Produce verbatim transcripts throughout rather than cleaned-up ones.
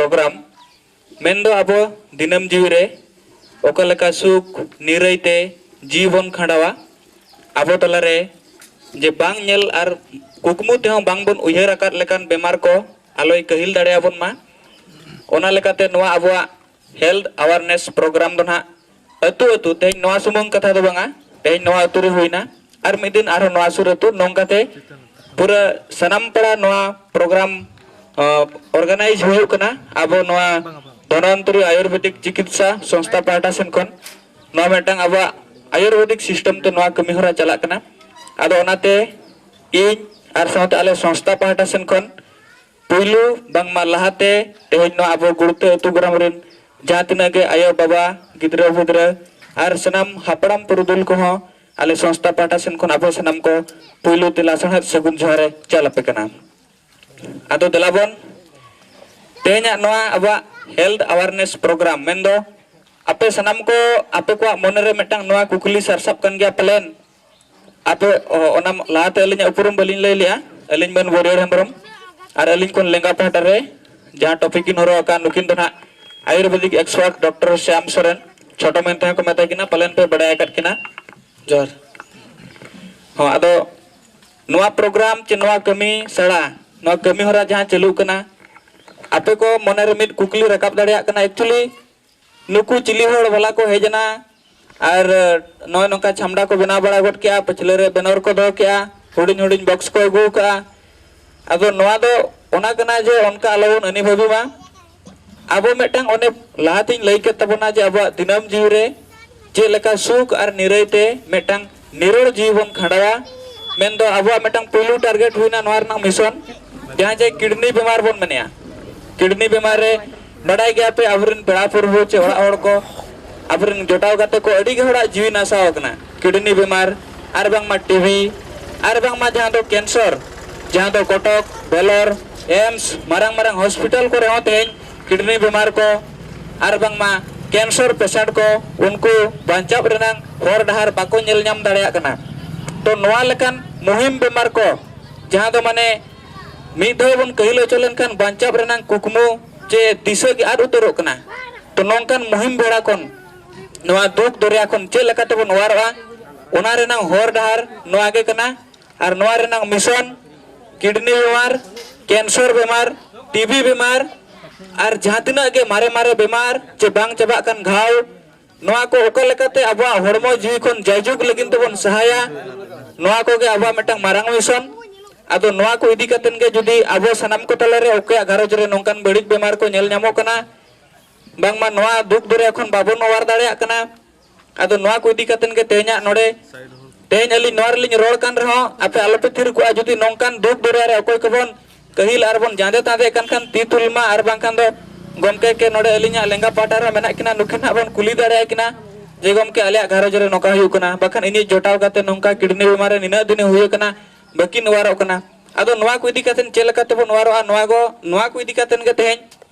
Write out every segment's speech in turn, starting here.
Programme ᱢᱮᱱᱫᱚ ᱟᱵᱚ ᱫᱤᱱᱟᱹᱢ ᱡᱤᱣᱤ ᱨᱮ ᱚᱠᱟ ᱞᱮᱠᱟ ᱥᱩᱠ ᱱᱤᱨᱟᱹᱭ ᱛᱮ ᱡᱤᱣᱤ ᱵᱚᱱ ᱠᱷᱟᱸᱰᱟᱣᱟ, ᱟᱵᱚ ᱛᱟᱞᱟᱨᱮ ᱡᱮ ᱵᱟᱝ ᱧᱮᱞ ᱟᱨ ᱠᱩᱠᱢᱩ ᱛᱮᱦᱚᱸ ᱵᱟᱝ ᱵᱚᱱ ᱩᱭᱦᱟᱹᱨ ᱟᱠᱟᱫ ᱞᱮᱠᱟᱱ ᱵᱮᱢᱟᱨ ᱠᱚ ᱟᱞᱚᱭ ᱠᱟᱹᱦᱤᱞ ᱫᱟᱲᱮᱭᱟᱵᱚᱱ ᱢᱟ᱾ ᱚᱱᱟ ᱞᱮᱠᱟᱛᱮ ᱱᱚᱣᱟ ᱟᱵᱚᱣᱟᱜ health awareness program ᱫᱚ ᱱᱟᱦᱟᱜ ᱟᱹᱛᱩ ᱟᱹᱛᱩ, ᱛᱮᱦᱮᱧ ᱱᱚᱣᱟ ᱥᱩᱢᱩᱝ ᱠᱟᱛᱷᱟ ᱫᱚ ᱵᱟᱝᱟ, ᱛᱮᱦᱮᱧ ᱱᱚᱣᱟ ᱟᱹᱛᱩ ᱨᱮ ᱦᱩᱭᱱᱟ, ᱟᱨ ᱢᱤᱫ ᱫᱤᱱ ᱟᱨᱦᱚᱸ ᱱᱚᱣᱟ ᱥᱩᱨ ᱟᱹᱛᱩ, ᱱᱚᱝᱠᱟᱛᱮ ᱯᱩᱨᱟᱹ ᱥᱟᱱᱟᱢ ᱯᱟᱲᱟ ᱱᱚᱣᱟ ᱯᱨᱳᱜᱨᱟᱢ ᱚᱨᱜᱟᱱᱟᱭᱤᱡᱽ ᱦᱩᱭᱩᱜ ᱠᱟᱱᱟ᱾ ᱟᱵᱚ ᱱᱚᱣᱟ ᱫᱷᱚᱱᱣᱚᱱᱛᱚᱨᱤ ᱟᱭᱩᱨᱵᱮᱫᱤᱠ ᱪᱤᱠᱤᱛᱥᱟ ᱥᱚᱝᱥᱛᱷᱟ ᱯᱟᱦᱴᱟ ᱥᱮᱱ ᱠᱷᱚᱱ ᱱᱚᱣᱟ ᱢᱤᱫᱴᱟᱝ ᱟᱵᱚᱣᱟᱜ ᱟᱭᱩᱨᱵᱮᱫᱤᱠ ᱥᱤᱥᱴᱮᱢ ᱛᱮ ᱱᱚᱣᱟ ᱠᱟᱹᱢᱤ ᱦᱚᱨᱟ ᱪᱟᱞᱟᱜ ᱠᱟᱱᱟ᱾ ᱟᱫᱚ ᱚᱱᱟᱛᱮ ᱤᱧ ᱟᱨ ᱥᱟᱶᱛᱮ ᱟᱞᱮ ᱥᱚᱝᱥᱛᱷᱟ ᱯᱟᱦᱴᱟ ᱥᱮᱱ ᱠᱷᱚᱱ ᱯᱩᱭᱞᱩ ᱵᱟᱝᱢᱟ ᱞᱟᱦᱟᱛᱮ ᱛᱮᱦᱮᱧ ᱱᱚᱣᱟ ᱟᱵᱚ ᱜᱩᱲᱛᱟᱹ ᱟᱹᱛᱩ ᱜᱨᱟᱢ ᱨᱮᱱ ᱡᱟᱦᱟᱸ ᱛᱤᱱᱟᱹᱜ ᱜᱮ ᱟᱭᱳ ᱵᱟᱵᱟ, ᱜᱤᱫᱽᱨᱟᱹ ᱯᱤᱫᱽᱨᱟᱹ ᱟᱨ ᱥᱟᱱᱟᱢ ᱦᱟᱯᱲᱟᱢ ᱯᱩᱨᱩᱫᱷᱩᱞ ᱠᱚᱦᱚᱸ ᱟᱞᱮ ᱥᱚᱝᱥᱛᱷᱟ ᱯᱟᱦᱴᱟ ᱥᱮᱱ ᱠᱷᱚᱱ ᱟᱯᱮ ᱥᱟᱱᱟᱢ ᱠᱚ ᱯᱩᱭᱞᱩ ᱛᱮ ᱞᱟᱥᱟᱲᱦᱮᱫ ᱥᱟᱹᱜᱩᱱ ᱡᱚᱦᱟᱨ ᱮ ᱪᱟᱞ ᱟᱯᱮ ᱠᱟᱱᱟ᱾ ᱟᱫᱚ ᱫᱮᱞᱟ ᱵᱚᱱ ᱛᱮᱦᱮᱧᱟᱜ ᱱᱚᱣᱟ ᱟᱵᱚᱣᱟᱜ health awareness program ᱢᱮᱱᱫᱚ ᱟᱯᱮ ᱥᱟᱱᱟᱢ ᱠᱚ ᱟᱯᱮ ᱠᱚᱣᱟᱜ ᱢᱚᱱᱮᱨᱮ ᱢᱤᱫᱴᱟᱝ ᱱᱚᱣᱟ ᱠᱩᱠᱞᱤ ᱥᱟᱨᱥᱟᱵ ᱠᱟᱱ ᱜᱮᱭᱟ ᱯᱟᱞᱮᱱ, ᱟᱯᱮ ᱚ-, ᱚᱱᱟ ᱞᱟᱦᱟᱛᱮ ᱟᱹᱞᱤᱧᱟᱜ ᱩᱯᱨᱩᱢ ᱵᱟᱹᱞᱤᱧ ᱞᱟᱹᱭ ᱞᱮᱜᱼᱟ᱾ ᱟᱹᱞᱤᱧ ᱢᱮᱱ ᱵᱟᱹᱨᱭᱟᱹᱲ ᱦᱮᱢᱵᱨᱚᱢ, ᱟᱨ ᱟᱹᱞᱤᱧ ᱠᱷᱚᱱ ᱞᱮᱸᱜᱟ ᱯᱟᱦᱴᱟ ᱨᱮ ᱡᱟᱦᱟᱸ ᱴᱚᱯᱤᱠ ᱠᱤᱱ ᱦᱚᱨᱚᱜ ᱟᱠᱟᱫ, ᱱᱩᱠᱤᱱ ᱫᱚ ᱱᱟᱦᱟᱜ ᱟᱭᱩᱨᱵᱮᱫᱤᱠ ᱮᱠᱥᱯᱟᱨᱴ ᱰᱚᱠᱴᱚᱨ ᱥᱭᱟᱢ ᱥᱚᱨᱮᱱ, ᱪᱷᱳᱴᱳ ᱢᱮᱱ ᱛᱮᱦᱚᱸ ᱠᱚ ᱢᱮᱛᱟ ᱠᱤᱱᱟ, ᱯᱟᱞᱮᱱ ᱯᱮ ᱵᱟᱲᱟᱭ ᱟᱠᱟᱫ ᱠᱤᱱᱟ᱾ ᱡᱚᱦᱟᱨ᱾ ᱦᱚᱸ, ᱟᱫᱚ ᱱᱚᱣᱟ ᱯᱨᱳᱜᱨᱟᱢ ᱪᱮ ᱱᱚᱣᱟ ᱠᱟᱹᱢᱤ ᱥᱟᱲᱟ, ᱱᱚᱣᱟ ᱠᱟᱹᱢᱤ ᱦᱚᱨᱟ ᱡᱟᱦᱟᱸ ᱪᱟᱹᱞᱩᱜ ᱠᱟᱱᱟ, ᱟᱯᱮ ᱠᱚ ᱢᱚᱱᱮᱨᱮ ᱢᱤᱫ ᱠᱩᱠᱞᱤ ᱨᱟᱠᱟᱵ ᱫᱟᱲᱮᱭᱟᱜ ᱠᱟᱱᱟ, actually ᱱᱩᱠᱩ ᱪᱤᱞᱤ ᱦᱚᱲ ᱵᱟᱞᱟ ᱠᱚ ᱦᱮᱡ ᱮᱱᱟ ᱟᱨ ᱱᱚᱜᱼᱚᱭ ᱱᱚᱝᱠᱟ ᱪᱷᱟᱢᱰᱟ ᱠᱚ ᱵᱮᱱᱟᱣ ᱵᱟᱲᱟ ᱜᱚᱫ ᱠᱮᱜᱼᱟ, ᱯᱟᱹᱪᱷᱞᱟᱹ ᱨᱮ ᱵᱮᱱᱚᱨ ᱠᱚ ᱫᱚᱦᱚ ᱠᱮᱜᱼᱟ, ᱦᱩᱰᱤᱧ ᱦᱩᱰᱤᱧ ᱵᱚᱠᱥ ᱠᱚ ᱟᱹᱜᱩ ᱟᱠᱟᱜᱼᱟ᱾ ᱟᱫᱚ ᱱᱚᱣᱟ ᱫᱚ ᱚᱱᱟ ᱠᱟᱱᱟ ᱡᱮ ᱚᱱᱠᱟ ᱟᱞᱚᱵᱚᱱ ᱟᱹᱱᱤ ᱵᱷᱟᱹᱵᱤ ᱢᱟ᱾ ᱟᱵᱚ ᱢᱤᱫᱴᱟᱝ ᱚᱱᱮ ᱞᱟᱦᱟᱛᱤᱧ ᱞᱟᱹᱭ ᱠᱮᱫ ᱛᱟᱵᱚᱱᱟ ᱡᱮ ᱟᱵᱚᱣᱟᱜ ᱫᱤᱱᱟᱹᱢ ᱡᱤᱣᱤ ᱨᱮ ᱪᱮᱫ ᱞᱮᱠᱟ ᱥᱩᱠ ᱟᱨ ᱱᱤᱨᱟᱹᱭ ᱛᱮ ᱢᱤᱫᱴᱟᱝ ᱱᱤᱨᱚᱲ ᱡᱤᱣᱤ ᱵᱚᱱ ᱠᱷᱟᱸᱰᱟᱣᱟ᱾ ᱢᱮᱱᱫᱚ ᱟᱵᱚᱣᱟᱜ ᱢᱤᱫᱴᱟᱝ ᱯᱩᱭᱞᱩ ᱴᱟᱨᱜᱮᱴ ᱦᱩᱭᱱᱟ ᱱᱚᱣᱟ ᱨᱮᱱᱟᱜ ᱢᱤᱥᱚᱱ, ᱡᱟᱦᱟᱸ ᱡᱮ ᱠᱤᱰᱱᱤ ᱵᱮᱢᱟᱨ ᱵᱚᱱ ᱢᱮᱱᱮᱜᱼᱟ᱾ ᱠᱤᱰᱱᱤ ᱵᱮᱢᱟᱨ ᱨᱮ ᱵᱟᱰᱟᱭ ᱜᱮᱭᱟ ᱯᱮ, ᱟᱵᱚᱨᱮᱱ ᱯᱮᱲᱟ ᱯᱩᱨᱵᱷᱩ ᱪᱮ ᱚᱲᱟᱜ ᱦᱚᱲ ᱠᱚ, ᱟᱵᱚᱨᱮᱱ ᱡᱚᱴᱟᱣ ᱜᱟᱛᱮ ᱠᱚ ᱟᱹᱰᱤ ᱜᱮ ᱦᱚᱲᱟᱜ ᱡᱤᱣᱤ ᱱᱟᱥᱟᱣ ᱟᱠᱟᱱᱟ᱾ ᱠᱤᱰᱱᱤ ᱵᱮᱢᱟᱨ, ᱟᱨ ᱵᱟᱝᱢᱟ ᱴᱤᱵᱤ, ᱟᱨ ᱵᱟᱝᱢᱟ ᱡᱟᱦᱟᱸ ᱫᱚ ᱠᱮᱱᱥᱚᱨ, ᱡᱟᱦᱟᱸ ᱫᱚ ᱠᱚᱴᱚᱠ, ᱵᱷᱮᱞᱳᱨ, ᱮᱢᱥ, ᱢᱟᱨᱟᱝ ᱢᱟᱨᱟᱝ ᱦᱚᱥᱯᱤᱴᱟᱞ ᱠᱚᱨᱮ ᱦᱚᱸ ᱛᱮᱦᱮᱧ ᱠᱤᱰᱱᱤ ᱵᱮᱢᱟᱨ ᱠᱚ ᱟᱨ ᱵᱟᱝᱢᱟ ᱠᱮᱱᱥᱚᱨ ᱯᱮᱥᱮᱱᱴ ᱠᱚ, ᱩᱱᱠᱩ ᱵᱟᱧᱪᱟᱣ ᱨᱮᱱᱟᱜ ᱦᱚᱨ ᱰᱟᱦᱟᱨ ᱵᱟᱠᱚ ᱧᱮᱞ ᱧᱟᱢ ᱫᱟᱲᱮᱭᱟᱜ ᱠᱟᱱᱟ᱾ ᱛᱚ ᱱᱚᱣᱟ ᱞᱮᱠᱟᱱ ᱢᱩᱦᱤᱢ ᱵᱮᱢᱟᱨ ᱠᱚ, ᱡᱟᱦᱟᱸ ᱫᱚ ᱢᱟᱱᱮ ᱢᱤᱫ ᱫᱷᱟᱣ ᱵᱚᱱ ᱠᱟᱹᱦᱤᱞ ᱦᱚᱪᱚ ᱞᱮᱱᱠᱷᱟᱱ ᱵᱟᱧᱪᱟᱣ ᱨᱮᱱᱟᱜ ᱠᱩᱠᱢᱩ ᱪᱮ ᱫᱤᱥᱟᱹ ᱜᱮ ᱟᱫ ᱩᱛᱟᱹᱨᱚᱜ ᱠᱟᱱᱟ᱾ ᱛᱚ ᱱᱚᱝᱠᱟᱱ ᱢᱩᱦᱤᱢ ᱵᱮᱲᱟ ᱠᱷᱚᱱ, ᱱᱚᱣᱟ ᱫᱩᱠ ᱫᱚᱨᱭᱟ ᱠᱷᱚᱱ ᱪᱮᱫ ᱞᱮᱠᱟ ᱛᱮᱵᱚᱱ ᱚᱣᱟᱨᱚᱜᱼᱟ, ᱚᱱᱟ ᱨᱮᱱᱟᱝ ᱦᱚᱨ ᱰᱟᱦᱟᱨ ᱱᱚᱣᱟ ᱜᱮ ᱠᱟᱱᱟ᱾ ᱟᱨ ᱱᱚᱣᱟ ᱨᱮᱱᱟᱝ ᱢᱤᱥᱚᱱ ᱠᱤᱰᱱᱤ ᱵᱮᱢᱟᱨ, ᱠᱮᱱᱥᱚᱨ ᱵᱮᱢᱟᱨ, ᱴᱤᱵᱤ ᱵᱮᱢᱟᱨ, ᱟᱨ ᱡᱟᱦᱟᱸ ᱛᱤᱱᱟᱹᱜ ᱜᱮ ᱢᱟᱨᱮ ᱢᱟᱨᱮ ᱵᱮᱢᱟᱨ ᱪᱮ ᱵᱟᱝ ᱪᱟᱵᱟᱜ ᱠᱟᱱ ᱜᱷᱟᱣ, ᱱᱚᱣᱟ ᱠᱚ ᱚᱠᱟ ᱞᱮᱠᱟᱛᱮ ᱟᱵᱚᱣᱟᱜ ᱦᱚᱲᱢᱚ ᱡᱤᱣᱤ ᱠᱷᱚᱱ ᱡᱟᱭᱡᱩᱜᱽ ᱞᱟᱹᱜᱤᱫ ᱛᱮᱵᱚᱱ ᱥᱟᱦᱟᱭᱟ, ᱱᱚᱣᱟ ᱠᱚᱜᱮ ᱟᱵᱚᱣᱟᱜ ᱢᱤᱫᱴᱟᱝ ᱢᱟᱨᱟᱝ ᱢᱤᱥᱚᱱ᱾ ᱟᱫᱚ ᱱᱚᱣᱟ ᱠᱚ ᱤᱫᱤ ᱠᱟᱛᱮᱱ ᱜᱮ ᱡᱩᱫᱤ ᱟᱵᱚ ᱥᱟᱱᱟᱢ ᱠᱚ ᱛᱟᱞᱟᱨᱮ ᱚᱠᱚᱭᱟᱜ ᱜᱷᱟᱨᱚᱸᱡᱽ ᱨᱮ ᱱᱚᱝᱠᱟᱱ ᱵᱟᱹᱲᱤᱡ ᱵᱮᱢᱟᱨ ᱠᱚ ᱧᱮᱞ ᱧᱟᱢᱚᱜ ᱠᱟᱱᱟ, ᱵᱟᱝᱢᱟ ᱱᱚᱣᱟ ᱫᱩᱠ ᱫᱚᱨᱭᱟ ᱠᱷᱚᱱ ᱵᱟᱵᱚᱱ ᱚᱣᱟᱨ ᱫᱟᱲᱮᱭᱟᱜ ᱠᱟᱱᱟ, ᱟᱫᱚ ᱱᱚᱣᱟ ᱠᱚ ᱤᱫᱤ ᱠᱟᱛᱮᱱ ᱜᱮ ᱛᱮᱦᱮᱧᱟᱜ ᱱᱚᱰᱮ, ᱛᱮᱦᱮᱧ ᱟᱹᱞᱤᱧ ᱱᱚᱣᱟ ᱨᱮᱞᱤᱧ ᱨᱚᱲ ᱠᱟᱱ ᱨᱮᱦᱚᱸ ᱟᱯᱮ ᱟᱞᱚᱯᱮ ᱛᱷᱤᱨ ᱠᱚᱜᱼᱟ᱾ ᱡᱩᱫᱤ ᱱᱚᱝᱠᱟᱱ ᱫᱩᱠ ᱫᱚᱨᱭᱟ ᱨᱮ ᱚᱠᱚᱭ ᱠᱚᱵᱚᱱ ᱠᱟᱹᱦᱤᱞ ᱟᱨ ᱵᱚᱱ ᱡᱟᱸᱫᱮ ᱛᱟᱸᱫᱮᱜ ᱠᱟᱱ ᱠᱷᱟᱱ ᱛᱤ ᱛᱩᱞ ᱢᱟ, ᱟᱨ ᱵᱟᱝᱠᱷᱟᱱ ᱫᱚ ᱜᱚᱢᱠᱮ ᱠᱮ ᱱᱚᱰᱮ ᱟᱹᱞᱤᱧᱟᱜ ᱞᱮᱸᱜᱟ ᱯᱟᱦᱴᱟ ᱨᱮᱦᱚᱸ ᱢᱮᱱᱟᱜ ᱠᱤᱱᱟ, ᱱᱩᱠᱤᱱ ᱦᱟᱸᱜ ᱵᱚᱱ ᱠᱩᱞᱤ ᱫᱟᱲᱮᱭᱟᱭ ᱠᱤᱱᱟ ᱡᱮ, "ᱜᱚᱢᱠᱮ, ᱟᱞᱮᱭᱟᱜ ᱜᱷᱟᱨᱚᱸᱡᱽ ᱨᱮ ᱱᱚᱝᱠᱟ ᱦᱩᱭᱩᱜ ᱠᱟᱱᱟ", ᱵᱟᱠᱷᱟᱱ ᱤᱧᱤᱡ ᱡᱚᱴᱟᱣ ᱜᱟᱛᱮ ᱱᱚᱝᱠᱟ ᱠᱤᱰᱱᱤ ᱵᱮᱢᱟᱨ ᱨᱮ ᱱᱤᱱᱟᱹᱜ ᱫᱤᱱᱮ ᱦᱩᱭ ᱟᱠᱟᱱᱟ, ᱵᱟᱹᱠᱤᱱ ᱚᱣᱟᱨᱚᱜ ᱠᱟᱱᱟ᱾ ᱟᱫᱚ ᱱᱚᱣᱟ ᱠᱚ ᱤᱫᱤ ᱠᱟᱛᱮ ᱪᱮᱫ ᱞᱮᱠᱟ ᱛᱮᱵᱚᱱ ᱚᱣᱟᱨᱚᱜᱼᱟ, ᱱᱚᱣᱟ ᱠᱚ, ᱱᱚᱣᱟ ᱠᱚ ᱤᱫᱤ ᱠᱟᱛᱮ ᱜᱮ ᱛᱮᱦᱮᱧ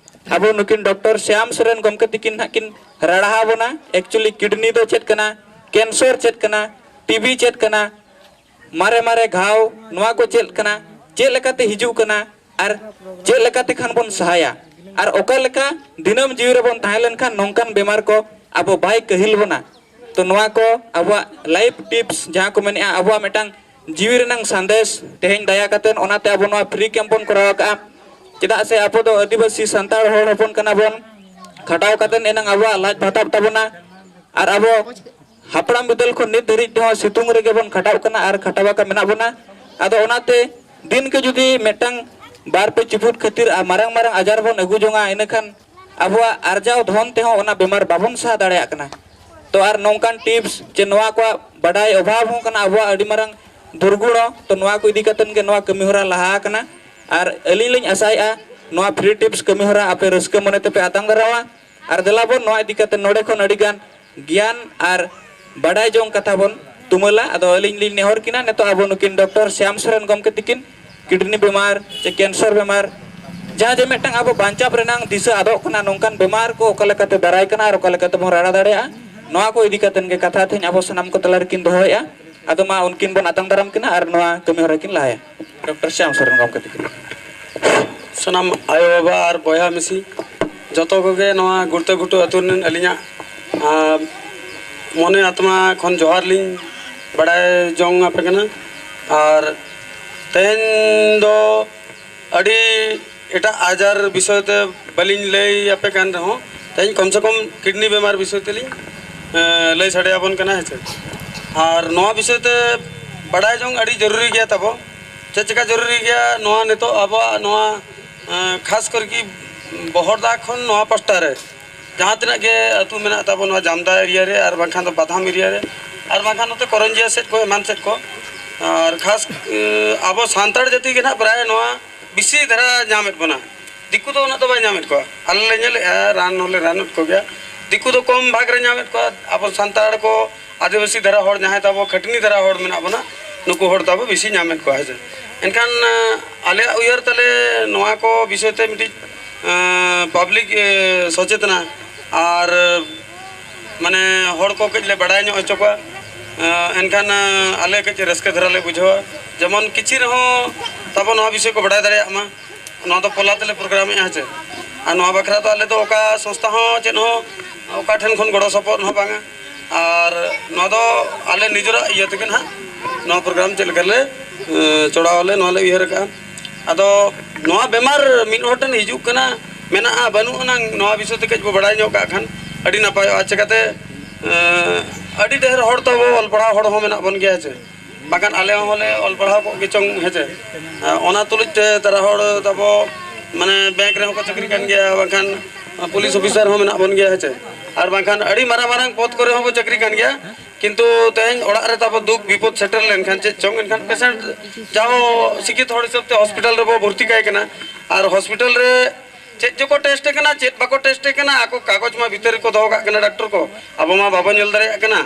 ᱟᱵᱚ ᱱᱩᱠᱤᱱ ᱰᱚᱠᱴᱚᱨ ᱥᱭᱟᱢ ᱥᱚᱨᱮᱱ ᱜᱚᱢᱠᱮ ᱛᱤᱠᱤᱱ ᱦᱟᱸᱜ ᱠᱤᱱ ᱨᱟᱲᱟᱦᱟ ᱵᱚᱱᱟ᱾ Actually ᱠᱤᱰᱱᱤ ᱫᱚ ᱪᱮᱫ ᱠᱟᱱᱟ, ᱠᱮᱱᱥᱚᱨ ᱪᱮᱫ ᱠᱟᱱᱟ, ᱴᱤᱵᱤ ᱪᱮᱫ ᱠᱟᱱᱟ, ᱢᱟᱨᱮ ᱢᱟᱨᱮ ᱜᱷᱟᱣ, ᱱᱚᱣᱟ ᱠᱚ ᱪᱮᱫ ᱠᱟᱱᱟ, ᱪᱮᱫ ᱞᱮᱠᱟᱛᱮ ᱦᱤᱡᱩᱜ ᱠᱟᱱᱟ, ᱟᱨ ᱪᱮᱫ ᱞᱮᱠᱟᱛᱮ ᱠᱷᱟᱱ ᱵᱚᱱ ᱥᱟᱦᱟᱭᱟ, ᱟᱨ ᱚᱠᱟ ᱞᱮᱠᱟ ᱫᱤᱱᱟᱹᱢ ᱡᱤᱣᱤ ᱨᱮᱵᱚᱱ ᱛᱟᱦᱮᱸ ᱞᱮᱱᱠᱷᱟᱱ ᱱᱚᱝᱠᱟᱱ ᱵᱮᱢᱟᱨ ᱠᱚ ᱟᱵᱚ ᱵᱟᱭ ᱠᱟᱹᱦᱤᱞ ᱵᱚᱱᱟ᱾ ᱛᱚ ᱱᱚᱣᱟ ᱠᱚ ᱟᱵᱚᱣᱟᱜ life tips ᱡᱟᱦᱟᱸ ᱠᱚ ᱢᱮᱱᱮᱜᱼᱟ, ᱟᱵᱚᱣᱟᱜ ᱢᱤᱫᱴᱟᱝ ᱡᱤᱣᱤ ᱨᱮᱱᱟᱝ ᱥᱟᱸᱫᱮᱥ, ᱛᱮᱦᱮᱧ ᱫᱟᱭᱟ ᱠᱟᱛᱮ ᱚᱱᱟᱛᱮ ᱟᱵᱚ ᱱᱚᱣᱟ free camp ᱵᱚᱱ ᱠᱚᱨᱟᱣ ᱟᱠᱟᱫᱼᱟ᱾ ᱪᱮᱫᱟᱜ ᱥᱮ ᱟᱵᱚ ᱫᱚ ᱟᱹᱫᱤᱵᱟᱹᱥᱤ ᱥᱟᱱᱛᱟᱲ ᱦᱚᱲ ᱦᱚᱯᱚᱱ ᱠᱟᱱᱟ ᱵᱚᱱ, ᱠᱷᱟᱴᱟᱣ ᱠᱟᱛᱮ ᱮᱱᱟᱝ ᱟᱵᱚᱣᱟᱜ ᱞᱟᱡ ᱵᱷᱟᱛᱟᱜ ᱛᱟᱵᱚᱱᱟ, ᱟᱨ ᱟᱵᱚ ᱦᱟᱯᱲᱟᱢ ᱵᱤᱫᱟᱹᱞ ᱠᱷᱚᱱ ᱱᱤᱛ ᱫᱷᱟᱹᱨᱤᱡ ᱛᱮᱦᱚᱸ ᱥᱤᱛᱩᱝ ᱨᱮᱜᱮ ᱵᱚᱱ ᱠᱷᱟᱴᱟᱜ ᱠᱟᱱᱟ ᱟᱨ ᱠᱷᱟᱴᱟᱣ ᱟᱠᱟ ᱢᱮᱱᱟᱜ ᱵᱚᱱᱟ᱾ ᱟᱫᱚ ᱚᱱᱟᱛᱮ ᱫᱤᱱ ᱜᱮ ᱡᱩᱫᱤ ᱢᱤᱫᱴᱟᱝ ᱵᱟᱨ ᱯᱮ ᱪᱩᱯᱩᱫ ᱠᱷᱟᱹᱛᱤᱨ ᱟᱨ ᱢᱟᱨᱟᱝ ᱢᱟᱨᱟᱝ ᱟᱡᱟᱨ ᱵᱚᱱ ᱟᱹᱜᱩ ᱡᱚᱝᱟ, ᱤᱱᱟᱹᱠᱷᱟᱱ ᱟᱵᱚᱣᱟᱜ ᱟᱨᱡᱟᱣ ᱫᱷᱚᱱ ᱛᱮᱦᱚᱸ ᱚᱱᱟ ᱵᱮᱢᱟᱨ ᱵᱟᱵᱚᱱ ᱥᱟᱦᱟ ᱫᱟᱲᱮᱭᱟᱜ ᱠᱟᱱᱟ᱾ ᱛᱚ ᱟᱨ ᱱᱚᱝᱠᱟᱱ tips ᱡᱮ ᱱᱚᱣᱟ ᱠᱚᱣᱟᱜ ᱵᱟᱰᱟᱭ ᱚᱵᱷᱟᱵᱽ ᱦᱚᱸ ᱠᱟᱱᱟ ᱟᱵᱚᱣᱟᱜ ᱟᱹᱰᱤ ᱢᱟᱨᱟᱝ ᱫᱩᱨᱜᱩᱬᱚ᱾ ᱛᱚ ᱱᱚᱣᱟ ᱠᱚ ᱤᱫᱤ ᱠᱟᱛᱮᱱ ᱜᱮ ᱱᱚᱣᱟ ᱠᱟᱹᱢᱤ ᱦᱚᱨᱟ ᱞᱟᱦᱟ ᱟᱠᱟᱱᱟ᱾ ᱟᱨ ᱟᱹᱞᱤᱧ ᱞᱤᱧ ᱟᱥᱟᱭᱮᱫᱼᱟ ᱱᱚᱣᱟ free tips ᱠᱟᱹᱢᱤ ᱦᱚᱨᱟ ᱟᱯᱮ ᱨᱟᱹᱥᱠᱟᱹ ᱢᱚᱱᱮ ᱛᱮᱯᱮ ᱟᱛᱟᱝ ᱫᱟᱨᱟᱢᱟ᱾ ᱟᱨ ᱫᱮᱞᱟ ᱵᱚᱱ ᱱᱚᱣᱟ ᱤᱫᱤ ᱠᱟᱛᱮ ᱱᱚᱰᱮ ᱠᱷᱚᱱ ᱟᱹᱰᱤ ᱜᱟᱱ ᱜᱮᱭᱟᱱ ᱟᱨ ᱵᱟᱰᱟᱭ ᱡᱚᱝ ᱠᱟᱛᱷᱟ ᱵᱚᱱ ᱛᱩᱢᱟᱹᱞᱟ᱾ ᱟᱫᱚ ᱟᱹᱞᱤᱧ ᱞᱤᱧ ᱱᱮᱦᱚᱨ ᱠᱤᱱᱟ ᱱᱤᱛᱚᱜ ᱟᱵᱚ ᱱᱩᱠᱤᱱ ᱰᱚᱠᱴᱚᱨ ᱥᱭᱟᱢ ᱥᱚᱨᱮᱱ ᱜᱚᱢᱠᱮ ᱛᱤᱠᱤᱱ ᱠᱤᱰᱱᱤ ᱵᱮᱢᱟᱨ ᱪᱮ ᱠᱮᱱᱥᱟᱨ ᱵᱮᱢᱟᱨ, ᱡᱟᱦᱟᱸ ᱡᱮ ᱢᱤᱫᱴᱟᱝ ᱟᱵᱚ ᱵᱟᱧᱪᱟᱣ ᱨᱮᱱᱟᱝ ᱫᱤᱥᱟᱹ ᱟᱫᱚᱜ ᱠᱟᱱᱟ, ᱱᱚᱝᱠᱟᱱ ᱵᱮᱢᱟᱨ ᱠᱚ ᱚᱠᱟ ᱞᱮᱠᱟᱛᱮ ᱫᱟᱨᱟᱭ ᱠᱟᱱᱟ ᱟᱨ ᱚᱠᱟ ᱞᱮᱠᱟᱛᱮ ᱵᱚᱱ ᱨᱟᱲᱟ ᱫᱟᱲᱮᱭᱟᱜᱼᱟ, ᱱᱚᱣᱟ ᱠᱚ ᱤᱫᱤ ᱠᱟᱛᱮᱱ ᱜᱮ ᱠᱟᱛᱷᱟ ᱛᱮᱦᱮᱧ ᱟᱵᱚ ᱥᱟᱱᱟᱢ ᱠᱚ ᱛᱟᱞᱟ ᱨᱮᱠᱤᱱ ᱫᱚᱦᱚᱭᱮᱫᱼᱟ᱾ ᱟᱫᱚ ᱢᱟ ᱩᱱᱠᱤᱱ ᱵᱚᱱ ᱟᱛᱟᱝ ᱫᱟᱨᱟᱢ ᱠᱤᱱᱟ ᱟᱨ ᱱᱚᱣᱟ ᱠᱟᱹᱢᱤ ᱦᱚᱨᱟ ᱠᱤᱱ ᱞᱟᱦᱟᱭᱟ᱾ ᱰᱚᱠᱴᱚᱨ ᱥᱭᱟᱢ ᱥᱚᱨᱮᱱ ᱜᱚᱢᱠᱮ ᱛᱤᱠᱤᱱ᱾ ᱥᱟᱱᱟᱢ ᱟᱭᱳᱼᱵᱟᱵᱟ ᱟᱨ ᱵᱚᱭᱦᱟ ᱢᱤᱥᱤ ᱡᱚᱛᱚ ᱠᱚᱜᱮ ᱱᱚᱣᱟ ᱜᱩᱲᱛᱟᱹ ᱜᱷᱩᱴᱩ ᱟᱹᱛᱩ ᱨᱮᱱ ᱟᱹᱞᱤᱧᱟᱜ, ᱟᱸ, ᱢᱚᱱᱮ ᱟᱛᱢᱟ ᱠᱷᱚᱱ ᱡᱚᱦᱟᱨ ᱞᱤᱧ ᱵᱟᱲᱟᱭ ᱡᱚᱝ ᱟᱯᱮ ᱠᱟᱱᱟ᱾ ᱟᱨ ᱛᱮᱦᱮᱧ ᱫᱚ ᱟᱹᱰᱤ ᱮᱴᱟᱜ ᱟᱡᱟᱨ ᱵᱤᱥᱚᱭ ᱛᱮ ᱵᱟᱹᱞᱤᱧ ᱞᱟᱹᱭ ᱟᱯᱮ ᱠᱟᱱ ᱨᱮᱦᱚᱸ, ᱛᱮᱦᱮᱧ ᱠᱚᱢ ᱥᱮ ᱠᱚᱢ ᱠᱤᱰᱱᱤ ᱵᱮᱢᱟᱨ ᱵᱤᱥᱚᱭ ᱛᱮᱞᱤᱧ, ᱮᱸ, ᱞᱟᱹᱭ ᱥᱟᱰᱮ ᱟᱵᱚᱱ ᱠᱟᱱᱟ, ᱦᱮᱸ ᱥᱮ᱾ ᱟᱨ ᱱᱚᱣᱟ ᱵᱤᱥᱚᱭ ᱛᱮ ᱵᱟᱲᱟᱭ ᱡᱚᱝ ᱟᱹᱰᱤ ᱡᱚᱨᱩᱨᱤ ᱜᱮᱭᱟ ᱛᱟᱵᱚ᱾ ᱪᱮᱫ ᱪᱮᱠᱟ ᱡᱚᱨᱩᱨᱤ ᱜᱮᱭᱟ? ᱱᱚᱣᱟ ᱱᱤᱛᱚᱜ ᱟᱵᱚᱣᱟᱜ ᱱᱚᱣᱟ, ᱮᱸ, ᱠᱷᱟᱥ ᱠᱚᱨᱮ ᱠᱤ ᱵᱚᱦᱚᱲᱫᱟ ᱠᱷᱚᱱ ᱱᱚᱣᱟ ᱯᱟᱥᱴᱟ ᱨᱮ ᱡᱟᱦᱟᱸ ᱛᱤᱱᱟᱹᱜ ᱜᱮ ᱟᱹᱛᱩ ᱢᱮᱱᱟᱜ ᱛᱟᱵᱚ, ᱱᱚᱣᱟ ᱡᱟᱢᱫᱟ ᱮᱨᱤᱭᱟ ᱨᱮ ᱟᱨ ᱵᱟᱝᱠᱷᱟᱱ ᱫᱚ ᱵᱟᱫᱷᱟᱢ ᱮᱨᱤᱭᱟ ᱨᱮ ᱟᱨ ᱵᱟᱝᱠᱷᱟᱱ ᱱᱚᱛᱮ ᱠᱚᱨᱚᱧᱡᱤᱭᱟ ᱥᱮᱫ ᱠᱚ, ᱮᱢᱟᱱ ᱥᱮᱫ ᱠᱚ, ᱟᱨ ᱠᱷᱟᱥ, ᱮᱸ, ᱟᱵᱚ ᱥᱟᱱᱛᱟᱲ ᱡᱟᱹᱛᱤ ᱜᱮ ᱱᱟᱦᱟᱜ ᱯᱨᱟᱭ ᱱᱚᱣᱟ ᱵᱮᱥᱤ ᱫᱷᱟᱨᱟ ᱧᱟᱢᱮᱫ ᱵᱚᱱᱟ᱾ ᱫᱤᱠᱩ ᱫᱚ ᱩᱱᱟᱹᱜ ᱫᱚ ᱵᱟᱭ ᱧᱟᱢᱮᱫ ᱠᱚᱣᱟ᱾ ᱟᱞᱮ ᱞᱮ ᱧᱮᱞᱮᱫᱼᱟ, ᱨᱟᱱ ᱦᱚᱸᱞᱮ ᱨᱟᱱᱮᱫ ᱠᱚᱜᱮᱭᱟ᱾ ᱫᱤᱠᱩ ᱫᱚ ᱠᱚᱢ ᱵᱷᱟᱜᱽ ᱨᱮ ᱧᱟᱢᱮᱫ ᱠᱚᱣᱟ᱾ ᱟᱵᱚ ᱥᱟᱱᱛᱟᱲ ᱠᱚ, ᱟᱹᱫᱤᱵᱟᱹᱥᱤ ᱫᱷᱟᱨᱟ ᱦᱚᱲ, ᱡᱟᱦᱟᱸᱭ ᱛᱟᱵᱚ ᱠᱷᱟᱹᱴᱱᱤ ᱫᱷᱟᱨᱟ ᱦᱚᱲ ᱢᱮᱱᱟᱜ ᱵᱚᱱᱟ, ᱱᱩᱠᱩ ᱦᱚᱲ ᱛᱟᱵᱚ ᱵᱮᱥᱤ ᱧᱟᱢᱮᱫ ᱠᱚᱣᱟ, ᱦᱮᱸ ᱥᱮ᱾ ᱮᱱᱠᱷᱟᱱ, ᱟᱸ, ᱟᱞᱮᱭᱟᱜ ᱩᱭᱦᱟᱹᱨ ᱛᱟᱞᱮ ᱱᱚᱣᱟ ᱠᱚ ᱵᱤᱥᱚᱭ ᱛᱮ ᱢᱤᱫᱴᱤᱡ, ᱟᱸ, ᱯᱟᱵᱽᱞᱤᱠ, ᱮ, ᱥᱚᱪᱮᱛᱱᱟ ᱟᱨ, ᱢᱟᱱᱮ, ᱦᱚᱲ ᱠᱚ ᱠᱟᱹᱡ ᱞᱮ ᱵᱟᱲᱟᱭ ᱧᱚᱜ ᱦᱚᱪᱚ ᱠᱚᱣᱟ᱾ ᱟᱸ, ᱮᱱᱠᱷᱟᱱ, ᱟᱸ, ᱟᱞᱮ ᱠᱟᱹᱡ ᱨᱟᱹᱥᱠᱟᱹ ᱫᱷᱟᱨᱟ ᱞᱮ ᱵᱩᱡᱷᱟᱹᱣᱟ, ᱡᱮᱢᱚᱱ ᱠᱤᱪᱷᱤ ᱨᱮᱦᱚᱸ ᱛᱟᱵᱚ ᱱᱚᱣᱟ ᱵᱤᱥᱚᱭ ᱠᱚ ᱵᱟᱲᱟᱭ ᱫᱟᱲᱮᱭᱟᱜ ᱢᱟ᱾ ᱱᱚᱣᱟ ᱫᱚ ᱯᱚᱞᱟ ᱛᱮᱞᱮ ᱯᱨᱳᱜᱨᱟᱢᱮᱫᱼᱟ, ᱦᱮᱸ ᱪᱮ᱾ ᱟᱨ ᱱᱚᱣᱟ ᱵᱟᱠᱷᱨᱟ ᱫᱚ ᱟᱞᱮ ᱫᱚ ᱚᱠᱟ ᱥᱚᱝᱥᱛᱷᱟ ᱦᱚᱸ ᱪᱮᱫ ᱦᱚᱸ ᱚᱠᱟ ᱴᱷᱮᱱ ᱠᱷᱚᱱ ᱜᱚᱲᱚ ᱥᱚᱯᱚᱦᱚᱫ ᱦᱚᱸ ᱵᱟᱝᱟ᱾ ᱟᱨ ᱱᱚᱣᱟ ᱫᱚ ᱟᱞᱮ ᱱᱤᱡᱮᱨᱟᱜ ᱤᱭᱟᱹ ᱛᱮᱜᱮ ᱱᱟᱦᱟᱜ ᱱᱚᱣᱟ ᱯᱨᱳᱜᱨᱟᱢ ᱪᱮᱫ ᱞᱮᱠᱟ ᱞᱮ, ᱮᱸ, ᱪᱚᱲᱟᱣ ᱟᱞᱮ, ᱱᱚᱣᱟ ᱞᱮ ᱩᱭᱦᱟᱹᱨ ᱟᱠᱟᱫᱼᱟ᱾ ᱟᱫᱚ ᱱᱚᱣᱟ ᱵᱮᱢᱟᱨ ᱢᱤᱫ ᱦᱚᱲ ᱴᱷᱮᱱ ᱦᱤᱡᱩᱜ ᱠᱟᱱᱟ, ᱢᱮᱱᱟᱜᱼᱟ, ᱵᱟᱹᱱᱩᱜ ᱟᱱᱟᱝ, ᱱᱚᱣᱟ ᱵᱤᱥᱚᱭ ᱛᱮ ᱠᱟᱹᱡ ᱵᱚ ᱵᱟᱲᱟᱭ ᱧᱚᱜ ᱠᱟᱜ ᱠᱷᱟᱱ ᱟᱹᱰᱤ ᱱᱟᱯᱟᱭᱚᱜᱼᱟ᱾ ᱪᱤᱠᱟᱹᱛᱮ, ᱮᱸ, ᱟᱹᱰᱤ ᱰᱷᱮᱨ ᱦᱚᱲ ᱛᱟᱵᱚ ᱚᱞ ᱯᱟᱲᱦᱟᱣ ᱦᱚᱲ ᱦᱚᱸ ᱢᱮᱱᱟᱜ ᱵᱚᱱ ᱜᱮᱭᱟ, ᱦᱮᱸ ᱪᱮ᱾ ᱵᱟᱝᱠᱷᱟᱱ ᱟᱞᱮ ᱦᱚᱸᱞᱮ ᱚᱞ ᱯᱟᱲᱦᱟᱣ ᱠᱚᱜ ᱜᱮ ᱪᱚᱝ, ᱦᱮᱸ ᱪᱮ᱾ ᱮᱸ, ᱚᱱᱟ ᱛᱩᱞᱩᱡ ᱛᱮ ᱛᱟᱨᱟ ᱦᱚᱲ ᱛᱟᱵᱚ, ᱢᱟᱱᱮ, ᱵᱮᱝᱠ ᱨᱮᱦᱚᱸ ᱠᱚ ᱪᱟᱹᱠᱨᱤ ᱠᱟᱱ ᱜᱮᱭᱟ, ᱵᱟᱝᱠᱷᱟᱱ ᱯᱩᱞᱤᱥ ᱚᱯᱷᱤᱥᱟᱨ ᱦᱚᱸ ᱢᱮᱱᱟᱜ ᱵᱚᱱ ᱜᱮᱭᱟ, ᱦᱮᱸ ᱪᱮ᱾ ᱟᱨ ᱵᱟᱝᱠᱷᱟᱱ ᱟᱹᱰᱤ ᱢᱟᱨᱟᱝ ᱢᱟᱨᱟᱝ ᱯᱚᱫᱽ ᱠᱚᱨᱮ ᱦᱚᱸ ᱵᱚ ᱪᱟᱹᱠᱨᱤ ᱠᱟᱱ ᱜᱮᱭᱟ᱾ ᱠᱤᱱᱛᱩ ᱛᱮᱦᱮᱧ ᱚᱲᱟᱜ ᱨᱮ ᱛᱟᱵᱚ ᱫᱩᱠ ᱵᱤᱯᱚᱫ ᱥᱮᱴᱮᱨ ᱞᱮᱱᱠᱷᱟᱱ ᱪᱮᱫ ᱪᱚᱝ, ᱮᱱᱠᱷᱟᱱ ᱯᱮᱥᱮᱱᱴ ᱡᱟᱦᱟᱸ ᱥᱤᱠᱠᱷᱤᱛ ᱦᱚᱲ ᱦᱤᱥᱟᱹᱵ ᱛᱮ ᱦᱚᱥᱯᱤᱴᱟᱞ ᱨᱮᱵᱚ ᱵᱷᱚᱨᱛᱤ ᱠᱟᱭ ᱠᱟᱱᱟ᱾ ᱟᱨ ᱦᱚᱥᱯᱤᱴᱟᱞ ᱨᱮ ᱪᱮᱫ ᱪᱚᱠᱚ ᱴᱮᱥᱴ ᱠᱟᱱᱟ, ᱪᱮᱫ ᱵᱟᱠᱚ ᱴᱮᱥᱴ ᱠᱟᱱᱟ, ᱟᱠᱚ ᱠᱟᱜᱚᱡᱽ ᱢᱟ ᱵᱷᱤᱛᱟᱹᱨ ᱨᱮᱠᱚ ᱫᱚᱦᱚ ᱠᱟᱜ ᱠᱟᱱᱟ ᱰᱟᱠᱛᱚᱨ ᱠᱚ, ᱟᱵᱚ ᱢᱟ ᱵᱟᱵᱚ ᱧᱮᱞ ᱫᱟᱲᱮᱭᱟᱜ ᱠᱟᱱᱟ᱾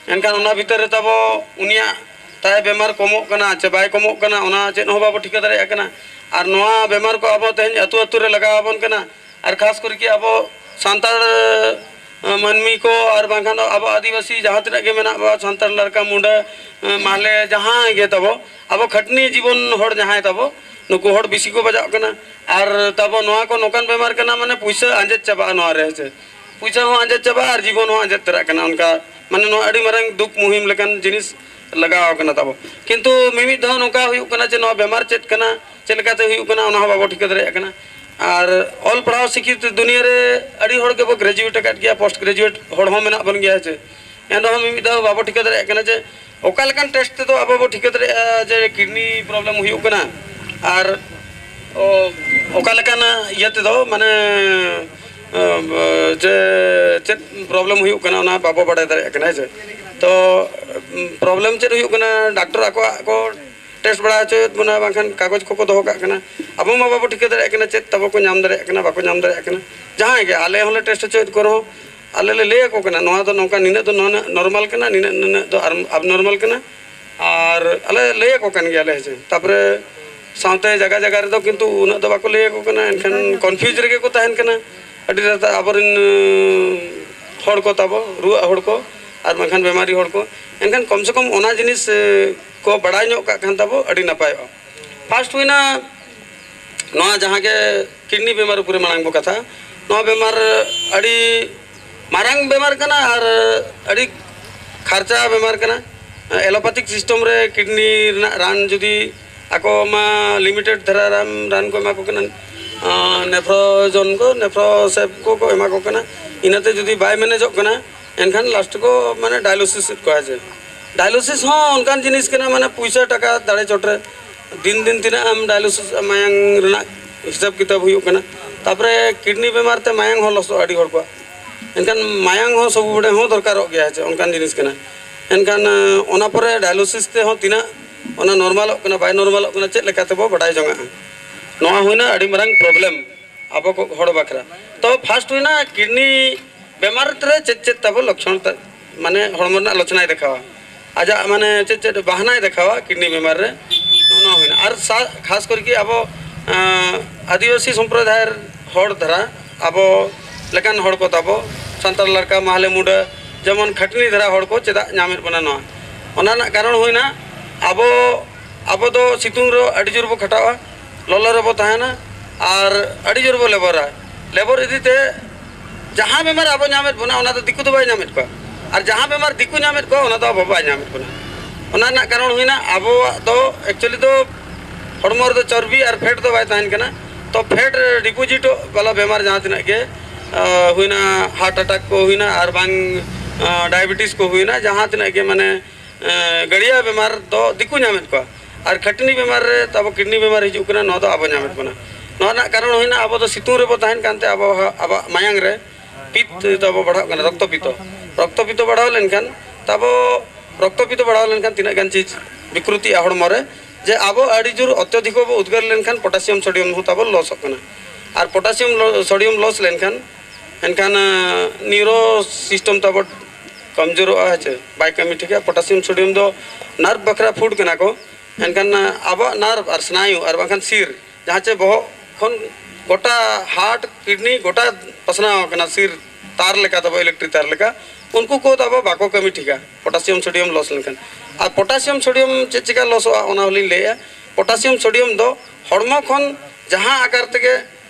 ᱮᱱᱠᱷᱟᱱ ᱚᱱᱟ ᱵᱷᱤᱛᱟᱹᱨ ᱨᱮ ᱛᱟᱵᱚ ᱩᱱᱤᱭᱟᱜ ᱛᱟᱭ ᱵᱮᱢᱟᱨ ᱠᱚᱢᱚᱜ ᱠᱟᱱᱟ ᱪᱮ ᱵᱟᱭ ᱠᱚᱢᱚᱜ ᱠᱟᱱᱟ, ᱚᱱᱟ ᱪᱮᱫ ᱦᱚᱸ ᱵᱟᱵᱚ ᱴᱷᱤᱠᱟᱹ ᱫᱟᱲᱮᱭᱟᱜ ᱠᱟᱱᱟ᱾ ᱟᱨ ᱱᱚᱣᱟ ᱵᱮᱢᱟᱨ ᱠᱚ ᱟᱵᱚ ᱛᱮᱦᱮᱧ ᱟᱹᱛᱩ ᱟᱹᱛᱩ ᱨᱮ ᱞᱟᱜᱟᱣ ᱟᱵᱚᱱ ᱠᱟᱱᱟ᱾ ᱟᱨ ᱠᱷᱟᱥ ᱠᱚᱨᱮ ᱠᱤ ᱟᱵᱚ ᱥᱟᱱᱛᱟᱲ, ᱟᱸ, ᱢᱟᱹᱱᱢᱤ ᱠᱚ ᱟᱨ ᱵᱟᱝᱠᱷᱟᱱ ᱫᱚ ᱟᱵᱚ ᱟᱹᱫᱤᱵᱟᱹᱥᱤ ᱡᱟᱦᱟᱸ ᱛᱤᱱᱟᱹᱜ ᱜᱮ ᱢᱮᱱᱟᱜ ᱵᱚᱱᱟ, ᱥᱟᱱᱛᱟᱲ, ᱞᱟᱲᱠᱟ, ᱢᱩᱰᱟᱹ, ᱟᱸ, ᱢᱟᱦᱞᱮ, ᱡᱟᱦᱟᱸᱭ ᱜᱮ ᱛᱟᱵᱚ, ᱟᱵᱚ ᱠᱷᱟᱹᱴᱱᱤ ᱡᱤᱵᱚᱱ ᱦᱚᱲ ᱡᱟᱦᱟᱸᱭ ᱛᱟᱵᱚ, ᱱᱩᱠᱩ ᱦᱚᱲ ᱵᱮᱥᱤ ᱠᱚ ᱵᱟᱡᱟᱜ ᱠᱟᱱᱟ᱾ ᱟᱨ ᱛᱟᱵᱚ ᱱᱚᱣᱟ ᱠᱚ ᱱᱚᱝᱠᱟᱱ ᱵᱮᱢᱟᱨ ᱠᱟᱱᱟ, ᱢᱟᱱᱮ ᱯᱩᱭᱥᱟᱹ ᱟᱸᱡᱮᱫ ᱪᱟᱵᱟᱜᱼᱟ ᱱᱚᱣᱟ ᱨᱮ, ᱦᱮᱸ ᱥᱮ᱾ ᱯᱩᱭᱥᱟᱹ ᱦᱚᱸ ᱟᱸᱡᱮᱫ ᱪᱟᱵᱟᱜᱼᱟ ᱟᱨ ᱡᱤᱵᱚᱱ ᱦᱚᱸ ᱟᱸᱡᱮᱫ ᱛᱚᱨᱟᱜ ᱠᱟᱱᱟ᱾ ᱚᱱᱠᱟ ᱢᱟᱱᱮ ᱱᱚᱣᱟ ᱟᱹᱰᱤ ᱢᱟᱨᱟᱝ ᱫᱩᱠ ᱢᱩᱦᱤᱢ ᱞᱮᱠᱟᱱ ᱡᱤᱱᱤᱥ ᱞᱟᱜᱟᱣ ᱠᱟᱱᱟ ᱛᱟᱵᱚ᱾ ᱠᱤᱱᱛᱩ ᱢᱤᱢᱤᱫ ᱫᱷᱟᱣ ᱱᱚᱝᱠᱟ ᱦᱩᱭᱩᱜ ᱠᱟᱱᱟ ᱡᱮ ᱱᱚᱣᱟ ᱵᱮᱢᱟᱨ ᱪᱮᱫ ᱠᱟᱱᱟ, ᱪᱮᱫ ᱞᱮᱠᱟᱛᱮ ᱦᱩᱭᱩᱜ ᱠᱟᱱᱟ, ᱚᱱᱟ ᱦᱚᱸ ᱵᱟᱵᱚ ᱴᱷᱤᱠᱟᱹ ᱫᱟᱲᱮᱭᱟᱜ ᱠᱟᱱᱟ᱾ ᱟᱨ ᱚᱞ ᱯᱟᱲᱦᱟᱣ ᱥᱤᱠᱠᱷᱤᱛ ᱫᱩᱱᱤᱭᱟᱹ ᱨᱮ ᱟᱹᱰᱤ ᱦᱚᱲ ᱜᱮᱵᱚ ᱜᱨᱮᱡᱩᱭᱮᱴ ᱟᱠᱟᱫ ᱜᱮᱭᱟ, ᱯᱳᱥᱴ ᱜᱨᱮᱡᱩᱭᱮᱴ ᱦᱚᱲ ᱦᱚᱸ ᱢᱮᱱᱟᱜ ᱵᱚᱱ ᱜᱮᱭᱟ, ᱦᱮᱸ ᱪᱮ᱾ ᱮᱱ ᱨᱮᱦᱚᱸ ᱢᱤᱢᱤᱫ ᱫᱷᱟᱣ ᱵᱟᱵᱚ ᱴᱷᱤᱠᱟᱹ ᱫᱟᱲᱮᱭᱟᱜ ᱠᱟᱱᱟ ᱡᱮ ᱚᱠᱟ ᱞᱮᱠᱟᱱ ᱴᱮᱥᱴ ᱛᱮᱫᱚ ᱟᱵᱚ ᱵᱚ ᱴᱷᱤᱠᱟᱹ ᱫᱟᱲᱮᱭᱟᱜᱼᱟ ᱡᱮ ᱠᱤᱰᱱᱤ ᱯᱨᱚᱵᱞᱮᱢ ᱦᱩᱭᱩᱜ ᱠᱟᱱᱟ᱾ ᱟᱨ ᱚ, ᱚᱠᱟ ᱞᱮᱠᱟᱱᱟᱜ ᱤᱭᱟᱹ ᱛᱮᱫᱚ ᱢᱟᱱᱮ ᱚ, ᱡᱮ ᱪᱮᱫ ᱯᱨᱚᱵᱞᱮᱢ ᱦᱩᱭᱩᱜ ᱠᱟᱱᱟ, ᱚᱱᱟ ᱵᱟᱵᱚ ᱵᱟᱲᱟᱭ ᱫᱟᱲᱮᱭᱟᱜ ᱠᱟᱱᱟ, ᱦᱮᱸ ᱥᱮ᱾ ᱛᱚ ᱯᱨᱚᱵᱞᱮᱢ ᱪᱮᱫ ᱦᱩᱭᱩᱜ ᱠᱟᱱᱟ, ᱰᱟᱠᱴᱚᱨ ᱟᱠᱚᱣᱟᱜ ᱠᱚ ᱴᱮᱥᱴ ᱵᱟᱲᱟ ᱦᱚᱪᱚᱭᱮᱫ ᱵᱚᱱᱟ, ᱵᱟᱝᱠᱷᱟᱱ ᱠᱟᱜᱚᱡᱽ ᱠᱚᱠᱚ ᱫᱚᱦᱚ ᱠᱟᱜ ᱠᱟᱱᱟ᱾ ᱟᱵᱚ ᱢᱟ ᱵᱟᱵᱚ ᱴᱷᱤᱠᱟᱹ ᱫᱟᱲᱮᱭᱟᱜ ᱠᱟᱱᱟ ᱪᱮᱫ ᱛᱟᱵᱚ ᱠᱚ ᱧᱟᱢ ᱫᱟᱲᱮᱭᱟᱜ ᱠᱟᱱᱟ, ᱵᱟᱠᱚ ᱧᱟᱢ ᱫᱟᱲᱮᱭᱟᱜ ᱠᱟᱱᱟ᱾ ᱡᱟᱦᱟᱸᱭ ᱜᱮ, ᱟᱞᱮ ᱦᱚᱸᱞᱮ ᱴᱮᱥᱴ ᱦᱚᱪᱚᱭᱮᱫ ᱠᱚ ᱨᱮᱦᱚᱸ, ᱟᱞᱮ ᱞᱮ ᱞᱟᱹᱭ ᱟᱠᱚ ᱠᱟᱱᱟ, ᱱᱚᱣᱟ ᱫᱚ ᱱᱚᱝᱠᱟ, ᱱᱤᱱᱟᱹᱜ ᱫᱚ ᱱᱚᱨᱢᱟᱞ ᱠᱟᱱᱟ, ᱱᱤᱱᱟᱹᱜ ᱱᱤᱱᱟᱹᱜ ᱫᱚ ᱟᱵᱱᱚᱨᱢᱟᱞ ᱠᱟᱱᱟ᱾ ᱟᱨ ᱟᱞᱮ ᱞᱟᱹᱭ ᱟᱠᱚ ᱠᱟᱱ ᱜᱮᱭᱟᱞᱮ, ᱦᱮᱸ ᱥᱮ᱾ ᱛᱟᱨᱯᱚᱨᱮ ᱥᱟᱶᱛᱮ ᱡᱟᱭᱜᱟ ᱡᱟᱭᱜᱟ ᱨᱮᱫᱚ ᱠᱤᱱᱛᱩ ᱩᱱᱟᱹᱜ ᱫᱚ ᱵᱟᱠᱚ ᱞᱟᱹᱭ ᱟᱠᱚ ᱠᱟᱱᱟ, ᱮᱱᱠᱷᱟᱱ ᱠᱚᱱᱯᱷᱤᱭᱩᱡᱽ ᱨᱮᱜᱮ ᱠᱚ ᱛᱟᱦᱮᱱ ᱠᱟᱱᱟ᱾ ᱟᱹᱰᱤ ᱨᱟᱛᱟ ᱟᱵᱚᱨᱮᱱ ᱦᱚᱲ ᱠᱚ ᱛᱟᱵᱚ, ᱨᱩᱣᱟᱹᱜ ᱦᱚᱲ ᱠᱚ, ᱟᱨ ᱵᱟᱝᱠᱷᱟᱱ ᱵᱮᱢᱟᱨᱤ ᱦᱚᱲ ᱠᱚ, ᱮᱱᱠᱷᱟᱱ ᱠᱚᱢ ᱥᱮ ᱠᱚᱢ ᱚᱱᱟ ᱡᱤᱱᱤᱥ ᱠᱚ ᱵᱟᱲᱟᱭ ᱧᱚᱜ ᱠᱟᱜ ᱠᱷᱟᱱ ᱛᱟᱵᱚ ᱟᱹᱰᱤ ᱱᱟᱯᱟᱭᱚᱜᱼᱟ᱾ ᱯᱷᱟᱥᱴ ᱦᱩᱭᱱᱟ ᱱᱚᱣᱟ ᱡᱟᱦᱟᱸ ᱜᱮ ᱠᱤᱰᱱᱤ ᱵᱮᱢᱟᱨ ᱩᱯᱚᱨᱮ ᱢᱟᱲᱟᱝ ᱵᱚ ᱠᱟᱛᱷᱟ, ᱱᱚᱣᱟ ᱵᱮᱢᱟᱨ ᱟᱹᱰᱤ ᱢᱟᱨᱟᱝ ᱵᱮᱢᱟᱨ ᱠᱟᱱᱟ ᱟᱨ ᱟᱹᱰᱤ ᱠᱷᱟᱨᱪᱟ ᱵᱮᱢᱟᱨ ᱠᱟᱱᱟ᱾ ᱮᱞᱳᱯᱟᱛᱷᱤᱠ ᱥᱤᱥᱴᱮᱢ ᱨᱮ ᱠᱤᱰᱱᱤ ᱨᱮᱱᱟᱜ ᱨᱟᱱ ᱡᱩᱫᱤ ᱟᱠᱚ ᱢᱟ ᱞᱤᱢᱤᱴᱮᱰ ᱫᱷᱟᱨᱟ ᱨᱟᱱ ᱨᱟᱱ ᱠᱚ ᱮᱢᱟ ᱠᱚ ᱠᱟᱱᱟ, ᱱᱮᱯᱷᱨᱳᱡᱚᱱ ᱠᱚ, ᱱᱮᱯᱷᱨᱳᱥᱮᱯ ᱠᱚ ᱠᱚ ᱮᱢᱟ ᱠᱚ ᱠᱟᱱᱟ, ᱤᱱᱟᱹᱛᱮ ᱡᱩᱫᱤ ᱵᱟᱭ ᱢᱮᱱᱮᱡᱚᱜ ᱠᱟᱱᱟ, ᱮᱱᱠᱷᱟᱱ ᱞᱟᱥᱴ ᱠᱚ ᱢᱟᱱᱮ ᱰᱟᱭᱞᱳᱥᱤᱥ ᱮᱫ ᱠᱚᱣᱟ᱾ ᱡᱮ ᱰᱟᱭᱞᱳᱥᱤᱥ ᱦᱚᱸ ᱚᱱᱠᱟᱱ ᱡᱤᱱᱤᱥ ᱠᱟᱱᱟ, ᱢᱟᱱᱮ ᱯᱩᱭᱥᱟᱹ ᱴᱟᱠᱟ ᱫᱟᱲᱮ ᱪᱚᱴ ᱨᱮ ᱫᱤᱱ ᱫᱤᱱ ᱛᱤᱱᱟᱹᱜ ᱮᱢ ᱰᱟᱭᱞᱳᱥᱤᱥ ᱢᱟᱭᱟᱝ ᱨᱮᱱᱟᱜ ᱦᱤᱥᱟᱹᱵ ᱠᱤᱛᱟᱹᱵ ᱦᱩᱭᱩᱜ ᱠᱟᱱᱟ᱾ ᱛᱟᱨᱯᱚᱨᱮ ᱠᱤᱰᱱᱤ ᱵᱮᱢᱟᱨ ᱛᱮ ᱢᱟᱭᱟᱝ ᱦᱚᱸ ᱞᱚᱥᱚᱜᱼᱟ ᱟᱹᱰᱤ ᱦᱚᱲ ᱠᱚᱣᱟᱜ᱾ ᱮᱱᱠᱷᱟᱱ ᱢᱟᱭᱟᱝ ᱦᱚᱸ ᱥᱚᱵ ᱦᱚᱲ ᱦᱚᱸ ᱫᱚᱨᱠᱟᱨᱚᱜ ᱜᱮᱭᱟ, ᱪᱮ ᱚᱱᱠᱟᱱ ᱡᱤᱱᱤᱥ ᱠᱟᱱᱟ᱾ ᱮᱱᱠᱷᱟᱱ ᱚᱱᱟ ᱯᱚᱨᱮ ᱰᱟᱭᱞᱳᱥᱤᱥ ᱛᱮᱦᱚᱸ ᱛᱤᱱᱟᱹᱜ ᱚᱱᱟ ᱱᱚᱨᱢᱟᱞᱚᱜ ᱠᱟᱱᱟ ᱵᱟᱭ ᱱᱚᱨᱢᱟᱞᱚᱜ ᱠᱟᱱᱟ ᱪᱮᱫ ᱞᱮᱠᱟ ᱛᱮᱵᱚ ᱵᱟᱰᱟᱭ ᱡᱚᱝᱟᱜᱼᱟ? ᱱᱚᱣᱟ ᱦᱩᱭᱱᱟ ᱟᱹᱰᱤ ᱢᱟᱨᱟᱝ ᱯᱨᱚᱵᱞᱮᱢ ᱟᱵᱚ ᱠᱚ ᱦᱚᱲ ᱵᱟᱠᱷᱨᱟ᱾ ᱛᱚ ᱯᱷᱟᱥᱴ ᱦᱩᱭᱱᱟ ᱠᱤᱰᱱᱤ ᱵᱮᱢᱟᱨ ᱨᱮ ᱪᱮᱫ ᱪᱮᱫ ᱛᱟᱵᱚ ᱞᱚᱠᱠᱷᱚᱱ ᱛᱟ-, ᱢᱟᱱᱮ ᱦᱚᱲᱢᱚ ᱨᱮᱱᱟᱜ ᱞᱚᱪᱷᱱᱟᱭ ᱫᱮᱠᱷᱟᱣᱟ, ᱟᱡᱟᱜ ᱢᱟᱱᱮ ᱪᱮᱫ ᱪᱮᱫ ᱵᱟᱦᱱᱟᱭ ᱫᱮᱠᱷᱟᱣᱟ ᱠᱤᱰᱱᱤ ᱵᱮᱢᱟᱨ ᱨᱮ, ᱱᱚᱜᱼᱚ ᱱᱚᱣᱟ ᱦᱩᱭᱱᱟ᱾ ᱟᱨ ᱥᱟ-, ᱠᱷᱟᱥ ᱠᱚᱨᱮ ᱜᱮ ᱟᱵᱚ ᱟᱸ, ᱟᱹᱫᱤᱵᱟᱹᱥᱤ ᱥᱚᱢᱯᱨᱚᱫᱟᱭ ᱦᱚᱲ ᱫᱷᱟᱨᱟ ᱟᱵᱚ ᱞᱮᱠᱟᱱ ᱦᱚᱲ ᱠᱚ ᱛᱟᱵᱚ, ᱥᱟᱱᱛᱟᱲ ᱞᱟᱲᱠᱟ, ᱢᱟᱦᱞᱮ, ᱢᱩᱰᱟᱹ, ᱡᱮᱢᱚᱱ ᱠᱷᱟᱹᱴᱱᱤ ᱫᱷᱟᱨᱟ ᱦᱚᱲ ᱠᱚ ᱪᱮᱫᱟᱜ ᱧᱟᱢᱮᱫ ᱵᱚᱱᱟ ᱱᱚᱣᱟ? ᱚᱱᱟ ᱨᱮᱱᱟᱜ ᱠᱟᱨᱚᱱ ᱦᱩᱭᱱᱟ ᱟᱵᱚ, ᱟᱵᱚ ᱫᱚ ᱥᱤᱛᱩᱝ ᱨᱮ ᱟᱹᱰᱤ ᱡᱳᱨ ᱵᱚ ᱠᱷᱟᱴᱟᱜᱼᱟ, ᱞᱚᱞᱚ ᱨᱮᱵᱚ ᱛᱟᱦᱮᱱᱟ ᱟᱨ ᱟᱹᱰᱤ ᱡᱳᱨ ᱵᱚ ᱞᱮᱵᱚᱨᱟ᱾ ᱞᱮᱵᱚᱨ ᱤᱫᱤ ᱛᱮ ᱡᱟᱦᱟᱸ ᱵᱮᱢᱟᱨ ᱟᱵᱚ ᱧᱟᱢᱮᱫ ᱵᱚᱱᱟ, ᱚᱱᱟ ᱫᱚ ᱫᱤᱠᱩ ᱫᱚ ᱵᱟᱭ ᱧᱟᱢᱮᱫ ᱠᱚᱣᱟ, ᱟᱨ ᱡᱟᱦᱟᱸ ᱵᱮᱢᱟᱨ ᱫᱤᱠᱩ ᱧᱟᱢᱮᱫ ᱠᱚᱣᱟ, ᱚᱱᱟ ᱫᱚ ᱟᱵᱚ ᱵᱟᱭ ᱧᱟᱢᱮᱫ ᱵᱚᱱᱟ᱾ ᱚᱱᱟ ᱨᱮᱱᱟᱜ ᱠᱟᱨᱚᱱ ᱦᱩᱭᱱᱟ, ᱟᱵᱚᱣᱟᱜ ᱫᱚ ᱮᱠᱪᱩᱭᱮᱞᱤ ᱫᱚ ᱦᱚᱲᱢᱚ ᱨᱮᱫᱚ ᱪᱚᱨᱵᱤ ᱟᱨ ᱯᱷᱮᱴ ᱫᱚ ᱵᱟᱭ ᱛᱟᱦᱮᱱ ᱠᱟᱱᱟ᱾ ᱛᱚ ᱯᱷᱮᱴ ᱰᱤᱯᱚᱡᱤᱴᱚᱜ ᱵᱟᱞᱟ ᱵᱮᱢᱟᱨ ᱡᱟᱦᱟᱸ ᱛᱤᱱᱟᱹᱜ ᱜᱮ ᱟᱸ, ᱦᱩᱭᱱᱟ, ᱦᱟᱨᱴ ᱮᱴᱟᱠ ᱠᱚ ᱦᱩᱭᱱᱟ, ᱟᱨ ᱵᱟᱝ ᱟᱸ, ᱰᱟᱭᱟᱵᱮᱴᱤᱥ ᱠᱚ ᱦᱩᱭᱱᱟ, ᱡᱟᱦᱟᱸ ᱛᱤᱱᱟᱹᱜ ᱜᱮ ᱢᱟᱱᱮ ᱟᱸ, ᱜᱟᱹᱲᱭᱟᱹ ᱵᱮᱢᱟᱨ ᱫᱚ ᱫᱤᱠᱩ ᱧᱟᱢᱮᱫ ᱠᱚᱣᱟ᱾ ᱟᱨ ᱠᱷᱟᱹᱴᱱᱤ ᱵᱮᱢᱟᱨ ᱨᱮ ᱛᱟᱵᱚ ᱠᱤᱰᱱᱤ ᱵᱮᱢᱟᱨ ᱦᱤᱡᱩᱜ ᱠᱟᱱᱟ, ᱱᱚᱣᱟ ᱫᱚ ᱟᱵᱚ ᱧᱟᱢᱮᱫ ᱵᱚᱱᱟ᱾ ᱱᱚᱣᱟ ᱨᱮᱱᱟᱜ ᱠᱟᱨᱚᱱ ᱦᱩᱭᱱᱟ, ᱟᱵᱚ ᱫᱚ ᱥᱤᱛᱩᱝ ᱨᱮᱵᱚ ᱛᱟᱦᱮᱱ ᱠᱟᱱᱛᱮ ᱟᱵᱚ, ᱟᱵᱚᱣᱟᱜ ᱢᱟᱭᱟᱝ ᱨᱮ ᱯᱤᱛ ᱛᱟᱵᱚ ᱵᱟᱲᱦᱟᱜ ᱠᱟᱱᱟ, ᱨᱚᱠᱛᱚ ᱯᱤᱛᱚ᱾ ᱨᱚᱠᱛᱚ ᱯᱤᱛᱚ ᱵᱟᱲᱦᱟᱣ ᱞᱮᱱᱠᱷᱟᱱ ᱛᱟᱵᱚ, ᱨᱚᱠᱛᱚ ᱯᱤᱛᱚ ᱵᱟᱲᱦᱟᱣ ᱞᱮᱱᱠᱷᱟᱱ ᱛᱤᱱᱟᱹᱜ ᱜᱟᱱ ᱪᱤᱡᱽ ᱵᱤᱠᱨᱩᱛᱤᱜᱼᱟ ᱦᱚᱲᱢᱚ ᱨᱮ, ᱡᱮ ᱟᱵᱚ ᱟᱹᱰᱤ ᱡᱳᱨ ᱚᱛᱭᱚᱫᱷᱤᱠ ᱵᱚ ᱩᱫᱽᱜᱟᱹᱨ ᱞᱮᱱᱠᱷᱟᱱ ᱯᱚᱴᱟᱥᱤᱭᱟᱢ ᱥᱳᱰᱤᱭᱟᱢ ᱦᱚᱸ ᱛᱟᱵᱚ ᱞᱚᱥᱚᱜ ᱠᱟᱱᱟ᱾ ᱟᱨ ᱯᱚᱴᱟᱥᱤᱭᱟᱢ ᱞᱚ-, ᱥᱳᱰᱤᱭᱟᱢ ᱞᱚᱥ ᱞᱮᱱᱠᱷᱟᱱ ᱮᱱᱠᱷᱟᱱ ᱱᱤᱭᱩᱨᱳ ᱥᱤᱥᱴᱮᱢ ᱛᱟᱵᱚ ᱠᱚᱢᱡᱳᱨᱚᱜᱼᱟ, ᱦᱮᱸ ᱪᱮ, ᱵᱟᱭ ᱠᱟᱹᱢᱤ ᱴᱷᱤᱠᱟ᱾ ᱯᱚᱴᱟᱥᱤᱭᱟᱢ ᱥᱳᱰᱤᱭᱟᱢ ᱫᱚ ᱱᱟᱨᱵᱷ ᱵᱟᱠᱷᱨᱟ ᱯᱷᱩᱰ ᱠᱟᱱᱟ ᱠᱚ᱾ ᱮᱱᱠᱷᱟᱱ ᱟᱵᱚᱣᱟᱜ ᱱᱟᱨᱵᱷ ᱟᱨ ᱥᱱᱟᱭᱩ ᱟᱨ ᱵᱟᱝᱠᱷᱟᱱ ᱥᱤᱨ, ᱡᱟᱦᱟᱸ ᱪᱮ ᱵᱚᱦᱚᱜ ᱠᱷᱚᱱ ᱜᱚᱴᱟ ᱦᱟᱨᱴ ᱠᱤᱰᱱᱤ ᱜᱚᱴᱟ ᱯᱟᱥᱱᱟᱣ ᱟᱠᱟᱱᱟ, ᱥᱤᱨ ᱛᱟᱨ ᱞᱮᱠᱟ ᱛᱟᱵᱚ, ᱤᱞᱮᱠᱴᱨᱤᱠ ᱛᱟᱨ ᱞᱮᱠᱟ, ᱩᱱᱠᱩ ᱠᱚ ᱛᱟᱵᱚ ᱵᱟᱠᱚ ᱠᱟᱹᱢᱤ ᱴᱷᱤᱠᱟ ᱯᱚᱴᱟᱥᱤᱭᱟᱢ ᱥᱳᱰᱤᱭᱟᱢ ᱞᱚᱥ ᱞᱮᱱᱠᱷᱟᱱ᱾ ᱟᱨ ᱯᱚᱴᱟᱥᱤᱭᱟᱢ ᱥᱳᱰᱤᱭᱟᱢ ᱪᱮᱫ ᱪᱤᱠᱟ ᱞᱚᱥᱚᱜᱼᱟ, ᱚᱱᱟ ᱦᱚᱸᱞᱤᱧ ᱞᱟᱹᱭᱮᱜᱼᱟ᱾ ᱯᱚᱴᱟᱥᱤᱭᱟᱢ ᱥᱳᱰᱤᱭᱟᱢ ᱫᱚ ᱦᱚᱲᱢᱚ ᱠᱷᱚᱱ ᱡᱟᱦᱟᱸ ᱟᱠᱟᱨ ᱛᱮᱜᱮ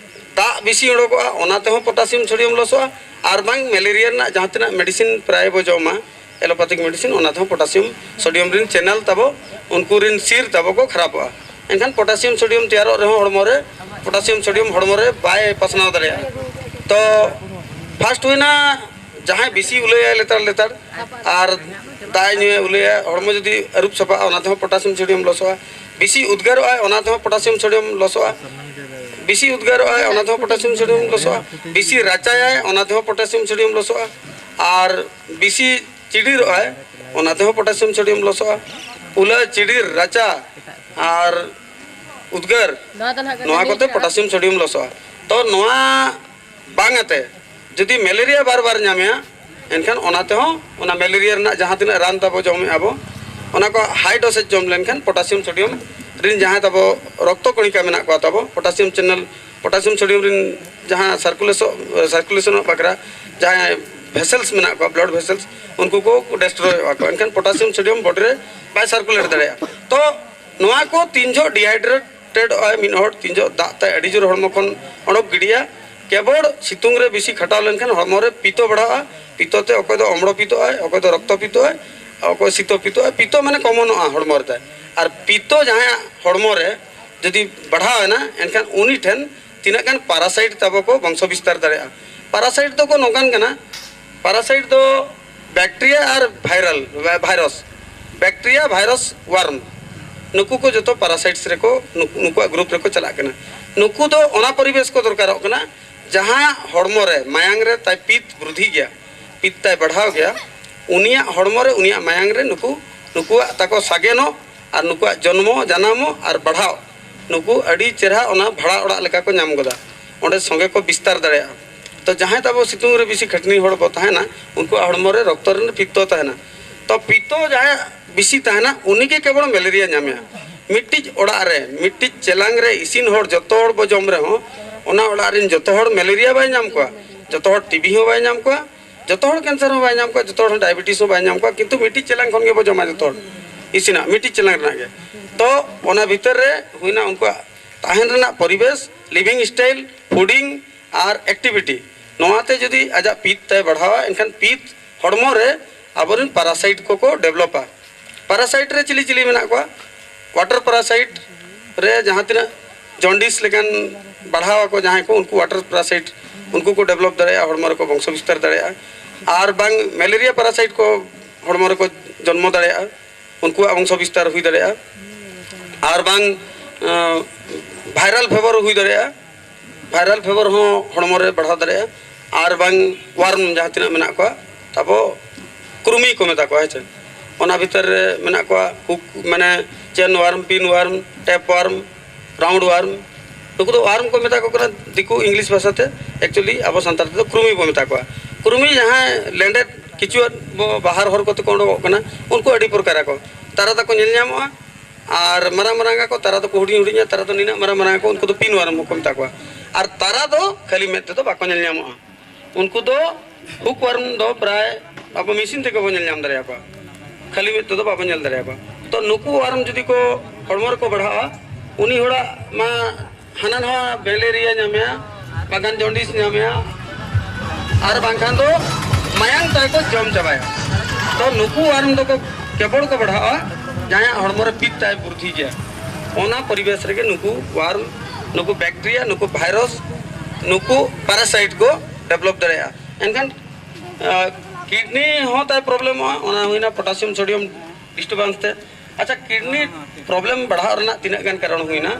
ᱫᱟᱜ ᱵᱮᱥᱤ ᱚᱰᱚᱠᱚᱜᱼᱟ, ᱚᱱᱟ ᱛᱮᱦᱚᱸ ᱯᱚᱴᱟᱥᱤᱭᱟᱢ ᱥᱳᱰᱤᱭᱟᱢ ᱞᱚᱥᱚᱜᱼᱟ᱾ ᱟᱨ ᱵᱟᱝ ᱢᱮᱞᱮᱨᱤᱭᱟ ᱨᱮᱱᱟᱜ ᱡᱟᱦᱟᱸ ᱛᱤᱱᱟᱹᱜ ᱢᱮᱰᱤᱥᱤᱱ ᱯᱨᱟᱭ ᱵᱚ ᱡᱚᱢᱟ, ᱮᱞᱳᱯᱟᱛᱷᱤᱠ ᱢᱮᱰᱤᱥᱤᱱ, ᱚᱱᱟ ᱛᱮᱦᱚᱸ ᱯᱚᱴᱟᱥᱤᱭᱟᱢ ᱥᱳᱰᱤᱭᱟᱢ ᱨᱤᱱ ᱪᱮᱱᱮᱞ ᱛᱟᱵᱚ, ᱩᱱᱠᱩ ᱨᱤᱱ ᱥᱤᱨ ᱛᱟᱵᱚ ᱠᱚ ᱠᱷᱟᱨᱟᱯᱚᱜᱼᱟ᱾ ᱮᱱᱠᱷᱟᱱ ᱯᱚᱴᱟᱥᱤᱭᱟᱢ ᱥᱳᱰᱤᱭᱟᱢ ᱛᱮᱭᱟᱨᱚᱜ ᱨᱮᱦᱚᱸ ᱦᱚᱲᱢᱚ ᱨᱮ, ᱯᱚᱴᱟᱥᱤᱭᱟᱢ ᱥᱳᱰᱤᱭᱟᱢ ᱦᱚᱲᱢᱚ ᱨᱮ ᱵᱟᱭ ᱯᱟᱥᱱᱟᱣ ᱫᱟᱲᱮᱭᱟᱜᱼᱟ᱾ ᱛᱚ ᱯᱷᱟᱥᱴ ᱦᱩᱭᱱᱟ, ᱡᱟᱦᱟᱸᱭ ᱵᱮᱥᱤ ᱩᱞᱟᱹᱭᱟᱭ ᱞᱮᱛᱟᱲ ᱞᱮᱛᱟᱲ ᱟᱨ ᱫᱟᱜ ᱮ ᱧᱩᱭᱟ, ᱩᱞᱟᱹᱭᱟ, ᱦᱚᱲᱢᱚ ᱡᱩᱫᱤ ᱟᱹᱨᱩᱵ ᱥᱟᱯᱷᱟᱜᱼᱟ, ᱚᱱᱟ ᱛᱮᱦᱚᱸ ᱯᱚᱴᱟᱥᱤᱭᱟᱢ ᱥᱳᱰᱤᱭᱟᱢ ᱞᱚᱥᱚᱜᱼᱟ᱾ ᱵᱮᱥᱤ ᱩᱫᱽᱜᱟᱹᱨᱚᱜᱼᱟᱭ, ᱚᱱᱟ ᱛᱮᱦᱚᱸ ᱯᱚᱴᱟᱥᱤᱭᱟᱢ ᱥᱳᱰᱤᱭᱟᱢ ᱞᱚᱥᱚᱜᱼᱟ᱾ ᱵᱮᱥᱤ ᱩᱫᱽᱜᱟᱹᱨᱚᱜᱼᱟᱭ, ᱚᱱᱟ ᱛᱮᱦᱚᱸ ᱯᱚᱴᱟᱥᱤᱭᱟᱢ ᱥᱳᱰᱤᱭᱟᱢ ᱞᱚᱥᱚᱜᱼᱟ᱾ ᱵᱮᱥᱤ ᱨᱟᱪᱟᱭᱟᱭ, ᱚᱱᱟ ᱛᱮᱦᱚᱸ ᱯᱚᱴᱟᱥᱤᱭᱟᱢ ᱥᱳᱰᱤᱭᱟᱢ ᱞᱚᱥᱚᱜᱼᱟ᱾ ᱟᱨ ᱵᱮᱥᱤ ᱪᱤᱰᱤᱨᱚᱜᱼᱟᱭ, ᱚᱱᱟ ᱛᱮᱦᱚᱸ ᱯᱚᱴᱟᱥᱤᱭᱟᱢ ᱥᱳᱰᱤᱭᱟᱢ ᱞᱚᱥᱚᱜᱼᱟ᱾ ᱩᱞᱟᱹ, ᱪᱤᱰᱤᱨ, ᱨᱟᱪᱟ ᱟᱨ ᱩᱫᱽᱜᱟᱹᱨ, ᱱᱚᱣᱟ ᱫᱚ ᱱᱟᱦᱟᱜ ᱱᱚᱣᱟ ᱠᱟᱹᱴᱤᱡ ᱠᱚᱛᱮ ᱢᱮᱱᱟᱜᱼᱟ᱾ ᱯᱚᱴᱟᱥᱤᱭᱟᱢ ᱥᱳᱰᱤᱭᱟᱢ ᱞᱚᱥᱚᱜᱼᱟ᱾ ᱛᱚ ᱱᱚᱣᱟ ᱵᱟᱝ ᱟᱛᱮ ᱡᱩᱫᱤ ᱢᱮᱞᱮᱨᱤᱭᱟ ᱵᱟᱨ ᱵᱟᱨ ᱧᱟᱢᱮᱭᱟ, ᱮᱱᱠᱷᱟᱱ ᱚᱱᱟ ᱛᱮᱦᱚᱸ, ᱚᱱᱟ ᱢᱮᱞᱮᱨᱤᱭᱟ ᱨᱮᱱᱟᱜ ᱡᱟᱦᱟᱸ ᱛᱤᱱᱟᱹᱜ ᱨᱟᱱ ᱛᱟᱵᱚ ᱡᱚᱢᱮᱫᱼᱟ ᱵᱚ, ᱚᱱᱟ ᱠᱚ ᱦᱟᱭ ᱰᱳᱥᱮᱡᱽ ᱡᱚᱢ ᱞᱮᱱᱠᱷᱟᱱ ᱯᱚᱴᱟᱥᱤᱭᱟᱢ ᱥᱳᱰᱤᱭᱟᱢ ᱨᱤᱱ ᱡᱟᱦᱟᱸᱭ ᱛᱟᱵᱚ ᱨᱚᱠᱛᱚ ᱠᱚᱬᱤᱠᱟ ᱢᱮᱱᱟᱜ ᱠᱚᱣᱟ ᱛᱟᱵᱚ, ᱯᱚᱴᱟᱥᱤᱭᱟᱢ ᱪᱮᱱᱮᱞ, ᱯᱚᱴᱟᱥᱤᱭᱟᱢ ᱥᱳᱰᱤᱭᱟᱢ ᱨᱤᱱ ᱡᱟᱦᱟᱸ ᱥᱟᱨᱠᱩᱞᱮᱥᱚᱱ, ᱥᱟᱨᱠᱩᱞᱮᱥᱚᱱᱚᱜ ᱵᱟᱠᱷᱨᱟ ᱡᱟᱦᱟᱸᱭ ᱵᱷᱮᱥᱮᱞᱥ ᱢᱮᱱᱟᱜ ᱠᱚᱣᱟ, ᱵᱞᱟᱰ ᱵᱷᱮᱥᱮᱞᱥ, ᱩᱱᱠᱩ ᱠᱚ ᱰᱮᱥᱴᱨᱚᱭᱚᱜᱼᱟ ᱠᱚ᱾ ᱮᱱᱠᱷᱟᱱ ᱯᱚᱴᱟᱥᱤᱭᱟᱢ ᱥᱳᱰᱤᱭᱟᱢ ᱵᱚᱰᱤ ᱨᱮ ᱵᱟᱭ ᱥᱟᱨᱠᱩᱞᱮᱴ ᱫᱟᱲᱮᱭᱟᱜᱼᱟ᱾ ᱛᱚ ᱱᱚᱣᱟ ᱠᱚ ᱛᱤᱱ ᱡᱚᱦᱚᱜ ᱰᱤᱦᱟᱭᱰᱨᱮᱴ ᱴᱮᱰᱚᱜᱼᱟᱭ ᱢᱤᱫ ᱦᱚᱲ, ᱛᱤᱱ ᱡᱚᱦᱚᱜ ᱫᱟᱜ ᱛᱟᱭ ᱟᱹᱰᱤ ᱡᱳᱨ ᱦᱚᱲᱢᱚ ᱠᱷᱚᱱ ᱚᱰᱚᱠ ᱜᱤᱰᱤᱜᱼᱟ᱾ ᱠᱮᱵᱚᱞ ᱥᱤᱛᱩᱝ ᱨᱮ ᱵᱮᱥᱤ ᱠᱷᱟᱴᱟᱣ ᱞᱮᱱᱠᱷᱟᱱ ᱦᱚᱲᱢᱚ ᱨᱮ ᱯᱤᱛᱚ ᱵᱟᱲᱟᱜᱼᱟ᱾ ᱯᱤᱛᱚ ᱛᱮ ᱚᱠᱚᱭ ᱫᱚ ᱚᱢᱲᱚ ᱯᱤᱛᱚᱜᱼᱟᱭ, ᱚᱠᱚᱭ ᱫᱚ ᱨᱚᱠᱛᱚ ᱯᱤᱛᱚᱜᱼᱟᱭ, ᱚᱠᱚᱭ ᱥᱤᱛᱚ ᱯᱤᱛᱚᱜᱼᱟᱭ᱾ ᱯᱤᱛᱚ ᱢᱟᱱᱮ ᱠᱚᱢᱚᱱᱚᱜᱼᱟ ᱦᱚᱲᱢᱚ ᱨᱮ᱾ ᱟᱨ ᱯᱤᱛᱚ ᱡᱟᱦᱟᱸᱭᱟᱜ ᱦᱚᱲᱢᱚ ᱨᱮ ᱡᱩᱫᱤ ᱵᱟᱲᱦᱟᱣ ᱮᱱᱟ, ᱮᱱᱠᱷᱟᱱ ᱩᱱᱤ ᱴᱷᱮᱱ ᱛᱤᱱᱟᱹᱜ ᱜᱟᱱ ᱯᱟᱨᱟᱥᱟᱭᱤᱴ ᱛᱟᱵᱚ ᱠᱚ ᱵᱚᱝᱥᱚ ᱵᱤᱥᱛᱟᱨ ᱫᱟᱲᱮᱭᱟᱜᱼᱟ᱾ ᱯᱟᱨᱟᱥᱟᱭᱤᱴ ᱫᱚᱠᱚ ᱱᱚᱝᱠᱟᱱ ᱠᱟᱱᱟ, ᱯᱟᱨᱟᱥᱟᱭᱤᱴ ᱫᱚ ᱵᱮᱠᱴᱮᱨᱤᱭᱟ ᱟᱨ ᱵᱷᱟᱭᱨᱟᱞ, ᱵᱷᱟᱭᱨᱟᱥ, ᱵᱮᱠᱴᱮᱨᱤᱭᱟ, ᱵᱷᱟᱭᱨᱟᱥ, ᱳᱣᱟᱨᱢ, ᱱᱩᱠᱩ ᱠᱚ ᱡᱚᱛᱚ ᱯᱟᱨᱟᱥᱟᱭᱤᱴᱥ ᱨᱮᱠᱚ, ᱱᱩᱠᱩ, ᱱᱩᱠᱩᱣᱟᱜ ᱜᱨᱩᱯ ᱨᱮᱠᱚ ᱪᱟᱞᱟᱜ ᱠᱟᱱᱟ᱾ ᱱᱩᱠᱩ ᱫᱚ ᱚᱱᱟ ᱯᱚᱨᱤᱵᱮᱥ ᱠᱚ ᱫᱚᱨᱠᱟᱨᱚᱜ ᱠᱟᱱᱟ, ᱡᱟᱦᱟᱸᱭᱟᱜ ᱦᱚᱲᱢᱚ ᱨᱮ, ᱢᱟᱭᱟᱝ ᱨᱮ ᱛᱟᱭ ᱯᱤᱛ ᱵᱨᱩᱫᱷᱤ ᱜᱮᱭᱟ, ᱯᱤᱛ ᱛᱟᱭ ᱵᱟᱲᱦᱟᱣ ᱜᱮᱭᱟ, ᱩᱱᱤᱭᱟᱜ ᱦᱚᱲᱢᱚ ᱨᱮ, ᱩᱱᱤᱭᱟᱜ ᱢᱟᱭᱟᱝ ᱨᱮ ᱱᱩᱠᱩ, ᱱᱩᱠᱩᱣᱟᱜ ᱛᱟᱠᱚ ᱥᱟᱜᱮᱱᱚᱜ ᱟᱨ ᱱᱩᱠᱩᱣᱟᱜ ᱡᱚᱱᱢᱚ, ᱡᱟᱱᱟᱢᱚᱜ ᱟᱨ ᱵᱟᱲᱦᱟᱣ, ᱱᱩᱠᱩ ᱟᱹᱰᱤ ᱪᱮᱨᱦᱟ ᱚᱱᱟ ᱵᱷᱟᱲᱟ ᱚᱲᱟᱜ ᱞᱮᱠᱟ ᱠᱚ ᱧᱟᱢ ᱜᱚᱫᱟ᱾ ᱚᱸᱰᱮ ᱥᱚᱸᱜᱮ ᱠᱚ ᱵᱤᱥᱛᱟᱨ ᱫᱟᱲᱮᱭᱟᱜᱼᱟ᱾ ᱛᱚ, ᱡᱟᱦᱟᱸᱭ ᱛᱟᱵᱚ ᱥᱤᱛᱩᱝ ᱨᱮ ᱵᱮᱥᱤ ᱠᱷᱟᱹᱴᱱᱤ ᱦᱚᱲ ᱵᱚ ᱛᱟᱦᱮᱱᱟ, ᱩᱱᱠᱩᱣᱟᱜ ᱦᱚᱲᱢᱚ ᱨᱮ ᱨᱚᱠᱛᱚ ᱨᱮ ᱯᱤᱛᱛᱚ ᱛᱟᱦᱮᱱᱟ᱾ ᱛᱚ, ᱯᱤᱛᱛᱚ ᱡᱟᱦᱟᱸᱭᱟᱜ ᱵᱮᱥᱤ ᱛᱟᱦᱮᱱᱟ, ᱩᱱᱤᱜᱮ ᱠᱮᱵᱚᱞ ᱢᱮᱞᱮᱨᱤᱭᱟ ᱧᱟᱢᱮᱭᱟ᱾ ᱢᱤᱫᱴᱤᱡ ᱚᱲᱟᱜ ᱨᱮ ᱢᱤᱫᱴᱤᱡ ᱪᱮᱞᱟᱝ ᱨᱮ ᱤᱥᱤᱱ ᱦᱚᱲ ᱡᱚᱛᱚ ᱦᱚᱲ ᱵᱚ ᱡᱚᱢ ᱨᱮᱦᱚᱸ, ᱚᱱᱟ ᱚᱲᱟᱜ ᱨᱮᱱ ᱡᱚᱛᱚ ᱦᱚᱲ ᱢᱮᱞᱮᱨᱤᱭᱟ ᱵᱟᱭ ᱧᱟᱢ ᱠᱚᱣᱟ, ᱡᱚᱛᱚ ᱦᱚᱲ ᱴᱤᱵᱤ ᱦᱚᱸ ᱵᱟᱭ ᱧᱟᱢ ᱠᱚᱣᱟ, ᱡᱚᱛᱚ ᱦᱚᱲ ᱠᱮᱱᱥᱟᱨ ᱦᱚᱸ ᱵᱟᱭ ᱧᱟᱢ ᱠᱚᱣᱟ, ᱡᱚᱛᱚ ᱦᱚᱲ ᱰᱟᱭᱟᱵᱮᱴᱤᱥ ᱦᱚᱸ ᱵᱟᱭ ᱧᱟᱢ ᱠᱚᱣᱟ, ᱠᱤᱱᱛᱩ ᱢᱤᱫᱴᱤᱡ ᱪᱮᱞᱟᱝ ᱠᱷᱚᱱ ᱜᱮᱵᱚ ᱡᱚᱢᱟ ᱡᱚᱛᱚ ᱦᱚᱲ ᱤᱥᱤᱱᱟᱜ, ᱢᱤᱫᱴᱤᱡ ᱪᱮᱞᱟᱝ ᱨᱮᱱᱟᱜ ᱜᱮ᱾ ᱛᱚ, ᱚᱱᱟ ᱵᱷᱤᱛᱟᱹᱨ ᱨᱮ ᱦᱩᱭᱱᱟ ᱩᱱᱠᱩᱣᱟᱜ ᱛᱟᱦᱮᱱ ᱨᱮᱱᱟᱜ ᱯᱚᱨᱤᱵᱮᱥ, ᱞᱤᱵᱷᱤᱝ ᱥᱴᱟᱭᱤᱞ, ᱯᱷᱩᱰᱤᱝ ᱟᱨ ᱮᱠᱴᱤᱵᱷᱤᱴᱤ᱾ ᱱᱚᱣᱟᱛᱮ ᱡᱩᱫᱤ ᱟᱡᱟᱜ ᱯᱤᱛ ᱛᱟᱭ ᱵᱟᱲᱦᱟᱣᱟ, ᱮᱱᱠᱷᱟᱱ ᱯᱤᱛ ᱦᱚᱲᱢᱚ ᱨᱮ ᱟᱵᱚᱨᱮᱱ ᱯᱟᱨᱟᱥᱟᱭᱤᱴ ᱠᱚᱠᱚ ᱰᱮᱵᱷᱞᱚᱯᱟ᱾ ᱯᱟᱨᱟᱥᱟᱭᱤᱴ ᱨᱮ ᱪᱤᱞᱤ ᱪᱤᱞᱤ ᱢᱮᱱᱟᱜ ᱠᱚᱣᱟ? ᱣᱟᱴᱟᱨ ᱯᱟᱨᱟᱥᱟᱭᱤᱴ ᱨᱮ ᱡᱟᱦᱟᱸ ᱛᱤᱱᱟᱹᱜ ᱡᱚᱱᱰᱤᱥ ᱞᱮᱠᱟᱱ ᱵᱟᱲᱦᱟᱣ ᱟᱠᱚ ᱡᱟᱦᱟᱸᱭ ᱠᱚ, ᱩᱱᱠᱩ ᱣᱟᱴᱟᱨ ᱯᱟᱨᱟᱥᱟᱭᱤᱴ, ᱩᱱᱠᱩ ᱠᱚ ᱰᱮᱵᱷᱞᱚᱯ ᱫᱟᱲᱮᱭᱟᱜᱼᱟ, ᱦᱚᱲᱢᱚ ᱨᱮᱠᱚ ᱵᱚᱝᱥᱚ ᱵᱤᱥᱛᱟᱨ ᱫᱟᱲᱮᱭᱟᱜᱼᱟ᱾ ᱟᱨ ᱵᱟᱝ ᱢᱮᱞᱮᱨᱤᱭᱟ ᱯᱟᱨᱟᱥᱟᱭᱤᱴ ᱠᱚ ᱦᱚᱲᱢᱚ ᱨᱮᱠᱚ ᱡᱚᱱᱢᱚ ᱫᱟᱲᱮᱭᱟᱜᱼᱟ, ᱩᱱᱠᱩᱣᱟᱜ ᱵᱚᱝᱥᱚ ᱵᱤᱥᱛᱟᱨ ᱦᱩᱭ ᱫᱟᱲᱮᱭᱟᱜᱼᱟ᱾ ᱟᱨ ᱵᱟᱝ ᱵᱷᱟᱭᱨᱟᱞ ᱯᱷᱤᱵᱟᱨ ᱦᱩᱭ ᱫᱟᱲᱮᱭᱟᱜᱼᱟ, ᱵᱷᱟᱭᱨᱟᱞ ᱯᱷᱤᱵᱟᱨ ᱦᱚᱸ ᱦᱚᱲᱢᱚ ᱨᱮ ᱵᱟᱲᱦᱟᱣ ᱫᱟᱲᱮᱭᱟᱜᱼᱟ᱾ ᱟᱨ ᱵᱟᱝ ᱣᱟᱨᱢ ᱡᱟᱦᱟᱸ ᱛᱤᱱᱟᱹᱜ ᱢᱮᱱᱟᱜ ᱠᱚᱣᱟ, ᱛᱟᱵᱚ ᱠᱨᱩᱢᱤ ᱠᱚ ᱢᱮᱛᱟ ᱠᱚᱣᱟ, ᱦᱮᱸ ᱪᱮ? ᱚᱱᱟ ᱵᱷᱤᱛᱟᱹᱨ ᱨᱮ ᱢᱮᱱᱟᱜ ᱠᱚᱣᱟ ᱦᱩᱠ, ᱢᱟᱱᱮ ᱪᱮᱱ ᱣᱟᱨᱢ, ᱯᱤᱱ ᱣᱟᱨᱢ, ᱴᱮᱯ ᱣᱟᱨᱢ, ᱨᱟᱣᱩᱱᱰ ᱣᱟᱨᱢ᱾ ᱱᱩᱠᱩ ᱫᱚ ᱣᱟᱨᱢ ᱠᱚ ᱢᱮᱛᱟ ᱠᱚ ᱠᱟᱱᱟ ᱫᱤᱠᱩ ᱤᱝᱞᱤᱥ ᱵᱷᱟᱥᱟᱛᱮ, ᱮᱠᱪᱩᱭᱮᱞᱤ ᱟᱵᱚ ᱥᱟᱱᱛᱟᱲ ᱛᱮᱫᱚ ᱠᱨᱩᱢᱤ ᱵᱚ ᱢᱮᱛᱟ ᱠᱚᱣᱟ᱾ ᱠᱨᱩᱢᱤ ᱡᱟᱦᱟᱸᱭ ᱞᱮᱸᱰᱮᱫ ᱠᱤᱪᱩᱣᱟᱹ ᱵᱚ ᱵᱟᱦᱟᱨ ᱦᱚᱨ ᱠᱚᱛᱮ ᱠᱚ ᱩᱰᱩᱠᱚᱜ ᱠᱟᱱᱟ, ᱩᱱᱠᱩ ᱟᱹᱰᱤ ᱯᱨᱚᱠᱟᱨ ᱟᱠᱚ᱾ ᱛᱟᱨᱟ ᱛᱟᱠᱚ ᱧᱮᱞ ᱧᱟᱢᱚᱜᱼᱟ, ᱟᱨ ᱢᱟᱨᱟᱝ ᱢᱟᱨᱟᱝ ᱟᱠᱚ, ᱛᱟᱨᱟ ᱫᱚᱠᱚ ᱦᱩᱰᱤᱧ ᱦᱩᱰᱤᱧᱟ, ᱛᱟᱨᱟ ᱫᱚ ᱱᱤᱱᱟᱹᱜ ᱢᱟᱨᱟᱝ ᱢᱟᱨᱟᱝ ᱟᱠᱚ, ᱩᱱᱠᱩ ᱫᱚ ᱯᱤᱱ ᱣᱟᱨᱢ ᱦᱚᱸᱠᱚ ᱢᱮᱛᱟ ᱠᱚᱣᱟ᱾ ᱟᱨ ᱛᱟᱨᱟ ᱫᱚ ᱠᱷᱟᱹᱞᱤ ᱢᱮᱫ ᱛᱮᱫᱚ ᱵᱟᱠᱚ ᱧᱮᱞ ᱧᱟᱢᱚᱜᱼᱟ᱾ ᱩᱱᱠᱩ ᱫᱚ ᱦᱩᱠ ᱣᱟᱨᱢ ᱫᱚ ᱯᱨᱟᱭ ᱟᱵᱚ ᱢᱮᱥᱤᱱ ᱛᱮᱜᱮ ᱵᱚᱱ ᱧᱮᱞ ᱧᱟᱢ ᱫᱟᱲᱮᱭᱟᱠᱚᱣᱟ, ᱠᱷᱟᱹᱞᱤ ᱢᱮᱫ ᱛᱮᱫᱚ ᱵᱟᱵᱚᱱ ᱧᱮᱞ ᱫᱟᱲᱮᱭᱟᱠᱚᱣᱟ᱾ ᱛᱚ, ᱱᱩᱠᱩ ᱣᱟᱨᱢ ᱡᱩᱫᱤ ᱠᱚ ᱦᱚᱲᱢᱚ ᱨᱮᱠᱚ ᱵᱟᱲᱦᱟᱜᱼᱟ, ᱩᱱᱤ ᱦᱚᱲᱟᱜ ᱢᱟ ᱦᱟᱱᱟ ᱱᱟᱣᱟ ᱢᱮᱞᱮᱨᱤᱭᱟ ᱧᱟᱢᱮᱭᱟ, ᱵᱟᱝᱠᱷᱟᱱ ᱡᱚᱱᱰᱤᱥ ᱧᱟᱢᱮᱭᱟ, ᱟᱨ ᱵᱟᱝᱠᱷᱟᱱ ᱫᱚ ᱢᱟᱭᱟᱝ ᱛᱟᱭ ᱠᱚ ᱡᱚᱢ ᱪᱟᱵᱟᱭᱟ᱾ ᱛᱚ ᱱᱩᱠᱩ ᱣᱟᱨᱢ ᱫᱚᱠᱚ ᱠᱮᱵᱚᱞ ᱠᱚ ᱵᱟᱲᱦᱟᱜᱼᱟ ᱡᱟᱦᱟᱸᱭᱟᱜ ᱦᱚᱲᱢᱚ ᱨᱮ ᱯᱤᱛ ᱛᱟᱭ ᱵᱨᱩᱫᱷᱤ ᱜᱮᱭᱟ᱾ ᱚᱱᱟ ᱯᱚᱨᱤᱵᱮᱥ ᱨᱮᱜᱮ ᱱᱩᱠᱩ ᱣᱟᱨᱢ, ᱱᱩᱠᱩ ᱵᱮᱠᱴᱮᱨᱤᱭᱟ, ᱱᱩᱠᱩ ᱵᱷᱟᱭᱨᱟᱥ, ᱱᱩᱠᱩ ᱯᱟᱨᱟᱥᱟᱭᱤᱴ ᱠᱚ ᱰᱮᱵᱷᱞᱚᱯ ᱫᱟᱲᱮᱭᱟᱜᱼᱟ᱾ ᱮᱱᱠᱷᱟᱱ ᱠᱤᱰᱱᱤ ᱦᱚᱸ ᱛᱟᱭ ᱯᱨᱚᱵᱞᱮᱢᱚᱜᱼᱟ᱾ ᱚᱱᱟ ᱦᱩᱭᱱᱟ ᱯᱚᱴᱟᱥᱤᱭᱟᱢ ᱥᱳᱰᱤᱭᱟᱢ ᱰᱤᱥᱴᱟᱨᱵᱮᱱᱥ ᱛᱮ᱾ ᱟᱪᱪᱷᱟ, ᱠᱤᱰᱱᱤ ᱯᱨᱚᱵᱞᱮᱢ ᱵᱟᱲᱦᱟᱣ ᱨᱮᱱᱟᱜ ᱛᱤᱱᱟᱹᱜ ᱜᱟᱱ ᱠᱟᱨᱚᱱ ᱦᱩᱭᱱᱟ,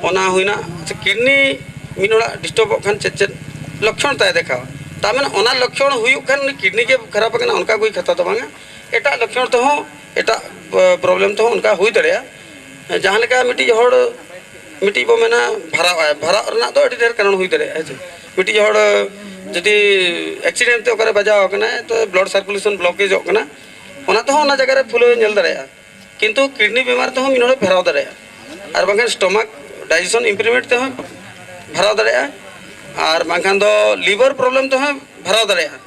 ᱚᱱᱟ ᱦᱩᱭᱱᱟ᱾ ᱟᱪᱪᱷᱟ, ᱠᱤᱰᱱᱤ ᱢᱤᱫ ᱦᱚᱲᱟᱜ ᱰᱤᱥᱴᱟᱨᱵᱚᱜ ᱠᱷᱟᱱ ᱪᱮᱫ ᱪᱮᱫ ᱞᱚᱠᱠᱷᱚᱬ ᱛᱟᱭ ᱫᱮᱠᱷᱟᱣᱟ? ᱛᱟᱨ ᱢᱟᱱᱮ ᱚᱱᱟ ᱞᱚᱠᱠᱷᱚᱬ ᱦᱩᱭᱩᱜ ᱠᱷᱟᱱ ᱩᱱᱤ ᱠᱤᱰᱱᱤ ᱜᱮ ᱠᱷᱟᱨᱟᱯ ᱟᱠᱟᱱᱟ, ᱚᱱᱠᱟ ᱠᱚ ᱠᱟᱛᱷᱟ ᱫᱚ ᱵᱟᱝᱟ᱾ ᱮᱴᱟᱜ ᱞᱚᱠᱠᱷᱚᱬ ᱛᱮᱦᱚᱸ, ᱮᱴᱟᱜ ᱯᱨᱚᱵᱞᱮᱢ ᱛᱮᱦᱚᱸ ᱚᱱᱠᱟ ᱦᱩᱭ ᱫᱟᱲᱮᱭᱟᱜᱼᱟ᱾ ᱡᱟᱦᱟᱸ ᱞᱮᱠᱟ ᱢᱤᱫᱴᱤᱡ ᱦᱚᱲ, ᱢᱤᱫᱴᱤᱡ ᱵᱚ ᱢᱮᱱᱟ ᱵᱷᱟᱨᱟᱣ ᱟᱭ, ᱵᱷᱟᱨᱟᱣ ᱨᱮᱱᱟᱜ ᱫᱚ ᱟᱹᱰᱤ ᱰᱷᱮᱨ ᱠᱟᱨᱚᱱ ᱦᱩᱭ ᱫᱟᱲᱮᱭᱟᱜᱼᱟ, ᱦᱮᱸ ᱥᱮ᱾ ᱢᱤᱫᱴᱤᱡ ᱦᱚᱲ ᱡᱩᱫᱤ ᱮᱠᱥᱤᱰᱮᱱᱴ ᱛᱮ ᱚᱠᱟᱨᱮ ᱵᱟᱡᱟᱣ ᱟᱠᱟᱱᱟᱭ, ᱛᱚ ᱵᱞᱟᱰ ᱥᱟᱨᱠᱩᱞᱮᱥᱚᱱ ᱵᱞᱚᱠᱮᱡᱚᱜ ᱠᱟᱱᱟ, ᱚᱱᱟ ᱛᱮᱦᱚᱸ ᱚᱱᱟ ᱡᱟᱭᱜᱟ ᱨᱮ ᱯᱷᱩᱞᱟᱹᱣ ᱧᱮᱞ ᱫᱟᱲᱮᱭᱟᱜᱼᱟ᱾ ᱠᱤᱱᱛᱩ ᱠᱤᱰᱱᱤ ᱵᱤᱢᱟᱨ ᱛᱮᱦᱚᱸ ᱢᱤᱫ ᱦᱚᱲᱮ ᱵᱷᱟᱨᱟᱣ ᱫᱟᱲᱮᱭᱟᱜᱼᱟ᱾ ᱟᱨ ᱵᱟᱝᱠᱷᱟᱱ ᱥᱴᱚᱢᱟᱠ ᱰᱟᱭᱡᱮᱥᱚᱱ ᱤᱢᱯᱮᱨᱢᱮᱱᱴ ᱛᱮᱦᱚᱸ ᱵᱷᱟᱨᱟᱣ ᱫᱟᱲᱮᱭᱟᱜᱼᱟ᱾ ᱟᱨ ᱵᱟᱝᱠᱷᱟᱱ ᱫᱚ ᱞᱤᱵᱷᱟᱨ ᱯᱨᱚᱵᱞᱮᱢ ᱛᱮᱦᱚᱸ ᱵᱷᱟᱨᱟᱣ ᱫᱟᱲᱮᱭᱟᱜᱼᱟ,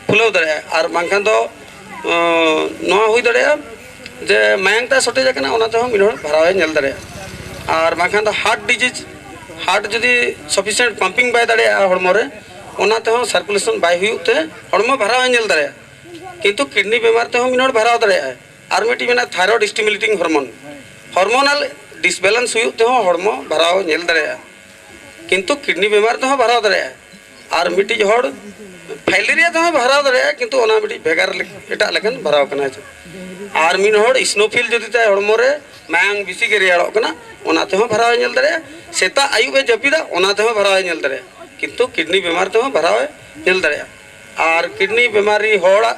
ᱯᱷᱩᱞᱟᱹᱣ ᱫᱟᱲᱮᱭᱟᱜᱼᱟ᱾ ᱟᱨ ᱵᱟᱝᱠᱷᱟᱱ ᱫᱚ, ᱚᱸ, ᱱᱚᱣᱟ ᱦᱩᱭ ᱫᱟᱲᱮᱭᱟᱜᱼᱟ ᱡᱮ ᱢᱟᱭᱟᱝ ᱛᱟᱭ ᱥᱚᱴᱮᱡ ᱟᱠᱟᱱᱟ, ᱚᱱᱟ ᱛᱮᱦᱚᱸ ᱢᱤᱫ ᱦᱚᱲ ᱵᱷᱟᱨᱟᱣ ᱮ ᱧᱮᱞ ᱫᱟᱲᱮᱭᱟᱜᱼᱟ᱾ ᱟᱨ ᱵᱟᱝᱠᱷᱟᱱ ᱫᱚ ᱦᱟᱨᱴ ᱰᱤᱡᱤᱡᱽ, ᱦᱟᱨᱴ ᱡᱩᱫᱤ ᱥᱟᱯᱷᱤᱥᱤᱭᱮᱱᱴ ᱯᱟᱢᱯᱤᱝ ᱵᱟᱭ ᱫᱟᱲᱮᱭᱟᱜᱼᱟ ᱦᱚᱲᱢᱚ ᱨᱮ, ᱚᱱᱟ ᱛᱮᱦᱚᱸ ᱥᱟᱨᱠᱩᱞᱮᱥᱚᱱ ᱵᱟᱭ ᱦᱩᱭᱩᱜ ᱛᱮ ᱦᱚᱲᱢᱚ ᱵᱷᱟᱨᱟᱣ ᱮ ᱧᱮᱞ ᱫᱟᱲᱮᱭᱟᱜᱼᱟ᱾ ᱠᱤᱱᱛᱩ ᱠᱤᱰᱱᱤ ᱵᱤᱢᱟᱨ ᱛᱮᱦᱚᱸ ᱢᱤᱫ ᱦᱚᱲ ᱵᱷᱟᱨᱟᱣ ᱫᱟᱲᱮᱭᱟᱜᱼᱟᱭ᱾ ᱟᱨ ᱢᱤᱫᱴᱤᱡ ᱢᱮᱱᱟᱜᱼᱟ ᱛᱷᱟᱭᱨᱚᱭᱰ ᱥᱴᱤᱢᱩᱞᱮᱴᱤᱝ ᱦᱚᱨᱢᱳᱱ, ᱦᱚᱨᱢᱳᱱᱟᱞ ᱰᱤᱥᱵᱮᱞᱮᱱᱥ ᱦᱩᱭᱩᱜ ᱛᱮᱦᱚᱸ ᱦᱚᱲᱢᱚ ᱵᱷᱟᱨᱟᱣ ᱧᱮᱞ ᱫᱟᱲᱮᱭᱟᱜᱼᱟ᱾ ᱠᱤᱱᱛᱩ ᱠᱤᱰᱱᱤ ᱵᱤᱢᱟᱨ ᱛᱮᱦᱚᱸ ᱵᱷᱟᱨᱟᱣ ᱫᱟᱲᱮᱭᱟᱜᱼᱟ᱾ ᱟᱨ ᱢᱤᱫᱴᱤᱡ ᱦᱚᱲ ᱯᱷᱟᱭᱞᱮᱨᱤᱭᱟ ᱛᱮᱦᱚᱸᱭ ᱵᱷᱟᱨᱟᱣ ᱫᱟᱲᱮᱭᱟᱜᱼᱟ, ᱠᱤᱱᱛᱩ ᱚᱱᱟ ᱢᱤᱫᱴᱤᱡ ᱵᱷᱮᱜᱟᱨ ᱞᱮᱠ-, ᱮᱴᱟᱜ ᱞᱮᱠᱟᱱ ᱵᱷᱟᱨᱟᱣ ᱠᱟᱱᱟ᱾ ᱟᱨ ᱢᱤᱫ ᱦᱚᱲ ᱥᱱᱳᱯᱷᱤᱞ ᱡᱩᱫᱤ ᱛᱟᱭ ᱦᱚᱲᱢᱚ ᱨᱮ ᱢᱟᱭᱟᱝ ᱵᱮᱥᱤ ᱜᱮ ᱨᱮᱭᱟᱲᱚᱜ ᱠᱟᱱᱟ, ᱚᱱᱟ ᱛᱮᱦᱚᱸ ᱵᱷᱟᱨᱟᱣ ᱮ ᱧᱮᱞ ᱫᱟᱲᱮᱭᱟᱜᱼᱟ᱾ ᱥᱮᱛᱟᱜ ᱟᱹᱭᱩᱵ ᱮ ᱡᱟᱹᱯᱤᱫᱟ, ᱚᱱᱟ ᱛᱮᱦᱚᱸ ᱵᱷᱟᱨᱟᱣ ᱮ ᱧᱮᱞ ᱫᱟᱲᱮᱭᱟᱜᱼᱟ᱾ ᱠᱤᱱᱛᱩ ᱠᱤᱰᱱᱤ ᱵᱤᱢᱟᱨ ᱛᱮᱦᱚᱸ ᱵᱷᱟᱨᱟᱣ ᱮ ᱧᱮᱞ ᱫᱟᱲᱮᱭᱟᱜᱼᱟ᱾ ᱟᱨ ᱠᱤᱰᱱᱤ ᱵᱤᱢᱟᱨᱤ ᱦᱚᱲᱟᱜ,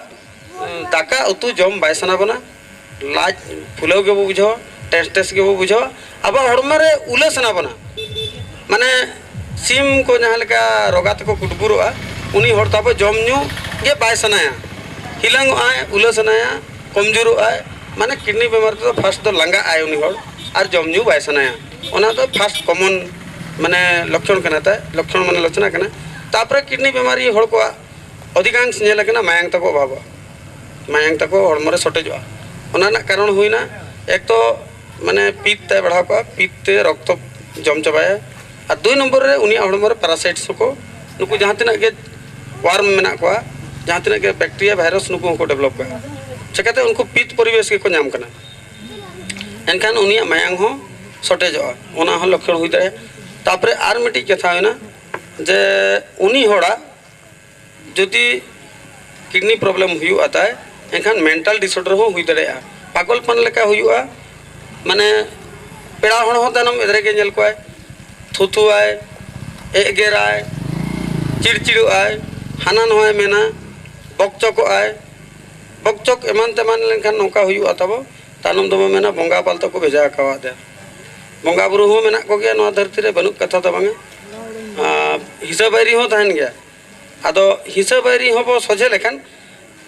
ᱩᱸ, ᱫᱟᱠᱟ ᱩᱛᱩ ᱡᱚᱢ ᱵᱟᱭ ᱥᱟᱱᱟ ᱵᱚᱱᱟ, ᱞᱟᱡ ᱯᱷᱩᱞᱟᱹᱣ ᱜᱮᱵᱚ ᱵᱩᱡᱷᱟᱹᱣᱟ, ᱴᱮᱥ ᱴᱮᱥ ᱜᱮᱵᱚ ᱵᱩᱡᱷᱟᱹᱣᱟ᱾ ᱟᱵᱚᱣᱟᱜ ᱦᱚᱲᱢᱚ ᱨᱮ ᱩᱞᱟᱹ ᱥᱟᱱᱟ ᱵᱚᱱᱟ, ᱢᱟᱱᱮ ᱥᱤᱢ ᱠᱚ ᱡᱟᱦᱟᱸ ᱞᱮᱠᱟ ᱨᱚᱜᱟ ᱛᱮᱠᱚ ᱠᱩᱴᱵᱩᱨᱚᱜᱼᱟ, ᱩᱱᱤ ᱦᱚᱲ ᱛᱟᱵᱚ ᱡᱚᱢ ᱧᱩ ᱜᱮ ᱵᱟᱭ ᱥᱟᱱᱟᱭᱟ, ᱦᱤᱞᱟᱹᱝᱚᱜᱼᱟᱭ, ᱩᱞᱟᱹ ᱥᱟᱱᱟᱭᱟ, ᱠᱚᱢᱡᱳᱨᱚᱜᱼᱟᱭ᱾ ᱢᱟᱱᱮ ᱠᱤᱰᱱᱤ ᱵᱤᱢᱟᱨ ᱛᱮᱫᱚ ᱯᱷᱟᱥᱴ ᱫᱚ ᱞᱟᱸᱜᱟᱜ ᱟᱭ ᱩᱱᱤ ᱦᱚᱲ, ᱟᱨ ᱡᱚᱢ ᱧᱩ ᱵᱟᱭ ᱥᱟᱱᱟᱭᱟ᱾ ᱚᱱᱟ ᱫᱚ ᱯᱷᱟᱥᱴ ᱠᱚᱢᱚᱱ ᱢᱟᱱᱮ ᱞᱚᱠᱠᱷᱚᱱ ᱠᱟᱱᱟ ᱛᱟᱭ, ᱞᱚᱠᱠᱷᱚᱱ ᱢᱟᱱᱮ ᱞᱚᱪᱷᱱᱟ ᱠᱟᱱᱟ᱾ ᱛᱟᱯᱚᱨᱮ ᱠᱤᱰᱱᱤ ᱵᱤᱢᱟᱨᱤ ᱦᱚᱲ ᱠᱚᱣᱟᱜ ᱚᱫᱷᱤᱠᱟᱝᱥ ᱧᱮᱞ ᱟᱠᱟᱱᱟ ᱢᱟᱭᱟᱝ ᱛᱟᱠᱚ ᱚᱵᱷᱟᱵᱚᱜᱼᱟ, ᱢᱟᱭᱟᱝ ᱛᱟᱠᱚ ᱦᱚᱲᱢᱚ ᱨᱮ ᱥᱚᱴᱮᱡᱚᱜᱼᱟ᱾ ᱚᱱᱟ ᱨᱮᱱᱟᱜ ᱠᱟᱨᱚᱱ ᱦᱩᱭᱱᱟ, ᱮᱠ ᱛᱚ ᱢᱟᱱᱮ ᱯᱤᱛ ᱛᱟᱭ ᱵᱟᱲᱦᱟᱣ ᱠᱚᱜᱼᱟ, ᱯᱤᱛ ᱛᱮ ᱨᱚᱠᱛᱚ ᱡᱚᱢ ᱪᱟᱵᱟᱭᱟ᱾ ᱟᱨ ᱫᱩᱭ ᱱᱚᱢᱵᱚᱨ ᱨᱮ ᱩᱱᱤᱭᱟᱜ ᱦᱚᱲᱢᱚ ᱨᱮ ᱯᱮᱨᱟᱥᱟᱭᱤᱴᱥ ᱦᱚᱸᱠᱚ, ᱱᱩᱠᱩ ᱡᱟᱦᱟᱸ ᱛᱤᱱᱟᱹᱜ ᱜᱮ ᱣᱟᱨᱢ ᱢᱮᱱᱟᱜ ᱠᱚᱣᱟ, ᱡᱟᱦᱟᱸ ᱛᱤᱱᱟᱹᱜ ᱜᱮ ᱵᱮᱠᱴᱮᱨᱤᱭᱟ, ᱵᱷᱟᱭᱨᱟᱥ, ᱱᱩᱠᱩ ᱦᱚᱸᱠᱚ ᱰᱮᱵᱷᱞᱚᱯ ᱠᱚᱜᱼᱟ᱾ ᱪᱤᱠᱟᱹᱛᱮ? ᱩᱱᱠᱩ ᱯᱤᱛ ᱯᱚᱨᱤᱵᱮᱥ ᱜᱮᱠᱚ ᱧᱟᱢ ᱠᱟᱱᱟ᱾ ᱮᱱᱠᱷᱟᱱ ᱩᱱᱤᱭᱟᱜ ᱢᱟᱭᱟᱝ ᱦᱚᱸ ᱥᱚᱴᱮᱡᱚᱜᱼᱟ, ᱚᱱᱟ ᱦᱚᱸ ᱞᱚᱠᱠᱷᱚᱱ ᱦᱩᱭ ᱫᱟᱲᱮᱭᱟᱜᱼᱟ᱾ ᱛᱟᱨᱯᱚᱨᱮ ᱟᱨ ᱢᱤᱫᱴᱤᱡ ᱠᱟᱛᱷᱟ ᱦᱩᱭᱱᱟ ᱡᱮ ᱩᱱᱤ ᱦᱚᱲᱟᱜ ᱡᱩᱫᱤ ᱠᱤᱰᱱᱤ ᱯᱨᱚᱵᱞᱮᱢ ᱦᱩᱭᱩᱜᱼᱟ ᱛᱟᱭ, ᱮᱱᱠᱷᱟᱱ ᱢᱮᱱᱴᱟᱞ ᱰᱤᱥᱚᱨᱰᱟᱨ ᱦᱚᱸ ᱦᱩᱭ ᱫᱟᱲᱮᱭᱟᱜᱼᱟ᱾ ᱯᱟᱜᱚᱞᱯᱟᱱ ᱞᱮᱠᱟ ᱦᱩᱭᱩᱜᱼᱟ, ᱢᱟᱱᱮ ᱯᱮᱲᱟ ᱦᱚᱲ ᱦᱚᱸ ᱛᱟᱭᱱᱚᱢ ᱮᱫᱽᱨᱮ ᱜᱮ ᱧᱮᱞ ᱠᱚᱣᱟᱭ, ᱛᱷᱩᱛᱷᱩᱣᱟᱭ, ᱮᱜᱮᱨᱟᱭ, ᱪᱤᱲᱪᱤᱲᱚᱜᱼᱟᱭ, ᱦᱟᱱᱟ ᱱᱚᱣᱟᱭ ᱢᱮᱱᱟ, ᱵᱚᱠᱪᱚᱠᱚᱜᱼᱟᱭ᱾ ᱵᱚᱠᱪᱚᱠ ᱮᱢᱟᱱ ᱛᱮᱢᱟᱱ ᱞᱮᱱᱠᱷᱟᱱ ᱱᱚᱝᱠᱟ ᱦᱩᱭᱩᱜᱼᱟ ᱛᱟᱵᱚ, ᱛᱟᱭᱱᱚᱢ ᱫᱚᱵᱚ ᱢᱮᱱᱟ ᱵᱚᱸᱜᱟ ᱯᱟᱞ ᱛᱟᱠᱚ ᱵᱷᱮᱡᱟ ᱟᱠᱟᱣᱟᱫᱮᱭᱟ᱾ ᱵᱚᱸᱜᱟ ᱵᱩᱨᱩ ᱦᱚᱸ ᱢᱮᱱᱟᱜ ᱠᱚᱜᱮᱭᱟ ᱱᱚᱣᱟ ᱫᱷᱟᱹᱨᱛᱤ ᱨᱮ, ᱵᱟᱹᱱᱩᱜ ᱠᱟᱛᱷᱟ ᱫᱚ ᱵᱟᱝᱟ᱾ ᱟᱨ ᱦᱤᱥᱟᱹ ᱵᱟᱹᱭᱨᱤ ᱦᱚᱸ ᱛᱟᱦᱮᱱ ᱜᱮᱭᱟ᱾ ᱟᱫᱚ ᱦᱤᱥᱟᱹ ᱵᱟᱹᱭᱨᱤ ᱦᱚᱸ ᱵᱚ ᱥᱚᱡᱷᱮ ᱞᱮᱠᱷᱟᱱ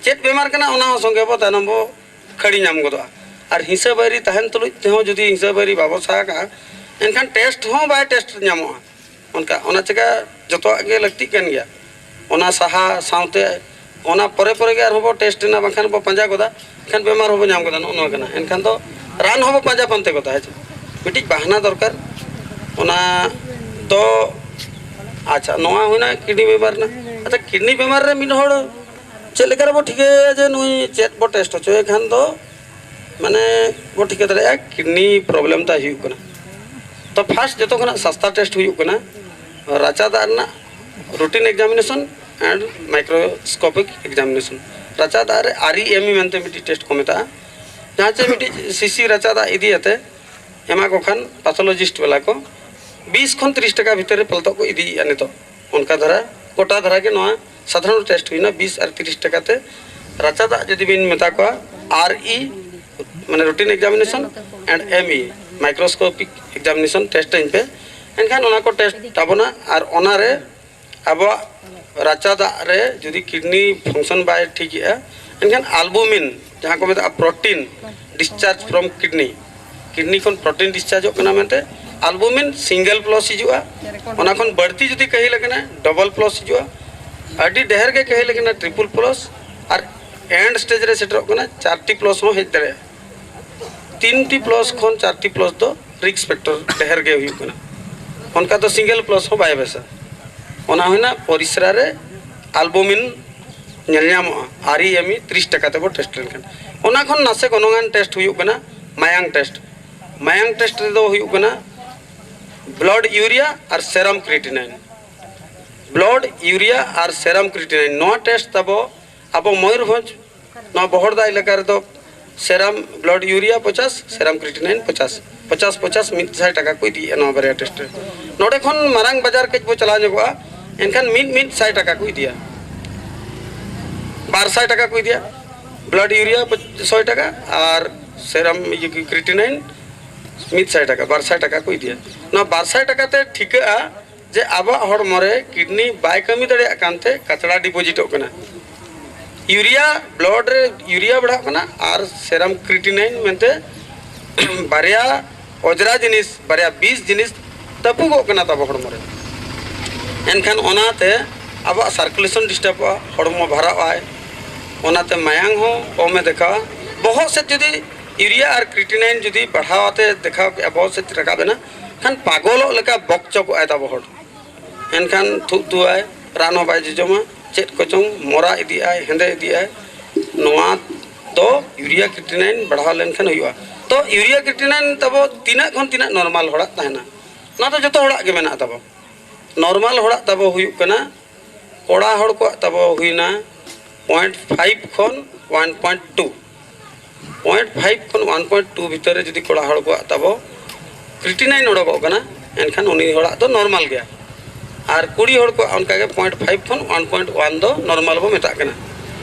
ᱪᱮᱫ ᱵᱮᱢᱟᱨ ᱠᱟᱱᱟ, ᱚᱱᱟ ᱦᱚᱸ ᱥᱚᱸᱜᱮ ᱵᱚ ᱛᱟᱭᱱᱚᱢ ᱵᱚ ᱠᱷᱟᱹᱲᱤ ᱧᱟᱢ ᱜᱚᱫᱚᱜᱼᱟ᱾ ᱟᱨ ᱦᱤᱥᱟᱹ ᱵᱟᱹᱭᱨᱤ ᱛᱟᱦᱮᱱ ᱛᱩᱞᱩᱡ ᱛᱮᱦᱚᱸ ᱡᱩᱫᱤ ᱦᱤᱥᱟᱹ ᱵᱟᱹᱭᱨᱤ ᱵᱟᱵᱚ ᱥᱟᱦᱟ ᱠᱟᱜᱼᱟ, ᱮᱱᱠᱷᱟᱱ ᱴᱮᱥᱴ ᱦᱚᱸ ᱵᱟᱭ ᱴᱮᱥᱴ ᱧᱟᱢᱚᱜᱼᱟ᱾ ᱚᱱᱠᱟ, ᱚᱱᱟ ᱪᱤᱠᱟ ᱡᱚᱛᱚᱣᱟᱜ ᱜᱮ ᱞᱟᱹᱠᱛᱤᱜ ᱠᱟᱱ ᱜᱮᱭᱟ᱾ ᱚᱱᱟ ᱥᱟᱦᱟ ᱥᱟᱶᱛᱮ ᱚᱱᱟ ᱯᱚᱨᱮ ᱯᱚᱨᱮ ᱜᱮ ᱟᱨᱦᱚᱸ ᱵᱚ ᱴᱮᱥᱴ ᱮᱱᱟ, ᱵᱟᱝᱠᱷᱟᱱ ᱵᱚ ᱯᱟᱸᱡᱟ ᱜᱚᱫᱟ, ᱮᱱᱠᱷᱟᱱ ᱵᱮᱢᱟᱨ ᱦᱚᱸᱵᱚ ᱧᱟᱢ ᱜᱚᱫᱟ᱾ ᱱᱚᱜᱼᱚ ᱱᱚᱣᱟ ᱠᱟᱱᱟ᱾ ᱮᱱᱠᱷᱟᱱ ᱫᱚ ᱨᱟᱱ ᱦᱚᱸᱵᱚ ᱯᱟᱸᱡᱟ ᱯᱟᱱᱛᱮ ᱜᱚᱫᱟ᱾ ᱦᱮᱸ ᱪᱮ? ᱢᱤᱫᱴᱤᱡ ᱵᱟᱦᱱᱟ ᱫᱚᱨᱠᱟᱨ᱾ ᱚᱱᱟ ᱫᱚ, ᱟᱪᱪᱷᱟ, ᱱᱚᱣᱟ ᱦᱩᱭᱱᱟ ᱠᱤᱰᱱᱤ ᱵᱮᱢᱟᱨ ᱨᱮᱱᱟᱜ᱾ ᱟᱪᱪᱷᱟ, ᱠᱤᱰᱱᱤ ᱵᱮᱢᱟᱨ ᱨᱮ ᱢᱤᱫ ᱦᱚᱲ ᱪᱮᱫ ᱞᱮᱠᱟ ᱨᱮᱵᱚ ᱴᱷᱤᱠᱟᱹᱭᱟ ᱡᱮ ᱱᱩᱭ ᱪᱮᱫ ᱵᱚ ᱴᱮᱥᱴ ᱦᱚᱪᱚᱭᱮ ᱠᱷᱟᱱ ᱫᱚ ᱢᱟᱱᱮ ᱵᱚ ᱴᱷᱤᱠᱟᱹ ᱫᱟᱲᱮᱭᱟᱜᱼᱟ ᱠᱤᱰᱱᱤ ᱯᱨᱚᱵᱞᱮᱢ ᱛᱟᱭ ᱦᱩᱭᱩᱜ ᱠᱟᱱᱟ? ᱛᱚ ᱯᱷᱟᱥᱴ ᱡᱚᱛᱚ ᱠᱷᱚᱱᱟᱜ ᱥᱟᱥᱛᱟ ᱴᱮᱥᱴ ᱦᱩᱭᱩᱜ ᱠᱟᱱᱟ ᱨᱟᱪᱟ ᱫᱟᱜ ᱨᱮᱱᱟᱜ ᱨᱩᱴᱤᱱ ᱮᱠᱡᱟᱢᱤᱱᱮᱥᱚᱱ ᱮᱱᱰ ᱢᱟᱭᱠᱨᱳᱥᱠᱳᱯᱤᱠ ᱮᱠᱡᱟᱢᱤᱱᱮᱥᱚᱱ᱾ ᱨᱟᱪᱟ ᱫᱟᱜ ᱨᱮ ᱟᱨ ᱤ ᱮᱢ ᱤ ᱢᱮᱱᱛᱮ ᱢᱤᱫᱴᱤᱡ ᱴᱮᱥᱴ ᱠᱚ ᱢᱮᱛᱟᱜᱼᱟ, ᱡᱟᱦᱟᱸ ᱪᱮ ᱢᱤᱫᱴᱤᱡ ᱥᱤᱥᱤ ᱨᱟᱪᱟ ᱫᱟᱜ ᱤᱫᱤ ᱠᱟᱛᱮ ᱮᱢᱟ ᱠᱚ ᱠᱷᱟᱱ ᱯᱟᱛᱷᱳᱞᱚᱡᱤᱥᱴ ᱵᱟᱞᱟ ᱠᱚ ᱵᱤᱥ ᱠᱷᱚᱱ ᱛᱤᱨᱤᱥ ᱴᱟᱠᱟ ᱵᱷᱤᱛᱤᱨ ᱨᱮ ᱯᱟᱞᱛᱚᱜ ᱠᱚ ᱤᱫᱤᱭᱮᱫᱼᱟ ᱱᱤᱛᱚᱜ᱾ ᱚᱱᱠᱟ ᱫᱷᱟᱨᱟ ᱜᱚᱴᱟ ᱫᱷᱟᱨᱟ ᱜᱮ ᱱᱚᱣᱟ ᱥᱟᱫᱷᱟᱨᱚᱱ ᱴᱮᱥᱴ ᱦᱩᱭᱱᱟ ᱵᱤᱥ ᱟᱨ ᱛᱤᱨᱤᱥ ᱴᱟᱠᱟ ᱛᱮ᱾ ᱨᱟᱪᱟ ᱫᱟᱜ ᱡᱩᱫᱤ ᱵᱤᱱ ᱢᱮᱛᱟ ᱠᱚᱣᱟ ᱟᱨ ᱤ ᱢᱟᱱᱮ ᱨᱩᱴᱤᱱ ᱮᱠᱡᱟᱢᱤᱱᱮᱥᱚᱱ ᱮᱱᱰ ᱮᱢ ᱤ ᱢᱟᱭᱠᱨᱳᱥᱠᱳᱯᱤᱠ ᱮᱠᱡᱟᱢᱤᱱᱮᱥᱚᱱ ᱴᱮᱥᱴ ᱟᱹᱧ ᱯᱮ, ᱮᱱᱠᱷᱟᱱ ᱚᱱᱟ ᱠᱚ ᱴᱮᱥᱴ ᱛᱟᱵᱚᱱᱟ᱾ ᱟᱨ ᱚᱱᱟᱨᱮ ᱟᱵᱚᱣᱟᱜ ᱨᱟᱪᱟ ᱫᱟᱜ ᱨᱮ ᱡᱩᱫᱤ ᱠᱤᱰᱱᱤ ᱯᱷᱟᱝᱥᱚᱱ ᱵᱟᱭ ᱴᱷᱤᱠ ᱮᱜᱼᱟ, ᱮᱱᱠᱷᱟᱱ ᱟᱞᱵᱩᱢᱤᱱ, ᱡᱟᱦᱟᱸ ᱠᱚ ᱢᱮᱛᱟᱜᱼᱟ protein discharge from kidney, ᱠᱤᱰᱱᱤ ᱠᱷᱚᱱ ᱯᱨᱳᱴᱤᱱ ᱰᱤᱥᱪᱟᱨᱡᱚᱜ ᱠᱟᱱᱟ ᱢᱮᱱᱛᱮ ᱟᱞᱵᱩᱢᱤᱱ ᱥᱤᱝᱜᱮᱞ ᱯᱞᱟᱥ ᱦᱤᱡᱩᱜᱼᱟ᱾ ᱚᱱᱟ ᱠᱷᱚᱱ ᱵᱟᱹᱲᱛᱤ ᱡᱩᱫᱤ ᱠᱟᱹᱦᱤᱞ ᱟᱠᱟᱱᱟ, ᱰᱚᱵᱚᱞ ᱯᱞᱟᱥ ᱦᱤᱡᱩᱜᱼᱟ᱾ ᱟᱹᱰᱤ ᱰᱷᱮᱨ ᱜᱮ ᱠᱟᱹᱦᱤᱞ ᱟᱠᱟᱱᱟ, triple plus. R and stage ᱨᱮ ᱥᱮᱴᱮᱨᱚᱜ ᱠᱟᱱᱟ, ᱪᱟᱨᱴᱤ ᱯᱞᱟᱥ ᱦᱚᱸ ᱦᱮᱡ ᱫᱟᱲᱮᱭᱟᱜᱼᱟ᱾ ᱛᱤᱱ ᱴᱤ ᱯᱞᱟᱥ ᱠᱷᱚᱱ ᱪᱟᱨ ᱴᱤ ᱯᱞᱟᱥ ᱫᱚ ᱨᱤᱥᱠ ᱯᱷᱮᱠᱴᱚᱨ ᱰᱷᱮᱨ ᱜᱮ ᱦᱩᱭᱩᱜ ᱠᱟᱱᱟ᱾ ᱚᱱᱠᱟ ᱫᱚ ᱥᱤᱝᱜᱮᱞ ᱯᱞᱟᱥ ᱦᱚᱸ ᱵᱟᱭ ᱵᱮᱥᱟ᱾ ᱚᱱᱟ ᱦᱩᱭᱱᱟ ᱯᱚᱨᱤᱥᱨᱟ ᱨᱮ ᱟᱞᱵᱩᱢᱤᱱ ᱧᱮᱞ ᱧᱟᱢᱚᱜᱼᱟ, ᱟᱨ ᱤ ᱮᱢ ᱤ ᱛᱤᱨᱤᱥ ᱴᱟᱠᱟ ᱛᱮᱵᱚ ᱴᱮᱥᱴ ᱞᱮᱱᱠᱷᱟᱱ᱾ ᱚᱱᱟ ᱠᱷᱚᱱ ᱱᱟᱥᱮ ᱜᱚᱱᱚᱝᱟᱱ ᱴᱮᱥᱴ ᱦᱩᱭᱩᱜ ᱠᱟᱱᱟ ᱢᱟᱭᱟᱝ ᱴᱮᱥᱴ᱾ ᱢᱟᱭᱟᱝ ᱴᱮᱥᱴ ᱨᱮᱫᱚ ᱦᱩᱭᱩᱜ ᱠᱟᱱᱟ ᱵᱞᱟᱰ ᱤᱭᱩᱨᱤᱭᱟ ᱟᱨ ᱥᱮᱨᱟᱢ ᱠᱨᱤᱴᱤᱱᱟᱭᱤᱱ᱾ ᱵᱞᱟᱰ ᱤᱭᱩᱨᱤᱭᱟ ᱟᱨ ᱥᱮᱨᱟᱢ ᱠᱨᱤᱴᱤᱱᱟᱭᱤᱱ, ᱱᱚᱣᱟ ᱴᱮᱥᱴ ᱛᱟᱵᱚ ᱟᱵᱚ ᱢᱚᱭᱩᱨᱵᱷᱚᱸᱡᱽ, ᱱᱚᱣᱟ ᱵᱚᱦᱚᱲᱫᱟ ᱮᱞᱟᱠᱟ ᱨᱮᱫᱚ ᱥᱮᱨᱟᱢ ᱵᱞᱟᱰ ᱤᱭᱩᱨᱤᱭᱟ ᱯᱚᱪᱟᱥ, ᱥᱮᱨᱟᱢ ᱠᱨᱤᱴᱤᱱᱟᱭᱤᱱ ᱯᱚᱪᱟᱥ, ᱯᱚᱪᱟᱥ ᱯᱚᱪᱟᱥ ᱢᱤᱫ ᱥᱟᱭ ᱴᱟᱠᱟ ᱠᱚ ᱤᱫᱤᱭᱮᱫᱼᱟ ᱱᱚᱣᱟ ᱵᱟᱨᱭᱟ ᱴᱮᱥᱴ ᱨᱮ᱾ ᱱᱚᱰᱮ ᱠᱷᱚᱱ ᱢᱟᱨᱟᱝ ᱵᱟᱡᱟᱨ ᱠᱟᱹᱡ ᱵᱚ ᱪᱟᱞᱟᱣ ᱧᱚᱜᱚᱜᱼᱟ, ᱮᱱᱠᱷᱟᱱ ᱢᱤᱫ ᱢᱤᱫ ᱥᱟᱭ ᱴᱟᱠᱟ ᱠᱚ ᱤᱫᱤᱭᱟ᱾ ᱵᱟᱨ ᱥᱟᱭ ᱴᱟᱠᱟ ᱠᱚ ᱤᱫᱤᱭᱟ ᱵᱞᱟᱰ ᱤᱭᱩᱨᱤᱭᱟ ᱥᱚᱭ ᱴᱟᱠᱟ, ᱟᱨ ᱥᱮᱨᱟᱢ ᱤᱭᱟᱹ ᱠᱨᱤᱴᱤᱱᱟᱭᱤᱱ ᱢᱤᱫ ᱥᱟᱭ ᱴᱟᱠᱟ, ᱵᱟᱨ ᱥᱟᱭ ᱴᱟᱠᱟ ᱠᱚ ᱤᱫᱤᱭᱟ᱾ ᱱᱚᱣᱟ ᱵᱟᱨ ᱥᱟᱭ ᱴᱟᱠᱟ ᱛᱮ ᱴᱷᱤᱠᱟᱹᱜᱼᱟ ᱡᱮ ᱟᱵᱚᱣᱟᱜ ᱦᱚᱲᱢᱚ ᱨᱮ ᱠᱤᱰᱱᱤ ᱵᱟᱭ ᱠᱟᱹᱢᱤ ᱫᱟᱲᱮᱭᱟᱜ ᱠᱟᱱᱛᱮ ᱠᱟᱪᱲᱟ ᱰᱤᱯᱚᱡᱤᱴᱚᱜ ᱠᱟᱱᱟ᱾ ᱤᱭᱩᱨᱤᱭᱟ, ᱵᱞᱟᱰ ᱨᱮ ᱤᱭᱩᱨᱤᱭᱟ ᱵᱟᱲᱦᱟᱜ ᱠᱟᱱᱟ ᱟᱨ ᱥᱮᱨᱟᱢ ᱠᱨᱤᱴᱤᱱᱟᱭᱤᱱ ᱢᱮᱱᱛᱮ ᱵᱟᱨᱭᱟ ᱚᱡᱽᱨᱟ ᱡᱤᱱᱤᱥ, ᱵᱟᱨᱭᱟ ᱵᱤᱥ ᱡᱤᱱᱤᱥ ᱛᱟᱹᱯᱩᱜᱚᱜ ᱠᱟᱱᱟ ᱛᱟᱵᱚ ᱦᱚᱲᱢᱚ ᱨᱮ᱾ ᱮᱱᱠᱷᱟᱱ ᱚᱱᱟᱛᱮ ᱟᱵᱚᱣᱟᱜ ᱥᱟᱨᱠᱩᱞᱮᱥᱚᱱ ᱰᱤᱥᱴᱟᱵᱚᱜᱼᱟ, ᱦᱚᱲᱢᱚ ᱵᱷᱟᱨᱟᱜ ᱟᱭ, ᱚᱱᱟᱛᱮ ᱢᱟᱭᱟᱝ ᱦᱚᱸ ᱠᱚᱢᱮ ᱫᱮᱠᱷᱟᱣᱟ᱾ ᱵᱚᱦᱚᱜ ᱥᱮᱫ ᱡᱩᱫᱤ ᱤᱭᱩᱨᱤᱭᱟ ᱟᱨ ᱠᱨᱤᱴᱤᱱᱟᱭᱤᱱ ᱡᱩᱫᱤ ᱵᱟᱲᱦᱟᱣ ᱟᱛᱮ ᱫᱮᱠᱷᱟᱣ ᱠᱮᱜᱼᱟ, ᱵᱚᱦᱚᱜ ᱥᱮᱫ ᱨᱟᱠᱟᱵ ᱮᱱᱟ, ᱠᱷᱟᱱ ᱯᱟᱜᱚᱞᱚᱜ ᱞᱮᱠᱟ ᱵᱚᱠᱪᱚᱠᱚᱜᱼᱟᱭ ᱛᱟᱵᱚ ᱦᱚᱲ᱾ ᱮᱱᱠᱷᱟᱱ ᱛᱷᱩᱜ ᱛᱷᱩᱜᱼᱟᱭ, ᱨᱟᱱ ᱦᱚᱸ ᱵᱟᱭ ᱡᱚᱡᱚᱢᱟ, ᱪᱮᱫ ᱠᱚᱪᱚᱝ ᱢᱚᱨᱟ ᱤᱫᱤᱜᱼᱟᱭ, ᱦᱮᱸᱫᱮ ᱤᱫᱤᱜᱼᱟᱭ᱾ ᱱᱚᱣᱟ ᱫᱚ ᱤᱭᱩᱨᱤᱭᱟ ᱠᱨᱤᱴᱤᱱᱟᱭᱤᱱ ᱵᱟᱲᱦᱟᱣ ᱞᱮᱱᱠᱷᱟᱱ ᱦᱩᱭᱩᱜᱼᱟ᱾ ᱛᱚ ᱤᱭᱩᱨᱤᱭᱟ ᱠᱨᱤᱴᱤᱱᱟᱭᱤᱱ ᱛᱟᱵᱚ ᱛᱤᱱᱟᱹᱜ ᱠᱷᱚᱱ ᱛᱤᱱᱟᱹᱜ ᱱᱚᱨᱢᱟᱞ ᱦᱚᱲᱟᱜ ᱛᱟᱦᱮᱱᱟ? ᱚᱱᱟ ᱫᱚ ᱡᱚᱛᱚ ᱦᱚᱲᱟᱜ ᱜᱮ ᱢᱮᱱᱟᱜ ᱛᱟᱵᱚ᱾ ᱱᱚᱨᱢᱟᱞ ᱦᱚᱲᱟᱜ ᱛᱟᱵᱚ ᱦᱩᱭᱩᱜ ᱠᱟᱱᱟ, ᱠᱚᱲᱟ ᱦᱚᱲ ᱠᱚᱣᱟᱜ ᱛᱟᱵᱚ ᱦᱩᱭᱱᱟ ᱯᱚᱭᱮᱱᱴ ᱯᱷᱟᱭᱤᱵᱷ ᱠᱷᱚᱱ one point two. Point five ᱠᱷᱚᱱ ᱚᱣᱟᱱ ᱯᱚᱭᱮᱱᱴ ᱴᱩ ᱵᱷᱤᱛᱟᱹᱨ ᱨᱮ ᱡᱩᱫᱤ ᱠᱚᱲᱟ ᱦᱚᱲ ᱠᱚᱣᱟᱜ ᱛᱟᱵᱚ ᱠᱨᱤᱴᱤᱱᱟᱭᱤᱱ ᱚᱰᱚᱠᱚᱜ ᱠᱟᱱᱟ, ᱮᱱᱠᱷᱟᱱ ᱩᱱᱤ ᱦᱚᱲᱟᱜ ᱫᱚ ᱱᱚᱨᱢᱟᱞ ᱜᱮᱭᱟ᱾ ᱟᱨ ᱠᱩᱲᱤ ᱦᱚᱲ ᱠᱚᱣᱟᱜ ᱚᱱᱠᱟᱜᱮ ᱯᱚᱭᱮᱱᱴ ᱯᱷᱟᱭᱤᱵᱷ ᱠᱷᱚᱱ ᱚᱣᱟᱱ ᱯᱚᱭᱮᱱᱴ ᱚᱣᱟᱱ ᱫᱚ ᱱᱚᱨᱢᱟᱞ ᱵᱚ ᱢᱮᱛᱟᱜ ᱠᱟᱱᱟ᱾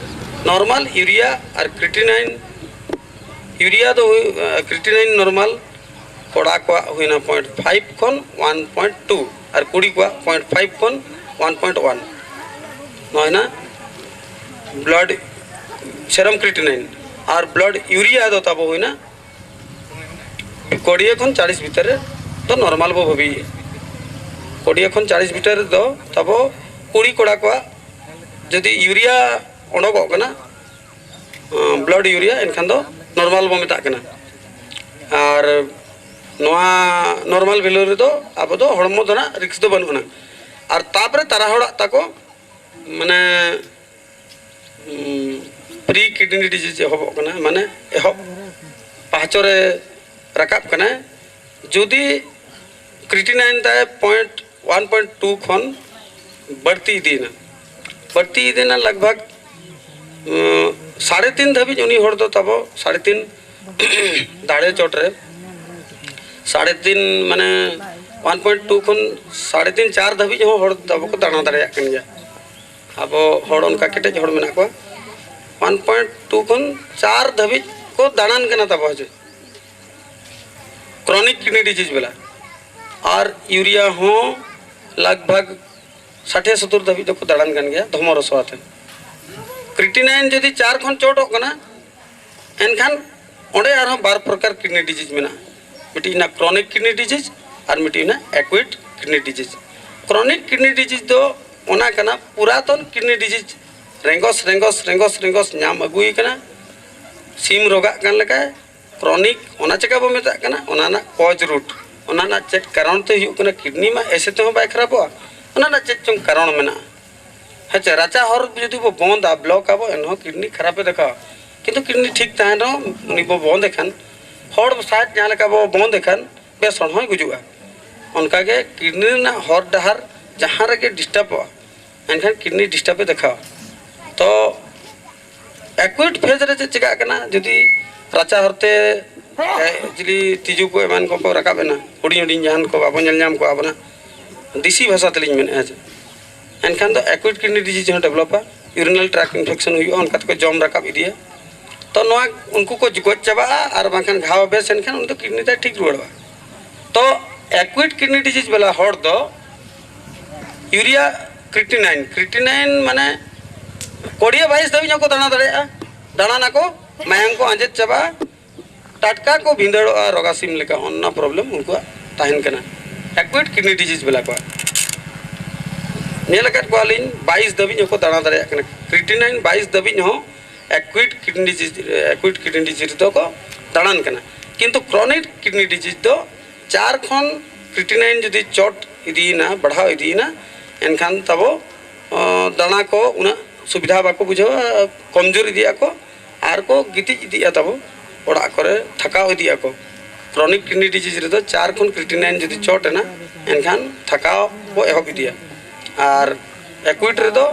ᱱᱚᱨᱢᱟᱞ ᱤᱭᱩᱨᱤᱭᱟ ᱟᱨ ᱠᱨᱤᱴᱤᱱᱟᱭᱤᱱ, ᱤᱭᱩᱨᱤᱭᱟ ᱫᱚ ᱦᱩᱭᱩᱜ, ᱠᱨᱤᱴᱤᱱᱟᱭᱤᱱ ᱱᱚᱨᱢᱟᱞ ᱠᱚᱲᱟ ᱠᱚᱣᱟᱜ ᱦᱩᱭᱱᱟ ᱯᱚᱭᱮᱱᱴ ᱯᱷᱟᱭᱤᱵᱷ ᱠᱷᱚᱱ ᱚᱣᱟᱱ ᱯᱚᱭᱮᱱᱴ ᱴᱩ, ᱟᱨ ᱠᱩᱲᱤ ᱠᱚᱣᱟᱜ ᱯᱚᱭᱮᱱᱴ ᱯᱷᱟᱭᱤᱵᱷ ᱠᱷᱚᱱ ᱚᱣᱟᱱ ᱯᱚᱭᱮᱱᱴ ᱚᱣᱟᱱ᱾ ᱱᱚᱣᱟ ᱦᱩᱭᱱᱟ ᱵᱞᱟᱰ ᱥᱮᱨᱟᱢ ᱠᱨᱤᱴᱤᱱᱟᱭᱤᱱ᱾ ᱟᱨ ᱵᱞᱟᱰ ᱤᱭᱩᱨᱤᱭᱟ ᱫᱚ ᱛᱟᱵᱚ ᱦᱩᱭᱱᱟ ᱠᱩᱲᱤᱭᱟᱹ ᱠᱷᱚᱱ ᱪᱟᱞᱤᱥ ᱵᱷᱤᱛᱟᱹᱨ ᱨᱮ ᱫᱚ ᱱᱚᱨᱢᱟᱞ ᱵᱚ ᱵᱷᱟᱹᱵᱤᱭᱮᱫᱼᱟ᱾ ᱠᱩᱲᱤᱭᱟᱹ ᱠᱷᱚᱱ ᱪᱟᱞᱤᱥ ᱵᱷᱤᱛᱟᱹᱨ ᱨᱮᱫᱚ ᱛᱟᱵᱚ ᱠᱩᱲᱤ ᱠᱚᱲᱟ ᱠᱚᱣᱟᱜ ᱡᱩᱫᱤ ᱤᱭᱩᱨᱤᱭᱟ ᱚᱰᱚᱠᱚᱜ ᱠᱟᱱᱟ, ᱵᱞᱟᱰ ᱤᱭᱩᱨᱤᱭᱟ, ᱮᱱᱠᱷᱟᱱ ᱫᱚ ᱱᱚᱨᱢᱟᱞ ᱵᱚ ᱢᱮᱛᱟᱜ ᱠᱟᱱᱟ᱾ ᱟᱨ ᱱᱚᱣᱟ ᱱᱚᱨᱢᱟᱞ ᱵᱷᱮᱞᱩ ᱨᱮᱫᱚ ᱟᱵᱚ ᱫᱚ ᱦᱚᱲᱢᱚ ᱫᱚ ᱱᱟᱜ ᱨᱤᱠᱥ ᱫᱚ ᱵᱟᱹᱱᱩᱜ ᱟᱱᱟ᱾ ᱟᱨ ᱛᱟᱯᱚᱨᱮ ᱛᱟᱨᱟ ᱦᱚᱲᱟᱜ ᱛᱟᱠᱚ ᱢᱟᱱᱮ ᱯᱨᱤ ᱠᱤᱰᱱᱤ ᱰᱤᱡᱤᱡᱽ ᱮᱦᱚᱵᱚᱜ ᱠᱟᱱᱟ, ᱢᱟᱱᱮ ᱮᱦᱚᱵ ᱯᱟᱦᱪᱚ ᱨᱮ ᱨᱟᱠᱟᱵ ᱠᱟᱱᱟ᱾ ᱡᱩᱫᱤ ᱠᱨᱤᱴᱤᱱᱟᱭᱤᱱ ᱛᱟᱭ ᱯᱚᱭᱮᱱᱴ ᱳᱣᱟᱱ ᱯᱚᱭᱮᱱᱴ ᱴᱩ ᱠᱷᱚᱱ ᱵᱟᱹᱲᱛᱤ ᱤᱫᱤᱭᱮᱱᱟ, ᱵᱟᱹᱲᱛᱤ ᱤᱫᱤᱭᱮᱱᱟ ᱞᱟᱜᱽ ᱵᱷᱟᱜᱽ ᱩᱸ, ᱥᱟᱲᱮ ᱛᱤᱱ ᱫᱷᱟᱹᱵᱤᱡ ᱩᱱᱤ ᱦᱚᱲ ᱫᱚ ᱛᱟᱵᱚ ᱥᱟᱲᱮ ᱛᱤᱱ ᱫᱟᱲᱮ ᱪᱚᱴ ᱨᱮ ᱥᱟᱲᱮ ᱛᱤᱱ ᱢᱟᱱᱮ ᱳᱣᱟᱱ ᱯᱚᱭᱮᱱᱴ ᱴᱩ ᱠᱷᱚᱱ ᱥᱟᱲᱮ ᱛᱤᱱ ᱪᱟᱨ ᱫᱷᱟᱹᱵᱤᱡ ᱦᱚᱸ ᱦᱚᱲ ᱛᱟᱵᱚ ᱠᱚ ᱫᱟᱬᱟ ᱫᱟᱲᱮᱭᱟᱜ ᱠᱟᱱ ᱜᱮᱭᱟ᱾ ᱟᱵᱚ ᱦᱚᱲ ᱚᱱᱠᱟ ᱠᱮᱴᱮᱡ ᱦᱚᱲ ᱢᱮᱱᱟᱜ ᱠᱚᱣᱟ, ᱳᱣᱟᱱ ᱯᱚᱭᱮᱱᱴ ᱴᱩ ᱠᱷᱚᱱ ᱪᱟᱨ ᱫᱷᱟᱹᱵᱤᱡ ᱠᱚ ᱫᱟᱬᱟᱱ ᱠᱟᱱᱟ ᱛᱟᱵᱚ ᱦᱚᱪᱚ ᱠᱨᱚᱱᱤᱠ ᱠᱤᱰᱱᱤ ᱰᱤᱡᱤᱡᱽ ᱵᱮᱞᱟ᱾ ᱟᱨ ᱤᱭᱩᱨᱤᱭᱟ ᱦᱚᱸ ᱞᱟᱜᱽ ᱵᱷᱟᱜᱽ ᱥᱟᱴᱷᱮ ᱥᱚᱛᱛᱚᱨ ᱫᱷᱟᱹᱵᱤᱡ ᱫᱚᱠᱚ ᱫᱟᱬᱟᱱ ᱠᱟᱱ ᱜᱮᱭᱟ ᱫᱷᱚᱢᱚᱨ ᱚᱥᱚ ᱟᱛᱮ᱾ ᱠᱨᱤᱴᱤᱱᱟᱭᱤᱱ ᱡᱩᱫᱤ ᱪᱟᱨ ᱠᱷᱚᱱ ᱪᱚᱴᱚᱜ ᱠᱟᱱᱟ, ᱮᱱᱠᱷᱟᱱ ᱚᱸᱰᱮ ᱟᱨᱦᱚᱸ ᱵᱟᱨ ᱯᱨᱚᱠᱟᱨ ᱠᱤᱰᱱᱤ ᱰᱤᱡᱤᱡᱽ ᱢᱮᱱᱟᱜᱼᱟ᱾ ᱢᱤᱫᱴᱤᱡ ᱦᱮᱱᱟᱜ ᱠᱨᱚᱱᱤᱠ ᱠᱤᱰᱱᱤ ᱰᱤᱡᱤᱡᱽ ᱟᱨ ᱢᱤᱫᱴᱤᱡ ᱦᱮᱱᱟᱜ ᱮᱠᱩᱭᱤᱴ ᱠᱤᱰᱱᱤ ᱰᱤᱡᱤᱡᱽ᱾ ᱠᱨᱚᱱᱤᱠ ᱠᱤᱰᱱᱤ ᱰᱤᱡᱤᱡᱽ ᱫᱚ ᱚᱱᱟ ᱠᱟᱱᱟ ᱯᱩᱨᱟᱛᱚᱱ ᱠᱤᱰᱱᱤ ᱰᱤᱡᱤᱡᱽ, ᱨᱮᱸᱜᱚᱥ ᱨᱮᱸᱜᱚᱥ ᱨᱮᱸᱜᱚᱥ ᱨᱮᱸᱜᱚᱥ ᱧᱟᱢ ᱟᱹᱜᱩᱭ ᱠᱟᱱᱟ, ᱥᱤᱢ ᱨᱚᱜᱟᱜ ᱠᱟᱱ ᱞᱮᱠᱟ᱾ ᱠᱨᱚᱱᱤᱠ ᱚᱱᱟ ᱪᱮᱠᱟ ᱵᱚ ᱢᱮᱛᱟᱜ ᱠᱟᱱᱟ, ᱚᱱᱟ ᱨᱮᱱᱟᱜ ᱠᱚᱡᱽ ᱨᱩᱴ, ᱚᱱᱟ ᱨᱮᱱᱟᱜ ᱪᱮᱫ ᱠᱟᱨᱚᱱ ᱛᱮ ᱦᱩᱭᱩᱜ ᱠᱟᱱᱟ? ᱠᱤᱰᱱᱤ ᱢᱟ ᱮᱥᱮ ᱛᱮᱦᱚᱸ ᱵᱟᱭ ᱠᱷᱟᱨᱟᱯᱚᱜᱼᱟ, ᱚᱱᱟ ᱨᱮᱱᱟᱜ ᱪᱮᱫ ᱪᱚᱝ ᱠᱟᱨᱚᱱ ᱢᱮᱱᱟᱜᱼᱟ᱾ ᱦᱮᱸ ᱪᱮ, ᱨᱟᱪᱟ ᱦᱚᱨ ᱡᱩᱫᱤ ᱵᱚ ᱵᱚᱱᱫᱟ, ᱵᱞᱚᱠ ᱟᱵᱚ, ᱮᱱᱦᱚᱸ ᱠᱤᱰᱱᱤ ᱠᱷᱟᱨᱟᱯᱮ ᱫᱮᱠᱷᱟᱣᱟ᱾ ᱠᱤᱱᱛᱩ ᱠᱤᱰᱱᱤ ᱴᱷᱤᱠ ᱛᱟᱦᱮᱱ ᱨᱮᱦᱚᱸ ᱩᱱᱤ ᱵᱚ ᱵᱚᱱᱫᱮ ᱠᱷᱟᱱ, ᱦᱚᱲ ᱥᱟᱡᱽ ᱡᱟᱦᱟᱸ ᱞᱮᱠᱟ ᱵᱚ ᱵᱚᱱᱫᱮ ᱠᱷᱟᱱ ᱵᱮᱥ ᱦᱚᱲ ᱦᱚᱸᱭ ᱜᱩᱡᱩᱜᱼᱟ᱾ ᱚᱱᱠᱟᱜᱮ ᱠᱤᱰᱱᱤ ᱨᱮᱱᱟᱜ ᱦᱚᱨ ᱰᱟᱦᱟᱨ ᱡᱟᱦᱟᱸ ᱨᱮᱜᱮ ᱰᱤᱥᱴᱟᱵᱚᱜᱼᱟ, ᱮᱱᱠᱷᱟᱱ ᱠᱤᱰᱱᱤ ᱰᱤᱥᱴᱟᱵᱮ ᱫᱮᱠᱷᱟᱣᱟ᱾ ᱛᱚ ᱮᱠᱩᱭᱤᱴ ᱯᱷᱮᱡᱽ ᱨᱮ ᱪᱮᱫ ᱪᱤᱠᱟᱹᱜ ᱠᱟᱱᱟ? ᱡᱩᱫᱤ ᱨᱟᱪᱟ ᱦᱚᱨᱛᱮ ᱮ, ᱪᱤᱞᱤ ᱛᱤᱡᱩ ᱠᱚ ᱮᱢᱟᱱ ᱠᱚᱠᱚ ᱨᱟᱠᱟᱵ ᱮᱱᱟ, ᱦᱩᱰᱤᱧ ᱦᱩᱰᱤᱧ ᱡᱟᱦᱟᱱ ᱠᱚ ᱵᱟᱵᱚ ᱧᱮᱞ ᱧᱟᱢ ᱠᱚᱣᱟ ᱟᱵᱚᱱᱟᱜ ᱫᱮᱥᱤ ᱵᱷᱟᱥᱟ ᱛᱮᱞᱤᱧ ᱢᱮᱱᱮᱫᱼᱟ ᱡᱮ, ᱮᱱᱠᱷᱟᱱ ᱫᱚ ᱮᱠᱩᱭᱤᱴ ᱠᱤᱰᱱᱤ ᱰᱤᱡᱤᱡᱽ ᱦᱚᱸ ᱰᱮᱵᱷᱞᱚᱯᱟ, ᱤᱭᱩᱨᱤᱱᱟᱞ ᱴᱨᱟᱠ ᱤᱱᱯᱷᱮᱠᱥᱚᱱ ᱦᱩᱭᱩᱜᱼᱟ, ᱚᱱᱠᱟ ᱛᱮᱠᱚ ᱡᱚᱢ ᱨᱟᱠᱟᱵ ᱤᱫᱤᱭᱟ᱾ ᱛᱚ ᱱᱚᱣᱟ ᱩᱱᱠᱩ ᱠᱚ ᱜᱚᱡ ᱪᱟᱵᱟᱜᱼᱟ, ᱟᱨ ᱵᱟᱝᱠᱷᱟᱱ ᱜᱷᱟᱣ ᱵᱮᱥ ᱮᱱᱠᱷᱟᱱ ᱩᱱᱤ ᱫᱚ ᱠᱤᱰᱱᱤ ᱛᱟᱭ ᱴᱷᱤᱠ ᱨᱩᱣᱟᱹᱲᱚᱜᱼᱟ᱾ ᱛᱚ ᱮᱠᱩᱭᱤᱴ ᱠᱤᱰᱱᱤ ᱰᱤᱡᱤᱡᱽ ᱵᱟᱞᱟ ᱦᱚᱲ ᱫᱚ ᱤᱭᱩᱨᱤᱭᱟ ᱠᱨᱤᱴᱤᱱᱟᱭᱤᱱ, ᱠᱨᱤᱴᱤᱱᱟᱭᱤᱱ ᱢᱟᱱᱮ ᱠᱳᱰᱤᱭᱟ ᱵᱟᱭᱤᱥ ᱫᱷᱟᱹᱵᱤᱡ ᱦᱚᱸᱠᱚ ᱫᱟᱬᱟ ᱫᱟᱲᱮᱭᱟᱜᱼᱟ, ᱫᱟᱬᱟᱱᱟᱠᱚ, ᱢᱟᱭᱟᱢ ᱠᱚ ᱟᱸᱡᱮᱫ ᱪᱟᱵᱟᱜᱼᱟ, ᱴᱟᱴᱠᱟ ᱠᱚ ᱵᱷᱤᱸᱫᱟᱹᱲᱚᱜᱼᱟ, ᱨᱚᱜᱟ ᱥᱤᱢ ᱞᱮᱠᱟ, ᱚᱱᱟ ᱯᱨᱚᱵᱞᱮᱢ ᱩᱱᱠᱩᱣᱟᱜ ᱛᱟᱦᱮᱱ ᱠᱟᱱᱟ᱾ ᱮᱠᱩᱭᱤᱴ ᱠᱤᱰᱱᱤ ᱰᱤᱡᱤᱡᱽ ᱵᱟᱞᱟ ᱠᱚᱣᱟᱜ ᱧᱮᱞ ᱟᱠᱟᱫ ᱠᱚᱣᱟᱞᱤᱧ, ᱵᱟᱭᱤᱥ ᱫᱷᱟᱹᱵᱤᱡ ᱦᱚᱸᱠᱚ ᱫᱟᱬᱟ ᱫᱟᱲᱮᱭᱟᱜ ᱠᱟᱱᱟ᱾ ᱠᱨᱤᱴᱤᱱᱟᱭᱤᱱ ᱵᱟᱭᱤᱥ ᱫᱷᱟᱹᱵᱤᱡ ᱦᱚᱸ ᱮᱠᱩᱭᱤᱴ ᱠᱤᱰᱱᱤ ᱰᱤᱡᱤᱡᱽ, ᱮᱠᱩᱭᱤᱴ ᱠᱤᱰᱱᱤ ᱰᱤᱡᱤᱡᱽ ᱨᱮᱫᱚ ᱠᱚ ᱫᱟᱬᱟᱱ ᱠᱟᱱᱟ᱾ ᱠᱤᱱᱛᱩ ᱠᱨᱚᱱᱤᱠ ᱠᱤᱰᱱᱤ ᱰᱤᱡᱤᱡᱽ ᱫᱚ ᱪᱟᱨ ᱠᱷᱚᱱ ᱠᱨᱤᱴᱤᱱᱟᱭᱤᱱ ᱡᱩᱫᱤ ᱪᱚᱴ ᱤᱫᱤᱭᱮᱱᱟ, ᱵᱟᱲᱦᱟᱣ ᱤᱫᱤᱭᱮᱱᱟ, ᱮᱱᱠᱷᱟᱱ ᱛᱟᱵᱚ, ᱚ, ᱫᱟᱬᱟ ᱠᱚ ᱩᱱᱟᱹᱜ ᱥᱩᱵᱤᱫᱷᱟ ᱵᱟᱠᱚ ᱵᱩᱡᱷᱟᱹᱣᱟ, ᱠᱚᱢᱡᱳᱨ ᱤᱫᱤᱜ ᱟᱠᱚ ᱟᱨ ᱠᱚ ᱜᱤᱛᱤᱡ ᱤᱫᱤᱜᱼᱟ, ᱛᱟᱵᱚ ᱚᱲᱟᱜ ᱠᱚᱨᱮ ᱛᱷᱟᱠᱟᱣ ᱤᱫᱤᱜ ᱟᱠᱚ᱾ ᱠᱨᱚᱱᱤᱠ ᱠᱤᱰᱱᱤ ᱰᱤᱡᱤᱡᱽ ᱨᱮᱫᱚ ᱪᱟᱨ ᱠᱷᱚᱱ ᱠᱨᱤᱴᱤᱱᱟᱭᱤᱱ ᱡᱩᱫᱤ ᱪᱚᱴ ᱮᱱᱟ, ᱮᱱᱠᱷᱟᱱ ᱛᱷᱟᱠᱟᱣ ᱠᱚ ᱮᱦᱚᱵ ᱤᱫᱤᱭᱟ᱾ ᱟᱨ ᱮᱠᱩᱭᱤᱴ ᱨᱮᱫᱚ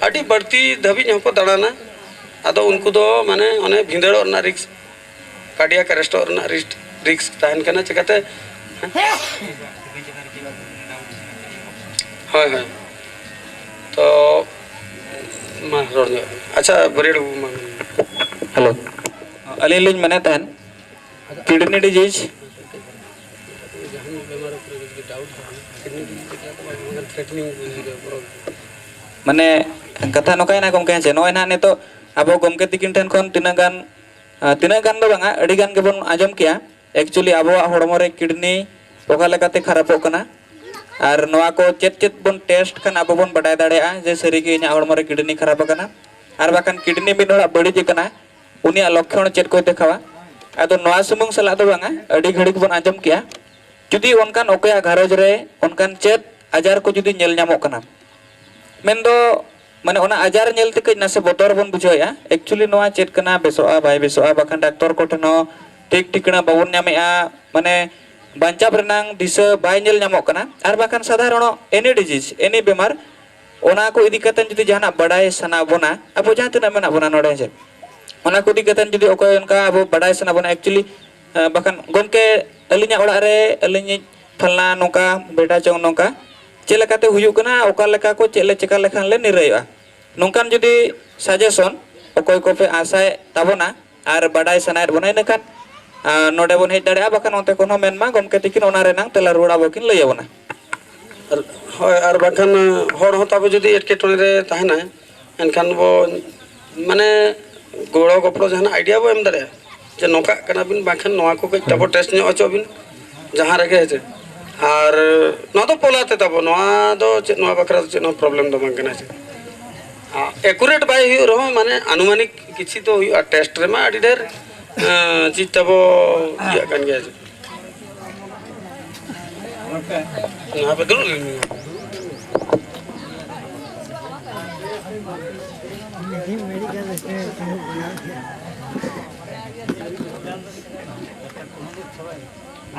ᱟᱹᱰᱤ ᱵᱟᱹᱲᱛᱤ ᱫᱷᱟᱹᱵᱤᱡ ᱦᱚᱸᱠᱚ ᱫᱟᱬᱟᱱᱟ᱾ ᱟᱫᱚ ᱩᱱᱠᱩ ᱫᱚ ᱢᱟᱱᱮ ᱚᱱᱮ ᱵᱷᱤᱸᱫᱟᱹᱲᱚᱜ ᱨᱮᱱᱟᱜ ᱨᱤᱠᱥ, ᱠᱟᱨᱰᱤᱭᱟᱠ ᱟᱨᱮᱥᱴᱚᱜ ᱨᱮᱱᱟᱜ ᱨᱤᱥᱠ, ᱨᱤᱥᱠ ᱛᱟᱦᱮᱱ ᱠᱟᱱᱟ᱾ ᱪᱤᱠᱟᱹᱛᱮ? ᱦᱳᱭ, ᱦᱳᱭ᱾ ᱛᱚ ᱢᱟ ᱨᱚᱲ ᱧᱚᱜ᱾ ᱟᱪᱪᱷᱟ, ᱵᱟᱹᱨᱭᱟᱹᱲ ᱵᱟᱹᱵᱩ, ᱢᱟ᱾ ᱦᱮᱞᱳ, ᱟᱹᱞᱤᱧ ᱞᱤᱧ ᱢᱮᱱᱮᱫ ᱛᱟᱦᱮᱱ, ᱠᱤᱰᱱᱤ ᱰᱤᱡᱤᱡᱽ, ᱢᱟᱱᱮ, ᱠᱟᱛᱷᱟ ᱱᱚᱝᱠᱟᱭᱮᱱᱟ ᱜᱚᱢᱠᱮ, ᱦᱮᱸ ᱥᱮ, ᱱᱚᱜᱼᱚᱭ ᱱᱟᱦᱟᱜ ᱱᱤᱛᱚᱜ ᱟᱵᱚ ᱜᱚᱢᱠᱮ ᱛᱤᱠᱤᱱ ᱴᱷᱮᱱ ᱠᱷᱚᱱ ᱛᱤᱱᱟᱹᱜ ᱜᱟᱱ, ᱟᱸ, ᱛᱤᱱᱟᱹᱜ ᱜᱟᱱ ᱫᱚ ᱵᱟᱝᱟ, ᱟᱹᱰᱤ ᱜᱟᱱ ᱜᱮᱵᱚᱱ ᱟᱸᱡᱚᱢ ᱠᱮᱜᱼᱟ᱾ ᱮᱠᱪᱩᱭᱮᱞᱤ ᱟᱵᱚᱣᱟᱜ ᱦᱚᱲᱢᱚ ᱨᱮ ᱠᱤᱰᱱᱤ ᱚᱠᱟ ᱞᱮᱠᱟᱛᱮ ᱠᱷᱟᱨᱟᱯᱚᱜ ᱠᱟᱱᱟ, ᱟᱨ ᱱᱚᱣᱟ ᱠᱚ ᱪᱮᱫ ᱪᱮᱫ ᱵᱚᱱ ᱴᱮᱥᱴ ᱠᱷᱟᱱ ᱟᱵᱚ ᱵᱚᱱ ᱵᱟᱰᱟᱭ ᱫᱟᱲᱮᱭᱟᱜᱼᱟ ᱡᱮ ᱥᱟᱹᱨᱤᱜᱮ ᱤᱧᱟᱹᱜ ᱦᱚᱲᱢᱚ ᱨᱮ ᱠᱤᱰᱱᱤ ᱠᱷᱟᱨᱟᱯ ᱟᱠᱟᱱᱟ᱾ ᱟᱨ ᱵᱟᱠᱷᱟᱱ ᱠᱤᱰᱱᱤ ᱢᱤᱫ ᱦᱚᱲᱟᱜ ᱵᱟᱹᱲᱤᱡ ᱟᱠᱟᱱᱟ, ᱩᱱᱤᱭᱟᱜ ᱞᱚᱠᱠᱷᱚᱬ ᱪᱮᱫ ᱠᱚᱭ ᱫᱮᱠᱷᱟᱣᱟ? ᱟᱫᱚ ᱱᱚᱣᱟ ᱥᱩᱢᱩᱝ ᱥᱟᱞᱟᱜ ᱫᱚ ᱵᱟᱝᱟ, ᱟᱹᱰᱤ ᱜᱷᱟᱹᱲᱤᱡ ᱵᱚᱱ ᱟᱸᱡᱚᱢ ᱠᱮᱜᱼᱟ, ᱡᱩᱫᱤ ᱚᱱᱠᱟᱱ ᱚᱠᱚᱭᱟᱜ ᱜᱷᱟᱨᱚᱸᱡᱽ ᱨᱮ ᱚᱱᱠᱟᱱ ᱪᱮᱫ ᱟᱡᱟᱨ ᱠᱚ ᱡᱩᱫᱤ ᱧᱮᱞ ᱧᱟᱢᱚᱜ ᱠᱟᱱᱟ, ᱢᱮᱱᱫᱚ ᱢᱟᱱᱮ ᱚᱱᱟ ᱟᱡᱟᱨ ᱧᱮᱞ ᱛᱮ ᱠᱟᱹᱡ ᱱᱟᱥᱮ ᱵᱚᱛᱚᱨ ᱵᱚᱱ ᱵᱩᱡᱷᱟᱹᱣᱮᱫᱼᱟ᱾ ᱮᱠᱪᱩᱭᱮᱞᱤ ᱱᱚᱣᱟ ᱪᱮᱫ ᱠᱟᱱᱟ, ᱵᱮᱥᱚᱜᱼᱟ ᱵᱟᱭ ᱵᱮᱥᱚᱜᱼᱟ, ᱵᱟᱠᱷᱟᱱ ᱰᱟᱠᱛᱚᱨ ᱠᱚᱴᱷᱮᱱ ᱦᱚᱸ ᱴᱷᱤᱠ ᱴᱷᱤᱠᱟᱹᱱᱟ ᱵᱟᱵᱚᱱ ᱧᱟᱢᱮᱫᱼᱟ, ᱢᱟᱱᱮ ᱵᱟᱧᱪᱟᱣ ᱨᱮᱱᱟᱝ ᱫᱤᱥᱟᱹ ᱵᱟᱭ ᱧᱮᱞ ᱧᱟᱢᱚᱜ ᱠᱟᱱᱟ᱾ ᱟᱨ ᱵᱟᱠᱷᱟᱱ ᱥᱟᱫᱷᱟᱨᱚᱱᱚ ᱮᱱᱤ ᱰᱤᱡᱤᱡᱽ, ᱮᱱᱤ ᱵᱮᱢᱟᱨ, ᱚᱱᱟ ᱠᱚ ᱤᱫᱤ ᱠᱟᱛᱮ ᱡᱩᱫᱤ ᱡᱟᱦᱟᱱᱟᱜ ᱵᱟᱰᱟᱭ ᱥᱟᱱᱟ ᱵᱚᱱᱟ, ᱟᱵᱚ ᱡᱟᱦᱟᱸ ᱛᱤᱱᱟᱹᱜ ᱢᱮᱱᱟᱜ ᱵᱚᱱᱟ ᱱᱚᱰᱮ, ᱦᱮᱸ ᱥᱮ, ᱚᱱᱟ ᱠᱚ ᱤᱫᱤ ᱠᱟᱛᱮ ᱡᱩᱫᱤ ᱚᱠᱚᱭ ᱚᱱᱠᱟ ᱟᱵᱚ ᱵᱟᱰᱟᱭ ᱥᱟᱱᱟ ᱵᱚᱱᱟ, ᱮᱠᱪᱩᱭᱮᱞᱤ, ᱵᱟᱠᱷᱟᱱ ᱜᱚᱢᱠᱮ, ᱟᱹᱞᱤᱧᱟᱜ ᱚᱲᱟᱜ ᱨᱮ ᱟᱹᱞᱤᱧᱤᱡ ᱯᱷᱟᱞᱱᱟ ᱱᱚᱝᱠᱟ ᱵᱮᱴᱟ ᱪᱚᱝ ᱱᱚᱝᱠᱟ ᱪᱮᱫ ᱞᱮᱠᱟᱛᱮ ᱦᱩᱭᱩᱜ ᱠᱟᱱᱟ, ᱚᱠᱟ ᱞᱮᱠᱟ ᱠᱚ ᱪᱮᱫ ᱞᱮ ᱪᱮᱠᱟ ᱞᱮᱠᱷᱟᱱ ᱞᱮ ᱱᱤᱨᱟᱹᱭᱚᱜᱼᱟ, ᱱᱚᱝᱠᱟᱱ ᱡᱩᱫᱤ ᱥᱟᱡᱮᱥᱚᱱ ᱚᱠᱚᱭ ᱠᱚᱯᱮ ᱟᱥᱟᱭᱮᱫ ᱛᱟᱵᱚᱱᱟ ᱟᱨ ᱵᱟᱰᱟᱭ ᱥᱟᱱᱟᱭᱮᱫ ᱵᱚᱱᱟ, ᱤᱱᱟᱹᱠᱷᱟᱱ, ᱟᱸ, ᱱᱚᱰᱮ ᱵᱚᱱ ᱦᱮᱡ ᱫᱟᱲᱮᱭᱟᱜᱼᱟ, ᱵᱟᱠᱷᱟᱱ ᱚᱱᱛᱮ ᱠᱷᱚᱱ ᱦᱚᱸ ᱢᱮᱱ ᱢᱟ, ᱜᱚᱢᱠᱮ ᱛᱤᱠᱤᱱ ᱚᱱᱟ ᱨᱮᱱᱟᱝ ᱛᱮᱞᱟ ᱨᱩᱣᱟᱹᱲ ᱟᱵᱚ ᱠᱤᱱ ᱞᱟᱹᱭ ᱟᱵᱚᱱᱟ᱾ ᱟᱨ, ᱦᱳᱭ, ᱟᱨ ᱵᱟᱝᱠᱷᱟᱱ, ᱦᱚᱲ ᱦᱚᱸ ᱛᱟᱵᱚ ᱡᱩᱫᱤ ᱮᱴᱠᱮᱴᱚᱬᱮ ᱨᱮ ᱛᱟᱦᱮᱱᱟᱭ, ᱮᱱᱠᱷᱟᱱ ᱵᱚ, ᱢᱟᱱᱮ, ᱜᱚᱲᱚ ᱜᱚᱯᱚᱲᱚ ᱡᱟᱦᱟᱱᱟᱜ ᱟᱭᱰᱤᱭᱟ ᱵᱚ ᱮᱢ ᱫᱟᱲᱮᱭᱟᱜᱼᱟ, ᱡᱮ ᱱᱚᱝᱠᱟᱜ ᱠᱟᱱᱟ ᱵᱤᱱ, ᱵᱟᱝᱠᱷᱟᱱ ᱱᱚᱣᱟ ᱠᱚ ᱠᱟᱹᱡ ᱛᱟᱵᱚ ᱴᱮᱥᱴ ᱧᱚᱜ ᱦᱚᱪᱚᱜ ᱵᱤᱱ, ᱡᱟᱦᱟᱸ ᱨᱮᱜᱮ, ᱦᱮᱸ ᱥᱮ᱾ ᱟᱨ ᱱᱚᱣᱟ ᱫᱚ ᱯᱚᱞᱟᱛᱮ ᱛᱟᱵᱚ, ᱱᱚᱣᱟ ᱫᱚ ᱪᱮᱫ, ᱱᱚᱣᱟ ᱵᱟᱠᱷᱨᱟ ᱫᱚ ᱪᱮᱫ ᱦᱚᱸ ᱯᱨᱚᱵᱞᱮᱢ ᱫᱚ ᱵᱟᱝ ᱠᱟᱱᱟ, ᱦᱮᱸ ᱥᱮ᱾ ᱮᱠᱩᱨᱮᱴ ᱵᱟᱭ ᱦᱩᱭᱩᱜ ᱨᱮᱦᱚᱸ, ᱢᱟᱱᱮ, ᱟᱱᱩᱢᱟᱱᱤᱠ ᱠᱤᱪᱷᱤ ᱫᱚ ᱦᱩᱭᱩᱜᱼᱟ᱾ ᱴᱮᱥᱴ ᱨᱮᱢᱟ ᱟᱹᱰᱤ ᱰᱷᱮᱨ ᱪᱮᱫ ᱛᱟᱵᱚ ᱤᱭᱟᱹᱜ ᱠᱟᱱ ᱜᱮᱭᱟ᱾ ᱟᱯᱮ ᱫᱩᱲᱩᱵ ᱞᱮᱱ ᱜᱮ᱾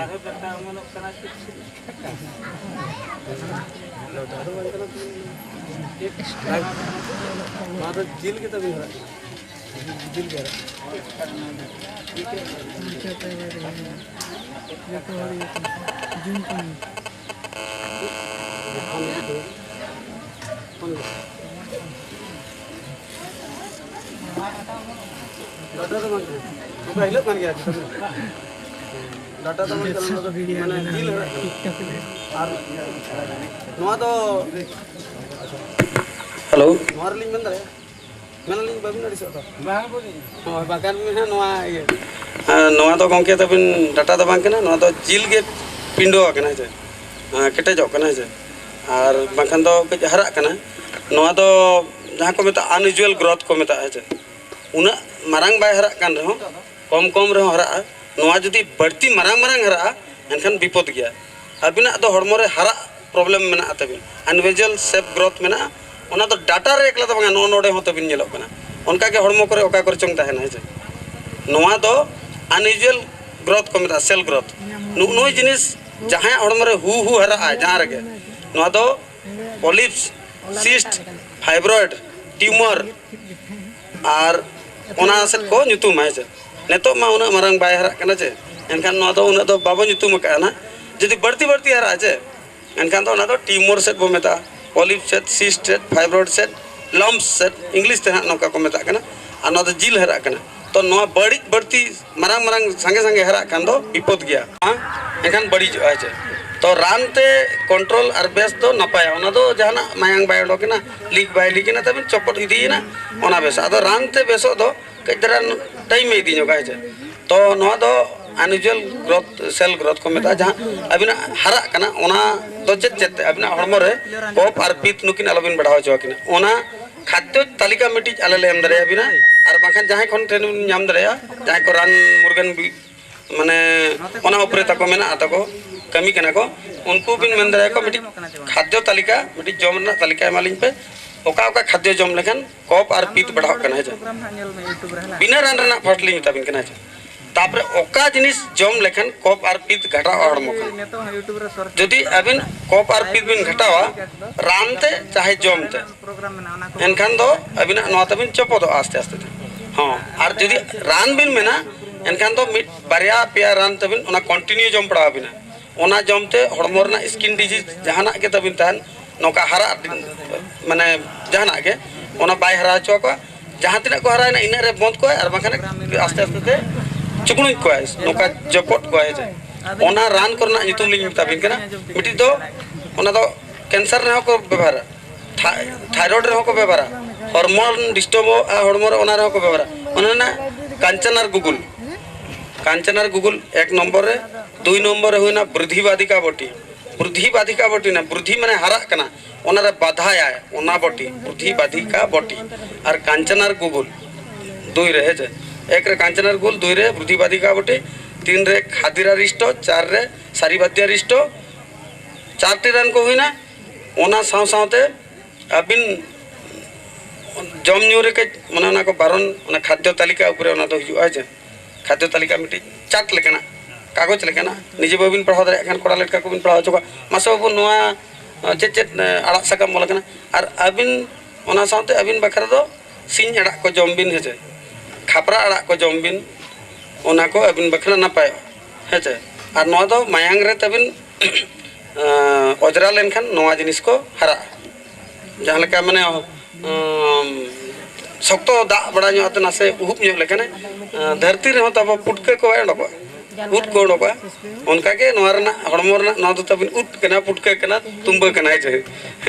ᱟᱨᱦᱚᱸ ᱠᱟᱛᱷᱟ ᱚᱢᱚᱱᱚᱜ ᱠᱟᱱᱟ᱾ ᱱᱚᱣᱟ ᱫᱚ ᱡᱤᱞ ᱜᱮ ᱛᱟᱵᱤᱱ ᱦᱟᱨᱟᱜ ᱠᱟᱱᱟ᱾ ᱡᱤᱞ ᱜᱮ ᱦᱟᱨᱟᱜ ᱠᱟᱱᱟ᱾ ᱡᱚᱛᱚ ᱦᱚᱲ ᱜᱮ ᱡᱩᱢ ᱠᱟᱹᱢᱤ᱾ ᱰᱟᱴᱟ ᱫᱚ ᱵᱟᱝ ᱠᱟᱱᱟ᱾ ᱚᱱᱠᱟ ᱦᱤᱞᱟᱹᱜ ᱠᱟᱱ ᱜᱮᱭᱟ᱾ ᱰᱟᱴᱟ ᱫᱚ ᱵᱟᱝ ᱠᱟᱱᱟ, ᱚᱱᱟ ᱫᱚ ᱢᱟᱱᱮ ᱡᱤᱞ ᱦᱟᱨᱟᱜ ᱠᱟᱱᱟ᱾ ᱟᱨ ᱱᱚᱣᱟ ᱫᱚ ᱦᱮᱞᱳ᱾ ᱱᱚᱣᱟ ᱨᱮᱞᱤᱧ ᱢᱮᱱ ᱫᱟᱲᱮᱭᱟᱜᱼᱟ? ᱢᱮᱱᱟᱞᱤᱧ ᱵᱟᱹᱵᱤᱱ ᱟᱹᱲᱤᱥᱚᱜ ᱫᱚ? ᱵᱟᱝ ᱵᱚᱞᱮ᱾ ᱦᱳᱭ, ᱵᱟᱝᱠᱷᱟᱱ ᱢᱮᱱᱟ ᱱᱚᱣᱟ ᱤᱭᱟᱹ᱾ ᱦᱮᱸ, ᱱᱚᱣᱟ ᱫᱚ ᱜᱚᱢᱠᱮ ᱛᱟᱵᱤᱱ ᱰᱟᱴᱟ ᱫᱚ ᱵᱟᱝ ᱠᱟᱱᱟ, ᱱᱚᱣᱟ ᱫᱚ ᱡᱤᱞ ᱜᱮ ᱯᱤᱸᱰᱟᱹ ᱟᱠᱟᱱᱟ, ᱦᱮᱸ ᱥᱮ? ᱦᱮᱸ, ᱠᱮᱴᱮᱡᱚᱜ ᱠᱟᱱᱟ, ᱦᱮᱸ ᱥᱮ? ᱟᱨ ᱵᱟᱝᱠᱷᱟᱱ ᱫᱚ ᱠᱟᱹᱡ ᱦᱟᱨᱟᱜ ᱠᱟᱱᱟ᱾ ᱱᱚᱣᱟ ᱫᱚ ᱡᱟᱦᱟᱸ ᱠᱚ ᱢᱮᱛᱟᱜᱼᱟ unusual growth ᱠᱚ ᱢᱮᱛᱟᱜᱼᱟ, ᱦᱮᱸ ᱥᱮ? ᱩᱱᱟᱹᱜ ᱢᱟᱨᱟᱝ ᱵᱟᱭ ᱦᱟᱨᱟᱜ ᱠᱟᱱ ᱨᱮᱦᱚᱸ, ᱠᱚᱢ ᱠᱚᱢ ᱨᱮᱦᱚᱸ ᱦᱟᱨᱟᱜᱼᱟ᱾ ᱱᱚᱣᱟ ᱡᱩᱫᱤ ᱵᱟᱹᱲᱛᱤ ᱢᱟᱨᱟᱝ ᱢᱟᱨᱟᱝ ᱦᱟᱨᱟᱜᱼᱟ, ᱮᱱᱠᱷᱟᱱ ᱵᱤᱯᱚᱫ ᱜᱮᱭᱟ᱾ ᱟᱹᱵᱤᱱᱟᱜ ᱫᱚ ᱦᱚᱲᱢᱚ ᱨᱮ ᱦᱟᱨᱟᱜ problem ᱢᱮᱱᱟᱜᱼᱟ ᱛᱟᱹᱵᱤᱱ, unusual shape growth ᱢᱮᱱᱟᱜᱼᱟ᱾ ᱚᱱᱟ ᱫᱚ ᱰᱟᱴᱟ ᱨᱮ ᱮᱠᱞᱟ ᱫᱚ ᱵᱟᱝᱟ, ᱱᱚᱜᱼᱚ ᱱᱚᱰᱮ ᱦᱚᱸ ᱛᱟᱹᱵᱤᱱ ᱧᱮᱞᱚᱜ ᱠᱟᱱᱟ᱾ ᱚᱱᱠᱟ ᱜᱮ ᱦᱚᱲᱢᱚ ᱠᱚᱨᱮ ᱚᱠᱟ ᱠᱚᱨᱮ ᱪᱚᱝ ᱛᱟᱦᱮᱱᱟ, ᱦᱮᱸ ᱥᱮ? ᱱᱚᱣᱟ ᱫᱚ unusual growth ᱠᱚ ᱢᱮᱛᱟᱜᱼᱟ, cell growth᱾ ᱱᱩᱜᱼᱩ ᱱᱩᱭ ᱡᱤᱱᱤᱥ ᱡᱟᱦᱟᱸᱭᱟᱜ ᱦᱚᱲᱢᱚ ᱨᱮ ᱦᱩ ᱦᱩ ᱦᱟᱨᱟᱜᱼᱟ ᱡᱟᱦᱟᱸ ᱨᱮᱜᱮ, ᱱᱚᱣᱟ ᱫᱚ polyps, cyst, fibroid, tumor, ᱟᱨ ᱚᱱᱟ ᱥᱮᱫ ᱠᱚ ᱧᱩᱛᱩᱢᱟ, ᱦᱮᱸ ᱥᱮ᱾ ᱱᱤᱛᱚᱜ ᱢᱟ ᱩᱱᱟᱹᱜ ᱢᱟᱨᱟᱝ ᱵᱟᱭ ᱦᱟᱨᱟᱜ ᱠᱟᱱᱟ ᱪᱮ, ᱮᱱᱠᱷᱟᱱ ᱱᱚᱣᱟ ᱫᱚ ᱩᱱᱟᱹᱜ ᱫᱚ ᱵᱟᱵᱚ ᱧᱩᱛᱩᱢ ᱟᱠᱟᱫᱼᱟ ᱱᱟᱜ᱾ ᱡᱩᱫᱤ ᱵᱟᱹᱲᱛᱤ ᱵᱟᱹᱲᱛᱤ ᱦᱟᱨᱟᱜᱼᱟ ᱪᱮ, ᱮᱱᱠᱷᱟᱱ ᱫᱚ ᱚᱱᱟ ᱫᱚ tumor ᱥᱮᱫ ᱵᱚ ᱢᱮᱛᱟᱜᱼᱟ, polyp ᱥᱮᱫ, cyst ᱥᱮᱫ, fibroid ᱥᱮᱫ, lumps ᱥᱮᱫ, English ᱛᱮ ᱦᱟᱸᱜ ᱱᱚᱝᱠᱟ ᱠᱚ ᱢᱮᱛᱟᱜ ᱠᱟᱱᱟ᱾ ᱟᱨ ᱱᱚᱣᱟ ᱫᱚ ᱡᱤᱞ ᱦᱟᱨᱟᱜ ᱠᱟᱱᱟ᱾ ᱛᱚ ᱱᱚᱣᱟ ᱵᱟᱹᱲᱤᱡ ᱵᱟᱹᱲᱛᱤ ᱢᱟᱨᱟᱝ ᱢᱟᱨᱟᱝ ᱥᱟᱸᱜᱮ ᱥᱟᱸᱜᱮ ᱦᱟᱨᱟᱜ ᱠᱷᱟᱱ ᱫᱚ ᱵᱤᱯᱚᱫ ᱜᱮᱭᱟ, ᱦᱮᱸ? ᱮᱱᱠᱷᱟᱱ ᱵᱟᱹᱲᱤᱡᱚᱜᱼᱟ, ᱦᱮᱸ ᱪᱮ? ᱛᱚ ᱨᱟᱱ ᱛᱮ control ᱟᱨ ᱵᱮᱥ ᱫᱚ ᱱᱟᱯᱟᱭᱟ᱾ ᱚᱱᱟ ᱫᱚ ᱡᱟᱦᱟᱱᱟᱜ ᱢᱟᱭᱟᱝ ᱵᱟᱭ ᱚᱰᱚᱠ ᱮᱱᱟ, leak ᱵᱟᱭ leak ᱮᱱᱟ, ᱛᱟᱵᱤᱱ ᱪᱚᱯᱚᱫ ᱤᱫᱤᱭᱮᱱᱟ, ᱚᱱᱟ ᱵᱮᱥ᱾ ᱟᱫᱚ ᱨᱟᱱ ᱛᱮ ᱵᱮᱥᱚᱜ ᱫᱚ ᱠᱟᱹᱡ ᱫᱷᱟᱨᱟ time ᱮ ᱤᱫᱤ ᱧᱚᱜᱟ, ᱦᱮᱸ ᱪᱮ? ᱛᱚ ᱱᱚᱣᱟ ᱫᱚ unusual growth, cell growth ᱠᱚ ᱢᱮᱛᱟᱜᱼᱟ, ᱡᱟᱦᱟᱸ ᱟᱹᱵᱤᱱᱟᱜ ᱦᱟᱨᱟᱜ ᱠᱟᱱᱟ, ᱚᱱᱟ ᱫᱚ ᱪᱮᱫ ᱪᱮᱫ ᱛᱮ ᱟᱹᱵᱤᱱᱟᱜ ᱦᱚᱲᱢᱚ ᱨᱮ ᱠᱚᱯ ᱟᱨ ᱯᱤᱛ ᱱᱩᱠᱤᱱ ᱟᱞᱚᱵᱤᱱ ᱵᱟᱲᱦᱟᱣ ᱦᱚᱪᱚ ᱟᱹᱠᱤᱱᱟ᱾ ᱚᱱᱟ ᱠᱷᱟᱫᱽᱭᱚ ᱛᱟᱹᱞᱤᱠᱟ ᱢᱤᱫᱴᱤᱡ ᱟᱞᱮ ᱞᱮ ᱮᱢ ᱫᱟᱲᱮᱭᱟᱵᱤᱱᱟ, ᱟᱨ ᱵᱟᱝᱠᱷᱟᱱ ᱡᱟᱦᱟᱸᱭ ᱠᱷᱚᱱ ᱴᱷᱮᱱ ᱵᱤᱱ ᱧᱟᱢ ᱫᱟᱲᱮᱭᱟᱜᱼᱟ, ᱡᱟᱦᱟᱸᱭ ᱠᱚ ᱨᱟᱱ ᱢᱩᱨᱜᱟᱹᱱ ᱵᱤ-, ᱢᱟᱱᱮ ᱚᱱᱟ ᱩᱯᱨᱮ ᱛᱟᱠᱚ ᱢᱮᱱᱟᱜᱼᱟ, ᱛᱟᱠᱚ ᱠᱟᱹᱢᱤ ᱠᱟᱱᱟ ᱠᱚ, ᱩᱱᱠᱩ ᱵᱤᱱ ᱢᱮᱱ ᱫᱟᱲᱮᱭᱟᱠᱚᱣᱟ ᱢᱤᱫᱴᱤᱡ ᱠᱷᱟᱫᱽᱭᱚ ᱛᱟᱹᱞᱤᱠᱟ, ᱢᱤᱫᱴᱤᱡ ᱡᱚᱢ ᱨᱮᱱᱟᱜ ᱛᱟᱹᱞᱤᱠᱟ ᱮᱢᱟᱞᱤᱧ ᱯᱮ, ᱚᱠᱟ ᱚᱠᱟ ᱠᱷᱟᱫᱽᱭᱚ ᱡᱚᱢ ᱞᱮᱠᱷᱟᱱ ᱠᱚᱯ ᱟᱨ ᱯᱤᱛ ᱵᱟᱲᱦᱟᱜ ᱠᱟᱱᱟ, ᱦᱮᱸ ᱪᱮ? ᱵᱤᱱᱟᱹ ᱨᱟᱱ ᱨᱮᱱᱟᱜ ᱯᱷᱟᱥᱴ ᱞᱤᱧ ᱢᱮᱛᱟ ᱵᱤᱱ ᱠᱟᱱᱟ, ᱦᱮᱸ ᱪᱮ? ᱛᱟᱯᱚᱨᱮ ᱚᱠᱟ ᱡᱤᱱᱤᱥ ᱡᱚᱢ ᱞᱮᱠᱷᱟᱱ ᱠᱚᱯ ᱟᱨ ᱯᱤᱛ ᱜᱷᱟᱴᱟᱜᱼᱟ ᱦᱚᱲᱢᱚ ᱠᱷᱚᱱ? ᱡᱩᱫᱤ ᱟᱹᱵᱤᱱ ᱠᱚᱯ ᱟᱨ ᱯᱤᱛ ᱵᱤᱱ ᱜᱷᱟᱴᱟᱣᱟ ᱨᱟᱱ ᱛᱮ ᱪᱟᱦᱮ ᱡᱚᱢ ᱛᱮ, ᱮᱱᱠᱷᱟᱱ ᱫᱚ ᱟᱹᱵᱤᱱᱟᱜ ᱱᱚᱣᱟ ᱛᱟᱵᱤᱱ ᱪᱚᱯᱚᱫᱚᱜᱼᱟ ᱟᱥᱛᱮ ᱟᱥᱛᱮ ᱛᱮ᱾ ᱦᱚᱸ, ᱟᱨ ᱡᱩᱫᱤ ᱨᱟᱱ ᱵᱤᱱ ᱢᱮᱱᱟ, ᱮᱱᱠᱷᱟᱱ ᱫᱚ ᱢᱤᱫ ᱵᱟᱨᱭᱟ ᱯᱮᱭᱟ ᱨᱟᱱ ᱛᱟᱵᱤᱱ ᱚᱱᱟ ᱠᱚᱱᱴᱤᱱᱤᱭᱩ ᱡᱚᱢ ᱯᱟᱲᱟᱣ ᱟᱵᱤᱱᱟ᱾ ᱚᱱᱟ ᱡᱚᱢ ᱛᱮ ᱦᱚᱲᱢᱚ ᱨᱮᱱᱟᱜ ᱥᱠᱤᱱ ᱰᱤᱡᱤᱡᱽ ᱡᱟᱦᱟᱱᱟᱜ ᱜᱮ ᱛᱟᱵᱤᱱ ᱛᱟᱦᱮᱱ, ᱱᱚᱝᱠᱟ ᱦᱟᱨᱟᱜ, ᱢᱟᱱᱮ ᱡᱟᱦᱟᱱᱟᱜ ᱜᱮ, ᱚᱱᱟ ᱵᱟᱭ ᱦᱟᱨᱟ ᱦᱚᱪᱚ ᱟᱠᱚᱣᱟ᱾ ᱡᱟᱦᱟᱸ ᱛᱤᱱᱟᱹᱜ ᱠᱚ ᱦᱟᱨᱟᱭᱮᱱᱟ, ᱤᱱᱟᱹᱜ ᱨᱮ ᱵᱚᱸᱫᱽ ᱠᱚᱣᱟᱭ, ᱟᱨ ᱵᱟᱝᱠᱷᱟᱱ ᱟᱥᱛᱮ ᱟᱥᱛᱮ ᱛᱮ ᱪᱩᱠᱲᱩᱡ ᱠᱚᱣᱟᱭ, ᱱᱚᱝᱠᱟ ᱡᱚᱯᱚᱫ ᱠᱚᱣᱟᱭ᱾ ᱚᱱᱟ ᱨᱟᱱ ᱠᱚᱨᱮᱱᱟᱜ ᱧᱩᱛᱩᱢ ᱞᱤᱧ ᱢᱮᱛᱟ ᱵᱤᱱ ᱠᱟᱱᱟ᱾ ᱢᱤᱫᱴᱤᱡ ᱫᱚ, ᱚᱱᱟ ᱫᱚ ᱠᱮᱱᱥᱟᱨ ᱨᱮᱦᱚᱸ ᱠᱚ ᱵᱮᱵᱚᱦᱟᱨᱟ, ᱛᱷᱟ-, ᱛᱷᱟᱭᱨᱚᱭᱮᱰ ᱨᱮᱦᱚᱸ ᱠᱚ ᱵᱮᱵᱚᱦᱟᱨᱟ, ᱦᱚᱨᱢᱚᱱ ᱰᱤᱥᱴᱟᱨᱵᱚᱜᱼᱟ ᱦᱚᱲᱢᱚ ᱨᱮ, ᱚᱱᱟ ᱨᱮᱦᱚᱸ ᱠᱚ ᱵᱮᱵᱚᱦᱟᱨᱟ᱾ ᱚᱱᱟ ᱨᱮᱱᱟᱜ ᱠᱟᱧᱪᱟᱱᱟᱨ ᱜᱩᱜᱩᱞ, ᱠᱟᱧᱪᱟᱱᱟᱨ ᱜᱩᱜᱩᱞ ᱮᱠ ᱱᱚᱢᱵᱚᱨ ᱨᱮ, ᱫᱩᱭ ᱱᱚᱢᱵᱚᱨ ᱨᱮ ᱦᱩᱭᱱᱟ ᱵᱨᱤᱫᱷᱤ ᱵᱟᱫᱷᱤᱠᱟ ᱵᱚᱴᱤ᱾ ᱵᱨᱤᱫᱷᱤ ᱵᱟᱫᱷᱤᱠᱟ ᱵᱚᱴᱤ ᱱᱟ, ᱵᱨᱤᱫᱷᱤ ᱢᱟᱱᱮ ᱦᱟᱨᱟᱜ ᱠᱟᱱᱟ, ᱚᱱᱟ ᱨᱮ ᱵᱟᱫᱷᱟᱭᱟᱭ, ᱚᱱᱟ ᱵᱚᱴᱤ, ᱵᱨᱤᱫᱷᱤ ᱵᱟᱫᱷᱤᱠᱟ ᱵᱚᱴᱤ᱾ ᱟᱨ ᱠᱟᱧᱪᱟᱱᱟᱨ ᱜᱩᱜᱩᱞ ᱫᱩᱭ ᱨᱮ, ᱦᱮᱸ ᱪᱮ? ᱮᱠ ᱨᱮ ᱠᱟᱧᱪᱟᱱᱟᱨ ᱜᱩᱜᱩᱞ, ᱫᱩᱭ ᱨᱮ ᱵᱨᱤᱫᱷᱤ ᱵᱟᱫᱷᱤᱠᱟ ᱵᱚᱴᱤ, ᱛᱤᱱ ᱨᱮ ᱠᱷᱟᱫᱤᱨᱟ ᱨᱤᱥᱴᱚ, ᱪᱟᱨ ᱨᱮ ᱥᱟᱨᱤᱵᱟᱫᱽᱭᱟ ᱨᱤᱥᱴᱚ᱾ ᱪᱟᱨᱴᱤ ᱨᱟᱱ ᱠᱚ ᱦᱩᱭᱱᱟ᱾ ᱚᱱᱟ ᱥᱟᱶ ᱥᱟᱶᱛᱮ ᱟᱹᱵᱤᱱ ᱡᱚᱢ ᱧᱩ ᱨᱮ ᱠᱟᱹᱡ ᱢᱟᱱᱮ ᱚᱱᱟ ᱠᱚ ᱵᱟᱨᱚᱱ, ᱚᱱᱟ ᱠᱷᱟᱫᱽᱭᱚ ᱛᱟᱹᱞᱤᱠᱟ ᱩᱯᱚᱨᱮ ᱚᱱᱟ ᱫᱚ ᱦᱤᱡᱩᱜᱼᱟ, ᱡᱮ ᱠᱷᱟᱫᱽᱭᱚ ᱛᱟᱹᱞᱤᱠᱟ ᱢᱤᱫᱴᱤᱡ ᱪᱟᱨᱴ ᱞᱮᱠᱟᱱᱟᱜ, ᱠᱟᱜᱚᱡᱽ ᱞᱮᱠᱟᱱᱟᱜ᱾ ᱱᱤᱡᱮ ᱵᱟᱹᱵᱤᱱ ᱯᱟᱲᱦᱟᱣ ᱫᱟᱲᱮᱭᱟᱜ ᱠᱷᱟᱱ ᱠᱚᱲᱟ ᱞᱮᱠᱟ ᱠᱚᱵᱤᱱ ᱯᱟᱲᱦᱟᱣ ᱦᱚᱪᱚ ᱠᱚᱣᱟ, "ᱢᱟᱥᱮ ᱵᱟᱹᱵᱩ, ᱱᱚᱣᱟ ᱪᱮᱫ ᱪᱮᱫ ᱟᱲᱟᱜ ᱥᱟᱠᱟᱢ ᱚᱞ ᱟᱠᱟᱱᱟ?" ᱟᱨ ᱟᱹᱵᱤᱱ ᱚᱱᱟ ᱥᱟᱶᱛᱮ ᱟᱹᱵᱤᱱ ᱵᱟᱠᱷᱨᱟ ᱫᱚ ᱥᱤᱧ ᱟᱲᱟᱜ ᱠᱚ ᱡᱚᱢ ᱵᱤᱱ, ᱦᱮᱸ ᱪᱮ, ᱠᱷᱟᱯᱨᱟ ᱟᱲᱟᱜ ᱠᱚ ᱡᱚᱢ ᱵᱤᱱ, ᱚᱱᱟ ᱠᱚ ᱟᱹᱵᱤᱱ ᱵᱟᱠᱷᱨᱟ ᱱᱟᱯᱟᱭᱚᱜᱼᱟ, ᱦᱮᱸ ᱪᱮ᱾ ᱟᱨ ᱱᱚᱣᱟ ᱫᱚ ᱢᱟᱭᱟᱝ ᱨᱮ ᱛᱟᱹᱵᱤᱱ ᱟᱸ, ᱚᱡᱽᱨᱟ ᱞᱮᱱᱠᱷᱟᱱ ᱱᱚᱣᱟ ᱡᱤᱱᱤᱥ ᱠᱚ ᱦᱟᱨᱟᱜᱼᱟ᱾ ᱡᱟᱦᱟᱸ ᱞᱮᱠᱟ ᱢᱟᱱᱮ, ᱟᱸ, ᱥᱚᱠᱛᱚ ᱫᱟᱜ ᱵᱟᱲᱟ ᱧᱚᱜ ᱟᱛᱮ ᱱᱟᱥᱮ ᱩᱦᱩᱵ ᱧᱚᱜ ᱞᱮᱠᱷᱟᱱ, ᱟᱸ, ᱫᱷᱟᱹᱨᱛᱤ ᱨᱮᱦᱚᱸ ᱛᱟᱵᱚ ᱯᱩᱴᱠᱟᱹ ᱠᱚ ᱵᱟᱭ ᱚᱰᱚᱠᱚᱜᱼᱟ, ᱩᱫ ᱠᱚ ᱚᱰᱚᱠᱚᱜᱼᱟ᱾ ᱚᱱᱠᱟᱜᱮ ᱱᱚᱣᱟ ᱨᱮᱱᱟᱜ, ᱦᱚᱲᱢᱚ ᱨᱮᱱᱟᱜ ᱱᱚᱣᱟ ᱫᱚ ᱛᱟᱵᱤᱱ ᱩᱫ ᱠᱟᱱᱟ, ᱯᱩᱴᱠᱟᱹ ᱠᱟᱱᱟ, ᱛᱩᱢᱵᱟᱹ ᱠᱟᱱᱟ, ᱦᱮᱸ ᱪᱮ?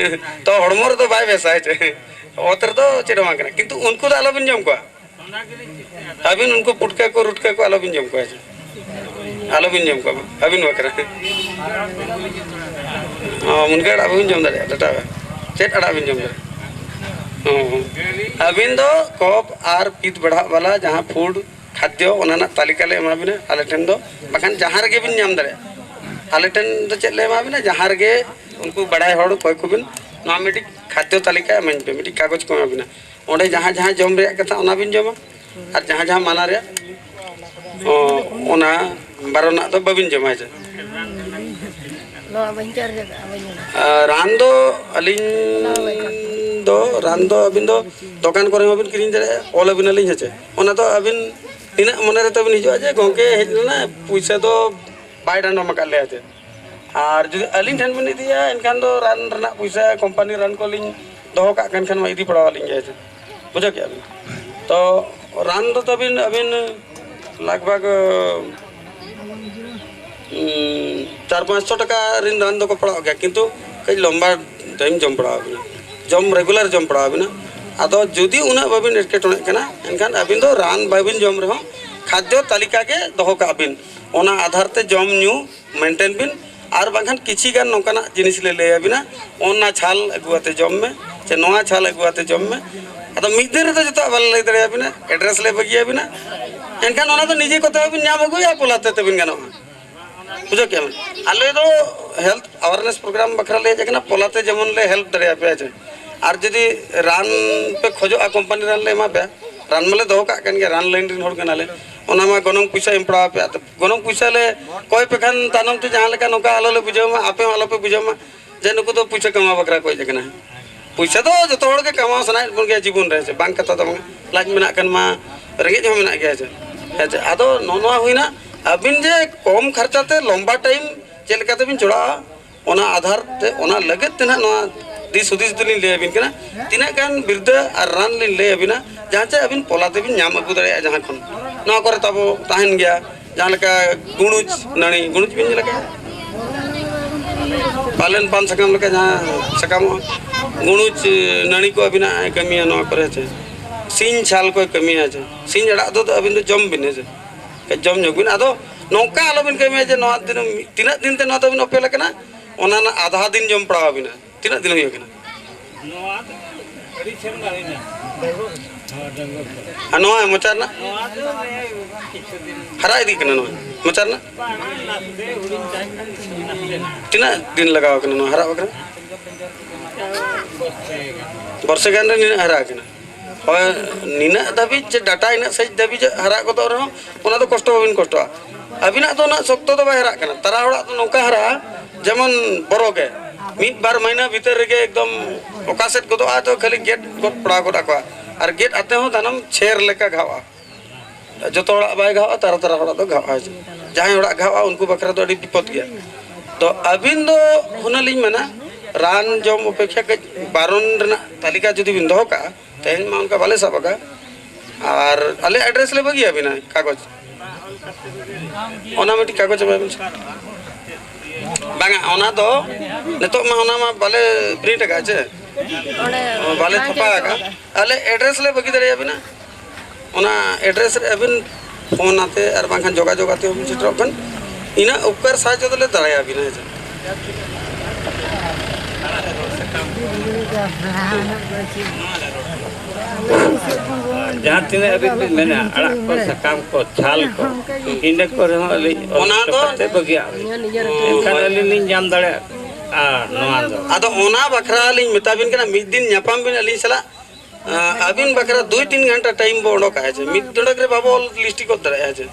ᱛᱚ ᱦᱚᱲᱢᱚ ᱨᱮᱫᱚ ᱵᱟᱭ ᱵᱮᱥᱟ, ᱦᱮᱸ ᱪᱮ? ᱚᱛ ᱨᱮᱫᱚ ᱪᱮᱫ ᱦᱚᱸ ᱵᱟᱝ ᱠᱟᱱᱟ, ᱠᱤᱱᱛᱩ ᱩᱱᱠᱩ ᱫᱚ ᱟᱞᱚᱵᱤᱱ ᱡᱚᱢ ᱠᱚᱣᱟ᱾ ᱟᱹᱵᱤᱱ ᱩᱱᱠᱩ ᱯᱩᱴᱠᱟᱹ ᱠᱚ, ᱨᱩᱴᱠᱟᱹ ᱠᱚ ᱟᱞᱚᱵᱤᱱ ᱡᱚᱢ ᱠᱚᱣᱟ, ᱦᱮᱸ ᱪᱮ? ᱟᱞᱚᱵᱤᱱ ᱡᱚᱢ ᱠᱚᱣᱟ, ᱟᱹᱵᱤᱱ ᱵᱟᱠᱷᱨᱟ᱾ ᱚ, ᱢᱩᱱᱜᱟᱹ ᱟᱲᱟᱜ ᱵᱟᱹᱵᱤᱱ ᱡᱚᱢ ᱫᱟᱲᱮᱭᱟᱜᱼᱟ, ᱰᱟᱴᱟ ᱵᱮᱱ᱾ ᱪᱮᱫ ᱟᱲᱟᱜ ᱵᱤᱱ ᱡᱚᱢ ᱫᱟᱲᱮᱭᱟᱜᱼᱟ? ᱦᱚᱸ᱾ ᱟᱹᱵᱤᱱ ᱫᱚ ᱠᱚᱯ ᱟᱨ ᱯᱤᱛ ᱵᱟᱲᱦᱟᱜ ᱵᱟᱞᱟ ᱡᱟᱦᱟᱸ ᱯᱷᱩᱰ, ᱠᱷᱟᱫᱽᱭᱚ, ᱚᱱᱟ ᱨᱮᱱᱟᱜ ᱛᱟᱹᱞᱤᱠᱟ ᱞᱮ ᱮᱢᱟ ᱵᱤᱱᱟ᱾ ᱟᱞᱮ ᱴᱷᱮᱱ ᱫᱚ, ᱵᱟᱠᱷᱟᱱ ᱡᱟᱦᱟᱸ ᱨᱮᱜᱮ ᱵᱤᱱ ᱧᱟᱢ ᱫᱟᱲᱮᱭᱟᱜᱼᱟ᱾ ᱟᱞᱮ ᱴᱷᱮᱱ ᱫᱚ ᱪᱮᱫ ᱞᱮ ᱮᱢᱟ ᱵᱤᱱᱟ, ᱡᱟᱦᱟᱸ ᱨᱮᱜᱮ ᱩᱱᱠᱩ ᱵᱟᱲᱟᱭ ᱦᱚᱲ ᱚᱠᱚᱭ ᱠᱚᱵᱤᱱ, ᱱᱚᱣᱟ ᱢᱤᱫᱴᱤᱡ ᱠᱷᱟᱫᱽᱭᱚ ᱛᱟᱹᱞᱤᱠᱟ ᱮᱢᱟᱹᱧ ᱯᱮ, ᱢᱤᱫᱴᱤᱡ ᱠᱟᱜᱚᱡᱽ ᱠᱚ ᱮᱢᱟ ᱵᱤᱱᱟ᱾ ᱚᱸᱰᱮ ᱡᱟᱦᱟᱸ ᱡᱟᱦᱟᱸ ᱡᱚᱢ ᱨᱮᱭᱟᱜ ᱠᱟᱛᱷᱟ, ᱚᱱᱟ ᱵᱤᱱ ᱡᱚᱢᱟ, ᱟᱨ ᱡᱟᱦᱟᱸ ᱡᱟᱦᱟᱸ ᱢᱟᱱᱟ ᱨᱮᱭᱟᱜ, ᱚ, ᱚᱱᱟ ᱵᱟᱨᱚᱱᱟᱜ ᱫᱚ ᱵᱟᱹᱵᱤᱱ ᱡᱚᱢᱟ, ᱦᱮᱸ ᱥᱮ᱾ ᱱᱚᱣᱟ ᱵᱟᱹᱧ ᱪᱟᱨᱡᱽ ᱟᱠᱟᱫᱼᱟ, ᱵᱟᱹᱧ ᱧᱮᱞᱟ᱾ ᱟᱨ ᱨᱟᱱ ᱫᱚ ᱟᱹᱞᱤᱧ ᱫᱚ, ᱨᱟᱱ ᱫᱚ ᱟᱹᱵᱤᱱ ᱫᱚ ᱫᱚᱠᱟᱱ ᱠᱚᱨᱮ ᱦᱚᱸᱵᱤᱱ ᱠᱤᱨᱤᱧ ᱫᱟᱲᱮᱭᱟᱜᱼᱟ, ᱚᱞ ᱟᱹᱵᱤᱱᱟᱞᱤᱧ, ᱦᱮᱸ ᱪᱮ᱾ ᱚᱱᱟ ᱫᱚ ᱟᱹᱵᱤᱱ ᱛᱤᱱᱟᱹᱜ ᱢᱚᱱᱮ ᱨᱮ ᱛᱟᱹᱵᱤᱱ ᱦᱤᱡᱩᱜᱼᱟ ᱡᱮ ᱜᱚᱢᱠᱮ ᱦᱮᱡ ᱞᱮᱱᱟ, ᱯᱩᱭᱥᱟᱹ ᱫᱚ ᱵᱟᱭ ᱰᱟᱸᱰᱚᱢ ᱟᱠᱟᱫ ᱞᱮᱭᱟ, ᱦᱮᱸ ᱪᱮ᱾ ᱟᱨ ᱡᱩᱫᱤ ᱟᱹᱞᱤᱧ ᱴᱷᱮᱱ ᱵᱤᱱ ᱤᱫᱤᱭᱟ, ᱮᱱᱠᱷᱟᱱ ᱫᱚ ᱨᱟᱱ ᱨᱮᱱᱟᱜ ᱯᱩᱭᱥᱟᱹ ᱠᱳᱢᱯᱟᱱᱤ ᱨᱟᱱ ᱠᱚᱞᱤᱧ ᱫᱚᱦᱚ ᱠᱟᱜ ᱠᱟᱱ ᱠᱷᱟᱱ ᱢᱟ ᱤᱫᱤ ᱯᱟᱲᱟᱣ ᱟᱹᱞᱤᱧ ᱜᱮᱭᱟ, ᱦᱮᱸ ᱪᱮ᱾ ᱵᱩᱡᱷᱟᱹᱣ ᱠᱮᱜᱼᱟ ᱵᱤᱱ? ᱛᱚ ᱨᱟᱱ ᱫᱚ ᱛᱟᱹᱵᱤᱱ ᱟᱹᱵᱤᱱ ᱞᱟᱜᱽ ᱵᱷᱟᱜᱽ, ᱩᱸ, ᱪᱟᱨ ᱯᱟᱸᱪᱥᱚ ᱴᱟᱠᱟ ᱨᱤᱱ ᱨᱟᱱ ᱫᱚᱠᱚ ᱯᱟᱲᱟᱣ ᱜᱮᱭᱟ, ᱠᱤᱱᱛᱩ ᱠᱟᱹᱡ ᱞᱚᱢᱵᱟ ᱴᱟᱭᱤᱢ ᱡᱚᱢ ᱯᱟᱲᱟᱣ ᱟᱵᱤᱱᱟ, ᱡᱚᱢ ᱨᱮᱜᱩᱞᱟᱨ ᱡᱚᱢ ᱯᱟᱲᱟᱣ ᱟᱵᱤᱱᱟ᱾ ᱟᱫᱚ ᱡᱩᱫᱤ ᱩᱱᱟᱹᱜ ᱵᱟᱵᱤᱱ ᱮᱴᱠᱮᱴᱚᱬᱮᱜ ᱠᱟᱱᱟ, ᱮᱱᱠᱷᱟᱱ ᱟᱹᱵᱤᱱ ᱫᱚ ᱨᱟᱱ ᱵᱟᱵᱤᱱ ᱡᱚᱢ ᱨᱮᱦᱚᱸ ᱠᱷᱟᱫᱽᱭᱚ ᱛᱟᱹᱞᱤᱠᱟ ᱜᱮ ᱫᱚᱦᱚ ᱠᱟᱜ ᱵᱤᱱ, ᱚᱱᱟ ᱟᱫᱷᱟᱨ ᱛᱮ ᱡᱚᱢ ᱧᱩ ᱢᱮᱱᱴᱮᱱ ᱵᱤᱱ᱾ ᱟᱨ ᱵᱟᱝᱠᱷᱟᱱ ᱠᱤᱪᱷᱤ ᱜᱟᱱ ᱱᱚᱝᱠᱟᱱᱟᱜ ᱡᱤᱱᱤᱥ ᱞᱮ ᱞᱟᱹᱭ ᱟᱵᱤᱱᱟ, ᱚᱱᱟ ᱪᱷᱟᱞ ᱟᱹᱜᱩ ᱟᱛᱮ ᱡᱚᱢ ᱢᱮ, ᱥᱮ ᱱᱚᱣᱟ ᱪᱷᱟᱞ ᱟᱹᱜᱩ ᱟᱛᱮ ᱡᱚᱢ ᱢᱮ᱾ ᱟᱫᱚ ᱢᱤᱫ ᱫᱤᱱ ᱨᱮᱫᱚ ᱡᱚᱛᱚᱣᱟᱜ ᱵᱟᱞᱮ ᱞᱟᱹᱭ ᱫᱟᱲᱮᱭᱟᱵᱤᱱᱟ, ᱮᱰᱨᱮᱥ ᱞᱮ ᱵᱟᱹᱜᱤᱭᱟᱵᱤᱱᱟ᱾ ᱮᱱᱠᱷᱟᱱ ᱚᱱᱟ ᱫᱚ ᱱᱤᱡᱮ ᱠᱚᱛᱮ ᱦᱚᱸᱵᱤᱱ ᱧᱟᱢ ᱟᱹᱜᱩᱭᱟ, ᱯᱚᱞᱟᱛᱮ ᱛᱮᱵᱤᱱ ᱜᱟᱱᱚᱜᱼᱟ᱾ ᱵᱩᱡᱷᱟᱹᱣ ᱠᱮᱜᱼᱟ ᱵᱤᱱ? ᱟᱞᱮ ᱫᱚ ᱦᱮᱞᱛᱷ ᱟᱣᱟᱨᱱᱮᱥ ᱯᱨᱳᱜᱨᱟᱢ ᱵᱟᱠᱷᱨᱟ ᱞᱮ ᱦᱮᱡ ᱟᱠᱟᱱᱟ, ᱯᱚᱞᱟᱛᱮ ᱡᱮᱢᱚᱱ ᱞᱮ ᱦᱮᱞᱯ ᱫᱟᱲᱮᱭᱟᱯᱮᱭᱟ ᱪᱮ᱾ ᱟᱨ ᱡᱩᱫᱤ ᱨᱟᱱ ᱯᱮ ᱠᱷᱚᱡᱚᱜᱼᱟ, ᱠᱳᱢᱯᱟᱱᱤ ᱨᱟᱱ ᱞᱮ ᱮᱢᱟ ᱯᱮᱭᱟ, ᱨᱟᱱ ᱢᱟᱞᱮ ᱫᱚᱦᱚ ᱠᱟᱜ ᱠᱟᱱ ᱜᱮᱭᱟ, ᱨᱟᱱ ᱞᱟᱭᱤᱱ ᱨᱮᱱ ᱦᱚᱲ ᱠᱟᱱᱟᱞᱮ, ᱚᱱᱟ ᱢᱟ ᱜᱚᱱᱚᱝ ᱯᱚᱭᱥᱟ ᱮᱢ ᱯᱟᱲᱟᱣ ᱟᱯᱮᱭᱟ᱾ ᱟᱫᱚ ᱜᱚᱱᱚᱝ ᱯᱚᱭᱥᱟ ᱞᱮ ᱠᱚᱭ ᱯᱮ ᱠᱷᱟᱱ ᱛᱟᱭᱱᱚᱢ ᱛᱮ ᱡᱟᱦᱟᱸ ᱞᱮᱠᱟ ᱱᱚᱝᱠᱟ ᱟᱞᱚ ᱞᱮ ᱵᱩᱡᱷᱟᱹᱣ ᱢᱟ, ᱟᱯᱮ ᱦᱚᱸ ᱟᱞᱚ ᱯᱮ ᱵᱩᱡᱷᱟᱹᱣ ᱢᱟ ᱡᱮ ᱱᱩᱠᱩ ᱫᱚ ᱯᱚᱭᱥᱟ ᱠᱟᱢᱟᱣ ᱵᱟᱠᱷᱨᱟ ᱠᱚ ᱦᱮᱡ ᱟᱠᱟᱱᱟ᱾ ᱯᱚᱭᱥᱟ ᱫᱚ ᱡᱚᱛᱚ ᱦᱚᱲ ᱜᱮ ᱠᱟᱢᱟᱣ ᱥᱟᱱᱟᱭᱮᱫ ᱵᱚᱱ ᱜᱮᱭᱟ ᱡᱤᱵᱚᱱ ᱨᱮ, ᱦᱮᱸ ᱥᱮ? ᱵᱟᱝ ᱠᱟᱛᱷᱟ ᱫᱚ ᱵᱟᱝ, ᱞᱟᱡ ᱢᱮᱱᱟᱜ ᱠᱷᱟᱱ ᱢᱟ ᱨᱮᱸᱜᱮᱡ ᱦᱚᱸ ᱢᱮᱱᱟᱜ ᱜᱮᱭᱟ, ᱦᱮᱸ ᱥᱮ? ᱦᱮᱸ ᱥᱮ? ᱟᱫᱚ ᱱᱚᱜᱼᱚ ᱱᱚᱣᱟ ᱦᱩᱭᱱᱟ, ᱟᱹᱵᱤᱱ ᱡᱮ ᱠᱚᱢ ᱠᱷᱚᱨᱪᱟ ᱛᱮ ᱞᱚᱢᱵᱟ ᱴᱟᱭᱤᱢ ᱪᱮᱫ ᱞᱮᱠᱟ ᱛᱮᱵᱤᱱ ᱪᱚᱲᱟᱜᱼᱟ, ᱚᱱᱟ ᱟᱫᱷᱟᱨ ᱛᱮ, ᱚᱱᱟ ᱞᱟᱹᱜᱤᱫ ᱛᱮ ᱱᱟᱦᱟᱜ ᱱᱚᱣᱟ ᱫᱤᱥ ᱦᱩᱫᱤᱥ ᱫᱚᱞᱤᱧ ᱞᱟᱹᱭ ᱟᱹᱵᱤᱱ ᱠᱟᱱᱟ᱾ ᱛᱤᱱᱟᱹᱜ ᱜᱟᱱ ᱵᱤᱨᱫᱟᱹ ᱟᱨ ᱨᱟᱱ ᱞᱤᱧ ᱞᱟᱹᱭ ᱟᱹᱵᱤᱱᱟ, ᱡᱟᱦᱟᱸ ᱪᱮ ᱟᱹᱵᱤᱱ ᱯᱚᱞᱟ ᱛᱮᱵᱤᱱ ᱧᱟᱢ ᱟᱹᱜᱩ ᱫᱟᱲᱮᱭᱟᱜᱼᱟ ᱡᱟᱦᱟᱸ ᱠᱷᱚᱱ᱾ ᱱᱚᱣᱟ ᱠᱚᱨᱮ ᱛᱟᱵᱚ ᱛᱟᱦᱮᱱ ᱜᱮᱭᱟ, ᱡᱟᱦᱟᱸ ᱞᱮᱠᱟ ᱜᱩᱬᱩᱡ ᱱᱟᱹᱲᱤ, ᱜᱩᱬᱩᱡ ᱵᱤᱱ ᱧᱮᱞ ᱟᱠᱟᱫᱼᱟ? ᱯᱟᱞᱮᱱ ᱯᱟᱱ ᱥᱟᱠᱟᱢ ᱞᱮᱠᱟ ᱡᱟᱦᱟᱸ ᱥᱟᱠᱟᱢᱚᱜᱼᱟ, ᱜᱩᱬᱩᱡ ᱱᱟᱹᱲᱤ ᱠᱚ ᱟᱹᱵᱤᱱᱟᱜ ᱮ ᱠᱟᱹᱢᱤᱭᱟ ᱱᱚᱣᱟ ᱠᱚᱨᱮ, ᱦᱮᱸ ᱪᱮ? ᱥᱤᱧ ᱪᱷᱟᱞ ᱠᱚᱭ ᱠᱟᱹᱢᱤᱭᱟ, ᱦᱮᱸ ᱪᱮ? ᱥᱤᱧ ᱟᱲᱟᱜ ᱫᱚ ᱟᱹᱵᱤᱱ ᱫᱚ ᱡᱚᱢ ᱵᱤᱱ, ᱦᱮᱸ ᱪᱮ? ᱠᱟᱹᱡ ᱡᱚᱢ ᱧᱚᱜ ᱵᱤᱱ᱾ ᱟᱫᱚ ᱱᱚᱝᱠᱟ ᱟᱞᱚᱵᱤᱱ ᱠᱟᱹᱢᱤᱭᱟ ᱡᱮ ᱱᱚᱣᱟ ᱫᱤᱱ, ᱛᱤᱱᱟᱹᱜ ᱫᱤᱱ ᱛᱮ ᱱᱚᱣᱟ ᱫᱚᱵᱤᱱ ᱚᱯᱮᱞ ᱟᱠᱟᱱᱟ, ᱚᱱᱟ ᱨᱮᱱᱟᱜ ᱟᱫᱷᱟ ᱫᱤᱱ ᱡᱚᱢ ᱯᱟᱲᱟᱣ ᱟᱵᱤᱱᱟ᱾ ᱛᱤᱱᱟᱹᱜ ᱫᱤᱱ ᱦᱩᱭ ᱟᱠᱟᱱᱟ? ᱱᱚᱣᱟ ᱫᱚ ᱟᱨ ᱱᱚᱣᱟ ᱢᱚᱪᱟ ᱨᱮᱱᱟᱜ ᱦᱟᱨᱟ ᱤᱫᱤᱜ ᱠᱟᱱᱟ, ᱱᱚᱣᱟ ᱢᱚᱪᱟ ᱨᱮᱱᱟᱜ ᱛᱤᱱᱟᱹᱜ ᱫᱤᱱ ᱞᱟᱜᱟᱣ ᱠᱟᱱᱟ ᱱᱚᱣᱟ ᱦᱟᱨᱟ ᱵᱟᱠᱷᱨᱟ? ᱵᱚᱨᱥᱮ ᱜᱟᱱ ᱨᱮ ᱱᱤᱱᱟᱹᱜ ᱦᱟᱨᱟ ᱠᱟᱱᱟ᱾ ᱦᱳᱭ, ᱱᱤᱱᱟᱹᱜ ᱫᱷᱟᱹᱵᱤᱡ ᱡᱮ ᱰᱟᱴᱟ ᱤᱱᱟᱹᱜ ᱥᱟᱭᱤᱡ ᱫᱷᱟᱹᱵᱤᱡ ᱦᱟᱨᱟ ᱜᱚᱫᱚᱜ ᱨᱮᱦᱚᱸ, ᱚᱱᱟ ᱫᱚ ᱠᱚᱥᱴᱚ ᱵᱟᱵᱤᱱ ᱠᱚᱥᱴᱚᱜᱼᱟ᱾ ᱟᱹᱵᱤᱱᱟᱜ ᱫᱚ ᱩᱱᱟᱹᱜ ᱥᱚᱠᱛᱚ ᱫᱚ ᱵᱟᱭ ᱦᱟᱨᱟᱜ ᱠᱟᱱᱟ᱾ ᱛᱟᱨᱟ ᱦᱚᱲᱟᱜ ᱫᱚ ᱱᱚᱝᱠᱟ ᱦᱟᱨᱟᱜᱼᱟ, ᱡᱮᱢᱚᱱ ᱵᱚᱨᱚ ᱜᱮ ᱢᱤᱫ ᱵᱟᱨ ᱢᱟᱹᱦᱱᱟᱹ ᱵᱷᱤᱛᱟᱹᱨ ᱨᱮᱜᱮ ᱮᱠᱫᱚᱢ ᱚᱠᱟ ᱥᱮᱫ ᱜᱚᱫᱚᱜᱼᱟ, ᱛᱚ ᱠᱷᱟᱹᱞᱤ ᱜᱮᱫ ᱜᱚᱫ ᱯᱟᱲᱟᱣ ᱜᱚᱫ ᱟᱠᱚᱣᱟ᱾ ᱟᱨ ᱜᱮᱫ ᱟᱛᱮ ᱦᱚᱸ ᱫᱟᱱᱟᱢ ᱪᱷᱮᱨ ᱞᱮᱠᱟ ᱜᱷᱟᱣᱟ᱾ ᱡᱚᱛᱚ ᱦᱚᱲᱟᱜ ᱵᱟᱭ ᱜᱷᱟᱣᱟ, ᱛᱟᱨᱟ ᱛᱟᱨᱟ ᱦᱚᱲᱟᱜ ᱫᱚ ᱜᱷᱟᱣᱟ᱾ ᱡᱟᱦᱟᱸᱭ ᱦᱚᱲᱟᱜ ᱜᱷᱟᱣᱟ, ᱩᱱᱠᱩ ᱵᱟᱠᱷᱨᱟ ᱫᱚ ᱟᱹᱰᱤ ᱵᱤᱯᱚᱫ ᱜᱮᱭᱟ᱾ ᱛᱚ ᱟᱹᱵᱤᱱ ᱫᱚ ᱦᱩᱱᱟᱹᱝ ᱞᱤᱧ ᱢᱮᱱᱟ, ᱨᱟᱱ ᱡᱚᱢ ᱚᱯᱮᱠᱷᱟ ᱠᱟᱹᱡ ᱵᱟᱨᱚᱱ ᱨᱮᱱᱟᱜ ᱛᱟᱹᱞᱤᱠᱟ ᱡᱩᱫᱤ ᱵᱤᱱ ᱫᱚᱦᱚ ᱠᱟᱜᱼᱟ, ᱛᱮᱦᱮᱧ ᱢᱟ ᱚᱱᱠᱟ ᱵᱟᱞᱮ ᱥᱟᱵ ᱟᱠᱟᱫ᱾ ᱟᱨ ᱟᱞᱮ ᱮᱰᱨᱮᱥ ᱞᱮ ᱵᱟᱹᱜᱤᱭᱟᱵᱤᱱᱟ, ᱠᱟᱜᱚᱡᱽ᱾ ᱚᱱᱟ ᱢᱤᱫᱴᱤᱡ ᱠᱟᱜᱚᱡᱽ ᱮᱢᱟᱭ ᱵᱤᱱ ᱥᱮ᱾ ᱵᱟᱝᱟ, ᱚᱱᱟ ᱫᱚ ᱱᱤᱛᱚᱜ ᱢᱟ ᱚᱱᱟ ᱢᱟ ᱵᱟᱞᱮ ᱯᱨᱤᱱᱴ ᱟᱠᱟᱫ ᱪᱮ᱾ ᱚᱸᱰᱮ ᱚ, ᱵᱟᱞᱮ ᱵᱟᱝ ᱪᱷᱟᱯᱟ ᱪᱮᱫ ᱟᱠᱟᱫ᱾ ᱟᱞᱮ ᱮᱰᱨᱮᱥ ᱞᱮ ᱵᱟᱹᱜᱤ ᱫᱟᱲᱮᱭᱟᱵᱤᱱᱟ᱾ ᱚᱱᱟ ᱮᱰᱨᱮᱥ ᱨᱮ ᱟᱹᱵᱤᱱ ᱯᱷᱳᱱ ᱟᱛᱮ ᱟᱨ ᱵᱟᱝᱠᱷᱟᱱ ᱡᱳᱜᱟᱡᱳᱜᱽ ᱟᱛᱮ ᱦᱚᱸᱵᱤᱱ ᱥᱮᱴᱮᱨᱚᱜ ᱠᱷᱟᱱ, ᱤᱱᱟᱹ ᱩᱯᱠᱟᱨ ᱥᱟᱦᱟᱡᱽᱡᱚ ᱫᱚᱞᱮ ᱫᱟᱲᱮᱭᱟᱵᱤᱱᱟ, ᱦᱮᱸ ᱥᱮ᱾ ᱡᱟᱦᱟᱸ ᱛᱤᱱᱟᱹᱜ ᱦᱟᱹᱵᱤᱡ ᱵᱤᱱ ᱢᱮᱱᱟ, ᱟᱲᱟᱜ ᱠᱚ, ᱥᱟᱠᱟᱢ ᱠᱚ, ᱪᱷᱟᱞ ᱠᱚ, ᱤᱱᱟᱹ ᱠᱚᱨᱮ ᱦᱚᱸ ᱟᱹᱞᱤᱧ ᱚᱱᱟ ᱫᱚ ᱚᱞ ᱦᱚᱪᱚ ᱠᱟᱛᱮ ᱵᱟᱹᱜᱤᱭᱟᱜ ᱵᱤᱱ᱾ ᱮᱱᱠᱷᱟᱱ ᱟᱹᱞᱤᱧ ᱞᱤᱧ ᱧᱟᱢ ᱫᱟᱲᱮᱭᱟᱜᱼᱟ᱾ ᱟᱨ ᱱᱚᱣᱟ ᱫᱚ ᱟᱫᱚ ᱚᱱᱟ ᱵᱟᱠᱷᱨᱟ ᱞᱤᱧ ᱢᱮᱛᱟ ᱵᱤᱱ ᱠᱟᱱᱟ, ᱢᱤᱫ ᱫᱤᱱ ᱧᱟᱯᱟᱢ ᱵᱤᱱ ᱟᱹᱞᱤᱧ ᱥᱟᱞᱟᱜ᱾ ᱟᱹᱵᱤᱱ ᱵᱟᱠᱷᱨᱟ ᱫᱩᱭ ᱛᱤᱱ ᱜᱷᱚᱱᱴᱟ ᱴᱟᱭᱤᱢ ᱵᱚ ᱚᱰᱚᱠᱟ, ᱦᱮᱸ ᱪᱮ? ᱢᱤᱫ ᱰᱚᱸᱰᱮᱠ ᱨᱮ ᱵᱟᱵᱚ ᱚᱞ ᱞᱤᱥᱴᱤ ᱜᱚᱫ ᱫᱟᱲᱮᱭᱟᱜᱼᱟ, ᱦᱮᱸ ᱪᱮ?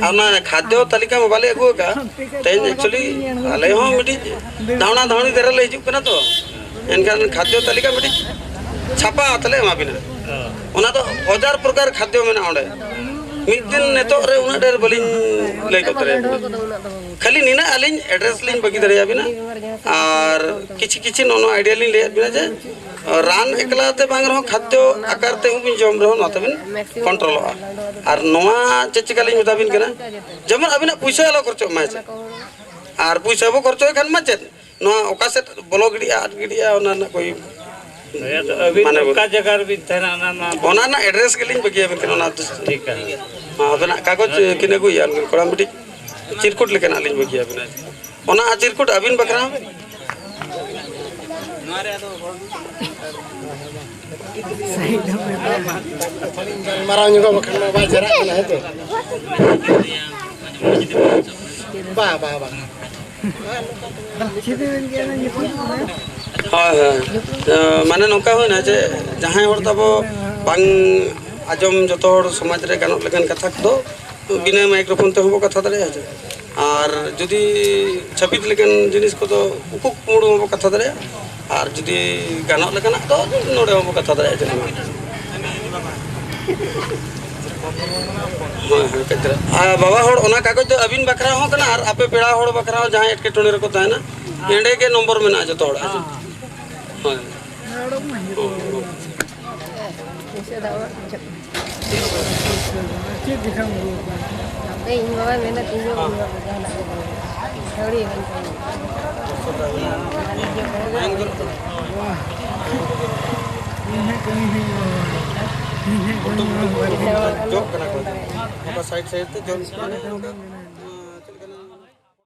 ᱟᱨ ᱚᱱᱟ ᱠᱷᱟᱫᱽᱭᱚ ᱛᱟᱹᱞᱤᱠᱟ ᱢᱟ ᱵᱟᱞᱮ ᱟᱹᱜᱩ ᱟᱠᱟᱫᱼᱟ᱾ ᱛᱮᱦᱮᱧ actually ᱟᱞᱮ ᱦᱚᱸ ᱢᱤᱫᱴᱤᱡ ᱫᱷᱟᱣᱱᱟ ᱫᱷᱟᱣᱱᱤ ᱫᱷᱟᱨᱟ ᱞᱮ ᱦᱤᱡᱩᱜ ᱠᱟᱱᱟ ᱛᱚ, ᱮᱱᱠᱷᱟᱱ ᱠᱷᱟᱫᱽᱭᱚ ᱛᱟᱹᱞᱤᱠᱟ ᱢᱤᱫᱴᱤᱡ ᱪᱷᱟᱯᱟ ᱠᱟᱛᱮ ᱞᱮ ᱮᱢᱟ ᱵᱤᱱᱟ᱾ ᱚᱱᱟ ᱫᱚ ᱦᱟᱡᱟᱨ ᱯᱨᱚᱠᱟᱨ ᱠᱷᱟᱫᱽᱭᱚ ᱢᱮᱱᱟᱜᱼᱟ ᱚᱸᱰᱮ᱾ ᱢᱤᱫ ᱫᱤᱱ ᱱᱤᱛᱚᱜ ᱨᱮ ᱩᱱᱟᱹᱜ ᱰᱷᱮᱨ ᱵᱟᱹᱞᱤᱧ ᱞᱟᱹᱭ ᱜᱚᱫ ᱫᱟᱲᱮᱭᱟᱵᱤᱱᱟ᱾ ᱠᱷᱟᱹᱞᱤ ᱱᱤᱱᱟᱹᱜ ᱟᱹᱞᱤᱧ ᱮᱰᱨᱮᱥ ᱞᱤᱧ ᱵᱟᱹᱜᱤ ᱫᱟᱲᱮᱭᱟᱵᱤᱱᱟ᱾ ᱟᱨ ᱠᱤᱪᱷᱤ ᱠᱤᱪᱷᱤ ᱱᱚᱜᱼᱚ ᱱᱚᱣᱟ ᱟᱭᱰᱤᱭᱟ ᱞᱤᱧ ᱞᱟᱹᱭᱟᱫ ᱵᱤᱱᱟ ᱡᱮ ᱨᱟᱱ ᱮᱠᱞᱟ ᱛᱮ ᱵᱟᱝ ᱨᱮᱦᱚᱸ ᱠᱷᱟᱫᱽᱭᱚ ᱟᱠᱟᱨ ᱛᱮᱦᱚᱸ ᱵᱤᱱ ᱡᱚᱢ ᱨᱮᱦᱚᱸ ᱱᱚᱣᱟ ᱛᱮᱵᱤᱱ ᱠᱚᱱᱴᱨᱳᱞᱚᱜᱼᱟ᱾ ᱟᱨ ᱱᱚᱣᱟ ᱪᱮᱫ ᱪᱤᱠᱟᱹ ᱞᱤᱧ ᱢᱮᱛᱟ ᱵᱤᱱ ᱠᱟᱱᱟ, ᱡᱮᱢᱚᱱ ᱟᱹᱵᱤᱱᱟᱜ ᱯᱩᱭᱥᱟᱹ ᱟᱞᱚ ᱠᱷᱚᱨᱪᱚᱜ ᱢᱟ, ᱦᱮᱸ ᱥᱮ? ᱟᱨ ᱯᱩᱭᱥᱟᱹ ᱵᱚ ᱠᱷᱚᱨᱪᱚᱭ ᱠᱷᱟᱱ ᱢᱟ ᱪᱮᱫ, ᱱᱚᱣᱟ ᱚᱠᱟ ᱥᱮᱫ ᱵᱚᱞᱚ ᱜᱤᱰᱤᱜᱼᱟ, ᱟᱫ ᱜᱤᱰᱤᱜᱼᱟ, ᱚᱱᱟ ᱨᱮᱱᱟᱜ ᱠᱳᱭ ᱦᱳᱭ, ᱟᱫᱚ ᱟᱹᱵᱤᱱ ᱢᱟᱱᱮ ᱚᱠᱟ ᱵᱟᱹᱱᱩᱜ᱾ ᱡᱟᱭᱜᱟ ᱨᱮᱵᱤᱱ ᱛᱟᱦᱮᱱᱟ, ᱚᱱᱟ ᱢᱟ ᱚᱱᱟ ᱨᱮᱱᱟᱜ ᱮᱰᱨᱮᱥ ᱜᱮᱞᱤᱧ ᱵᱟᱹᱜᱤᱭᱟᱵᱤᱱ ᱠᱟᱱᱟ, ᱚᱱᱟ ᱫᱚ ᱴᱷᱤᱠ ᱜᱮᱭᱟ᱾ ᱟᱵᱮᱱᱟᱜ ᱠᱟᱜᱚᱡᱽ ᱠᱤᱱ ᱟᱹᱜᱩᱭᱟ, ᱩᱱᱠᱤᱱ ᱠᱚᱲᱟ ᱢᱤᱫᱴᱤᱡ ᱪᱤᱨᱠᱩᱴ ᱞᱮᱠᱟᱱᱟᱜ ᱞᱤᱧ ᱵᱟᱹᱜᱤᱭᱟᱵᱤᱱᱟ᱾ ᱚᱱᱟ ᱪᱤᱨᱠᱩᱴ ᱟᱹᱵᱤᱱ ᱵᱟᱠᱷᱨᱟ ᱦᱚᱸ᱾ ᱜᱟᱞᱢᱟᱨᱟᱣ ᱧᱚᱜᱚᱜ ᱵᱟᱠᱷᱟᱱ ᱢᱟ ᱵᱟᱭ ᱪᱟᱞᱟᱜ ᱠᱟᱱᱟ, ᱦᱮᱸ ᱪᱮ? ᱵᱟ, ᱵᱟ, ᱵᱟ᱾ ᱦᱳᱭ, ᱦᱳᱭ᱾ ᱢᱟᱱᱮ ᱱᱚᱝᱠᱟ ᱦᱩᱭᱱᱟ ᱡᱮ ᱡᱟᱦᱟᱸᱭ ᱦᱚᱲ ᱛᱟᱵᱚ ᱵᱟᱝ ᱟᱸᱡᱚᱢ, ᱡᱚᱛᱚ ᱦᱚᱲ ᱥᱚᱢᱟᱡᱽ ᱨᱮ ᱜᱟᱱᱚᱜ ᱞᱮᱠᱟᱱ ᱠᱟᱛᱷᱟ ᱠᱚᱫᱚ ᱵᱤᱱᱟᱹ ᱢᱟᱭᱤᱠᱨᱳᱯᱷᱳᱱ ᱛᱮᱦᱚᱸ ᱵᱚ ᱠᱟᱛᱷᱟ ᱫᱟᱲᱮᱭᱟᱜᱼᱟ᱾ ᱟᱨ ᱡᱩᱫᱤ ᱪᱷᱟᱹᱯᱤᱠ ᱞᱮᱠᱟᱱ ᱡᱤᱱᱤᱥ ᱠᱚᱫᱚ ᱩᱠᱩ ᱠᱩᱢᱲᱩ ᱦᱚᱸᱵᱚ ᱠᱟᱛᱷᱟ ᱫᱟᱲᱮᱭᱟᱜᱼᱟ᱾ ᱟᱨ ᱡᱩᱫᱤ ᱜᱟᱱᱚᱜ ᱞᱮᱠᱟᱱᱟᱜ ᱫᱚ ᱱᱚᱰᱮ ᱦᱚᱸᱵᱚ ᱠᱟᱛᱷᱟ ᱫᱟᱲᱮᱭᱟᱜᱼᱟ, ᱪᱮᱫ ᱦᱚᱸ ᱵᱟᱝ᱾ ᱦᱳᱭ, ᱦᱳᱭ, ᱠᱟᱹᱡ ᱫᱷᱟᱨᱟ᱾ ᱟᱨ ᱵᱟᱵᱟ ᱦᱚᱲ, ᱚᱱᱟ ᱠᱟᱜᱚᱡᱽ ᱫᱚ ᱟᱹᱵᱤᱱ ᱵᱟᱠᱷᱨᱟ ᱦᱚᱸ ᱠᱟᱱᱟ ᱟᱨ ᱟᱯᱮ ᱯᱮᱲᱟ ᱦᱚᱲ ᱵᱟᱠᱷᱨᱟ ᱦᱚᱸ, ᱡᱟᱦᱟᱸᱭ ᱮᱴᱠᱮᱴᱚᱬᱮ ᱨᱮᱠᱚ ᱛᱟᱦᱮᱱᱟ, ᱮᱸᱰᱮ ᱜᱮ ᱱᱚᱢᱵᱚᱨ ᱢᱮᱱᱟᱜᱼᱟ ᱡᱚᱛᱚ ᱦᱚᱲᱟᱜ᱾ ᱦᱳᱭ᱾ ᱟᱯᱮ ᱤᱧ ᱵᱟᱵᱟᱭ ᱢᱮᱱᱟ ᱛᱤᱧ ᱫᱚ ᱩᱱᱤ ᱵᱟᱵᱟ ᱡᱟᱦᱟᱱᱟᱜ ᱜᱮ ᱵᱟᱹᱧ ᱢᱮᱱᱟ᱾ ᱟᱹᱣᱲᱤ ᱮᱢᱟᱹᱧ ᱠᱟᱱᱟ᱾ ᱡᱚᱜ ᱠᱟᱱᱟ ᱠᱚ᱾ ᱚᱱᱠᱟ ᱥᱟᱭᱤᱰ ᱥᱟᱭᱤᱰ ᱛᱮ ᱡᱚᱜ ᱠᱟᱱᱟ᱾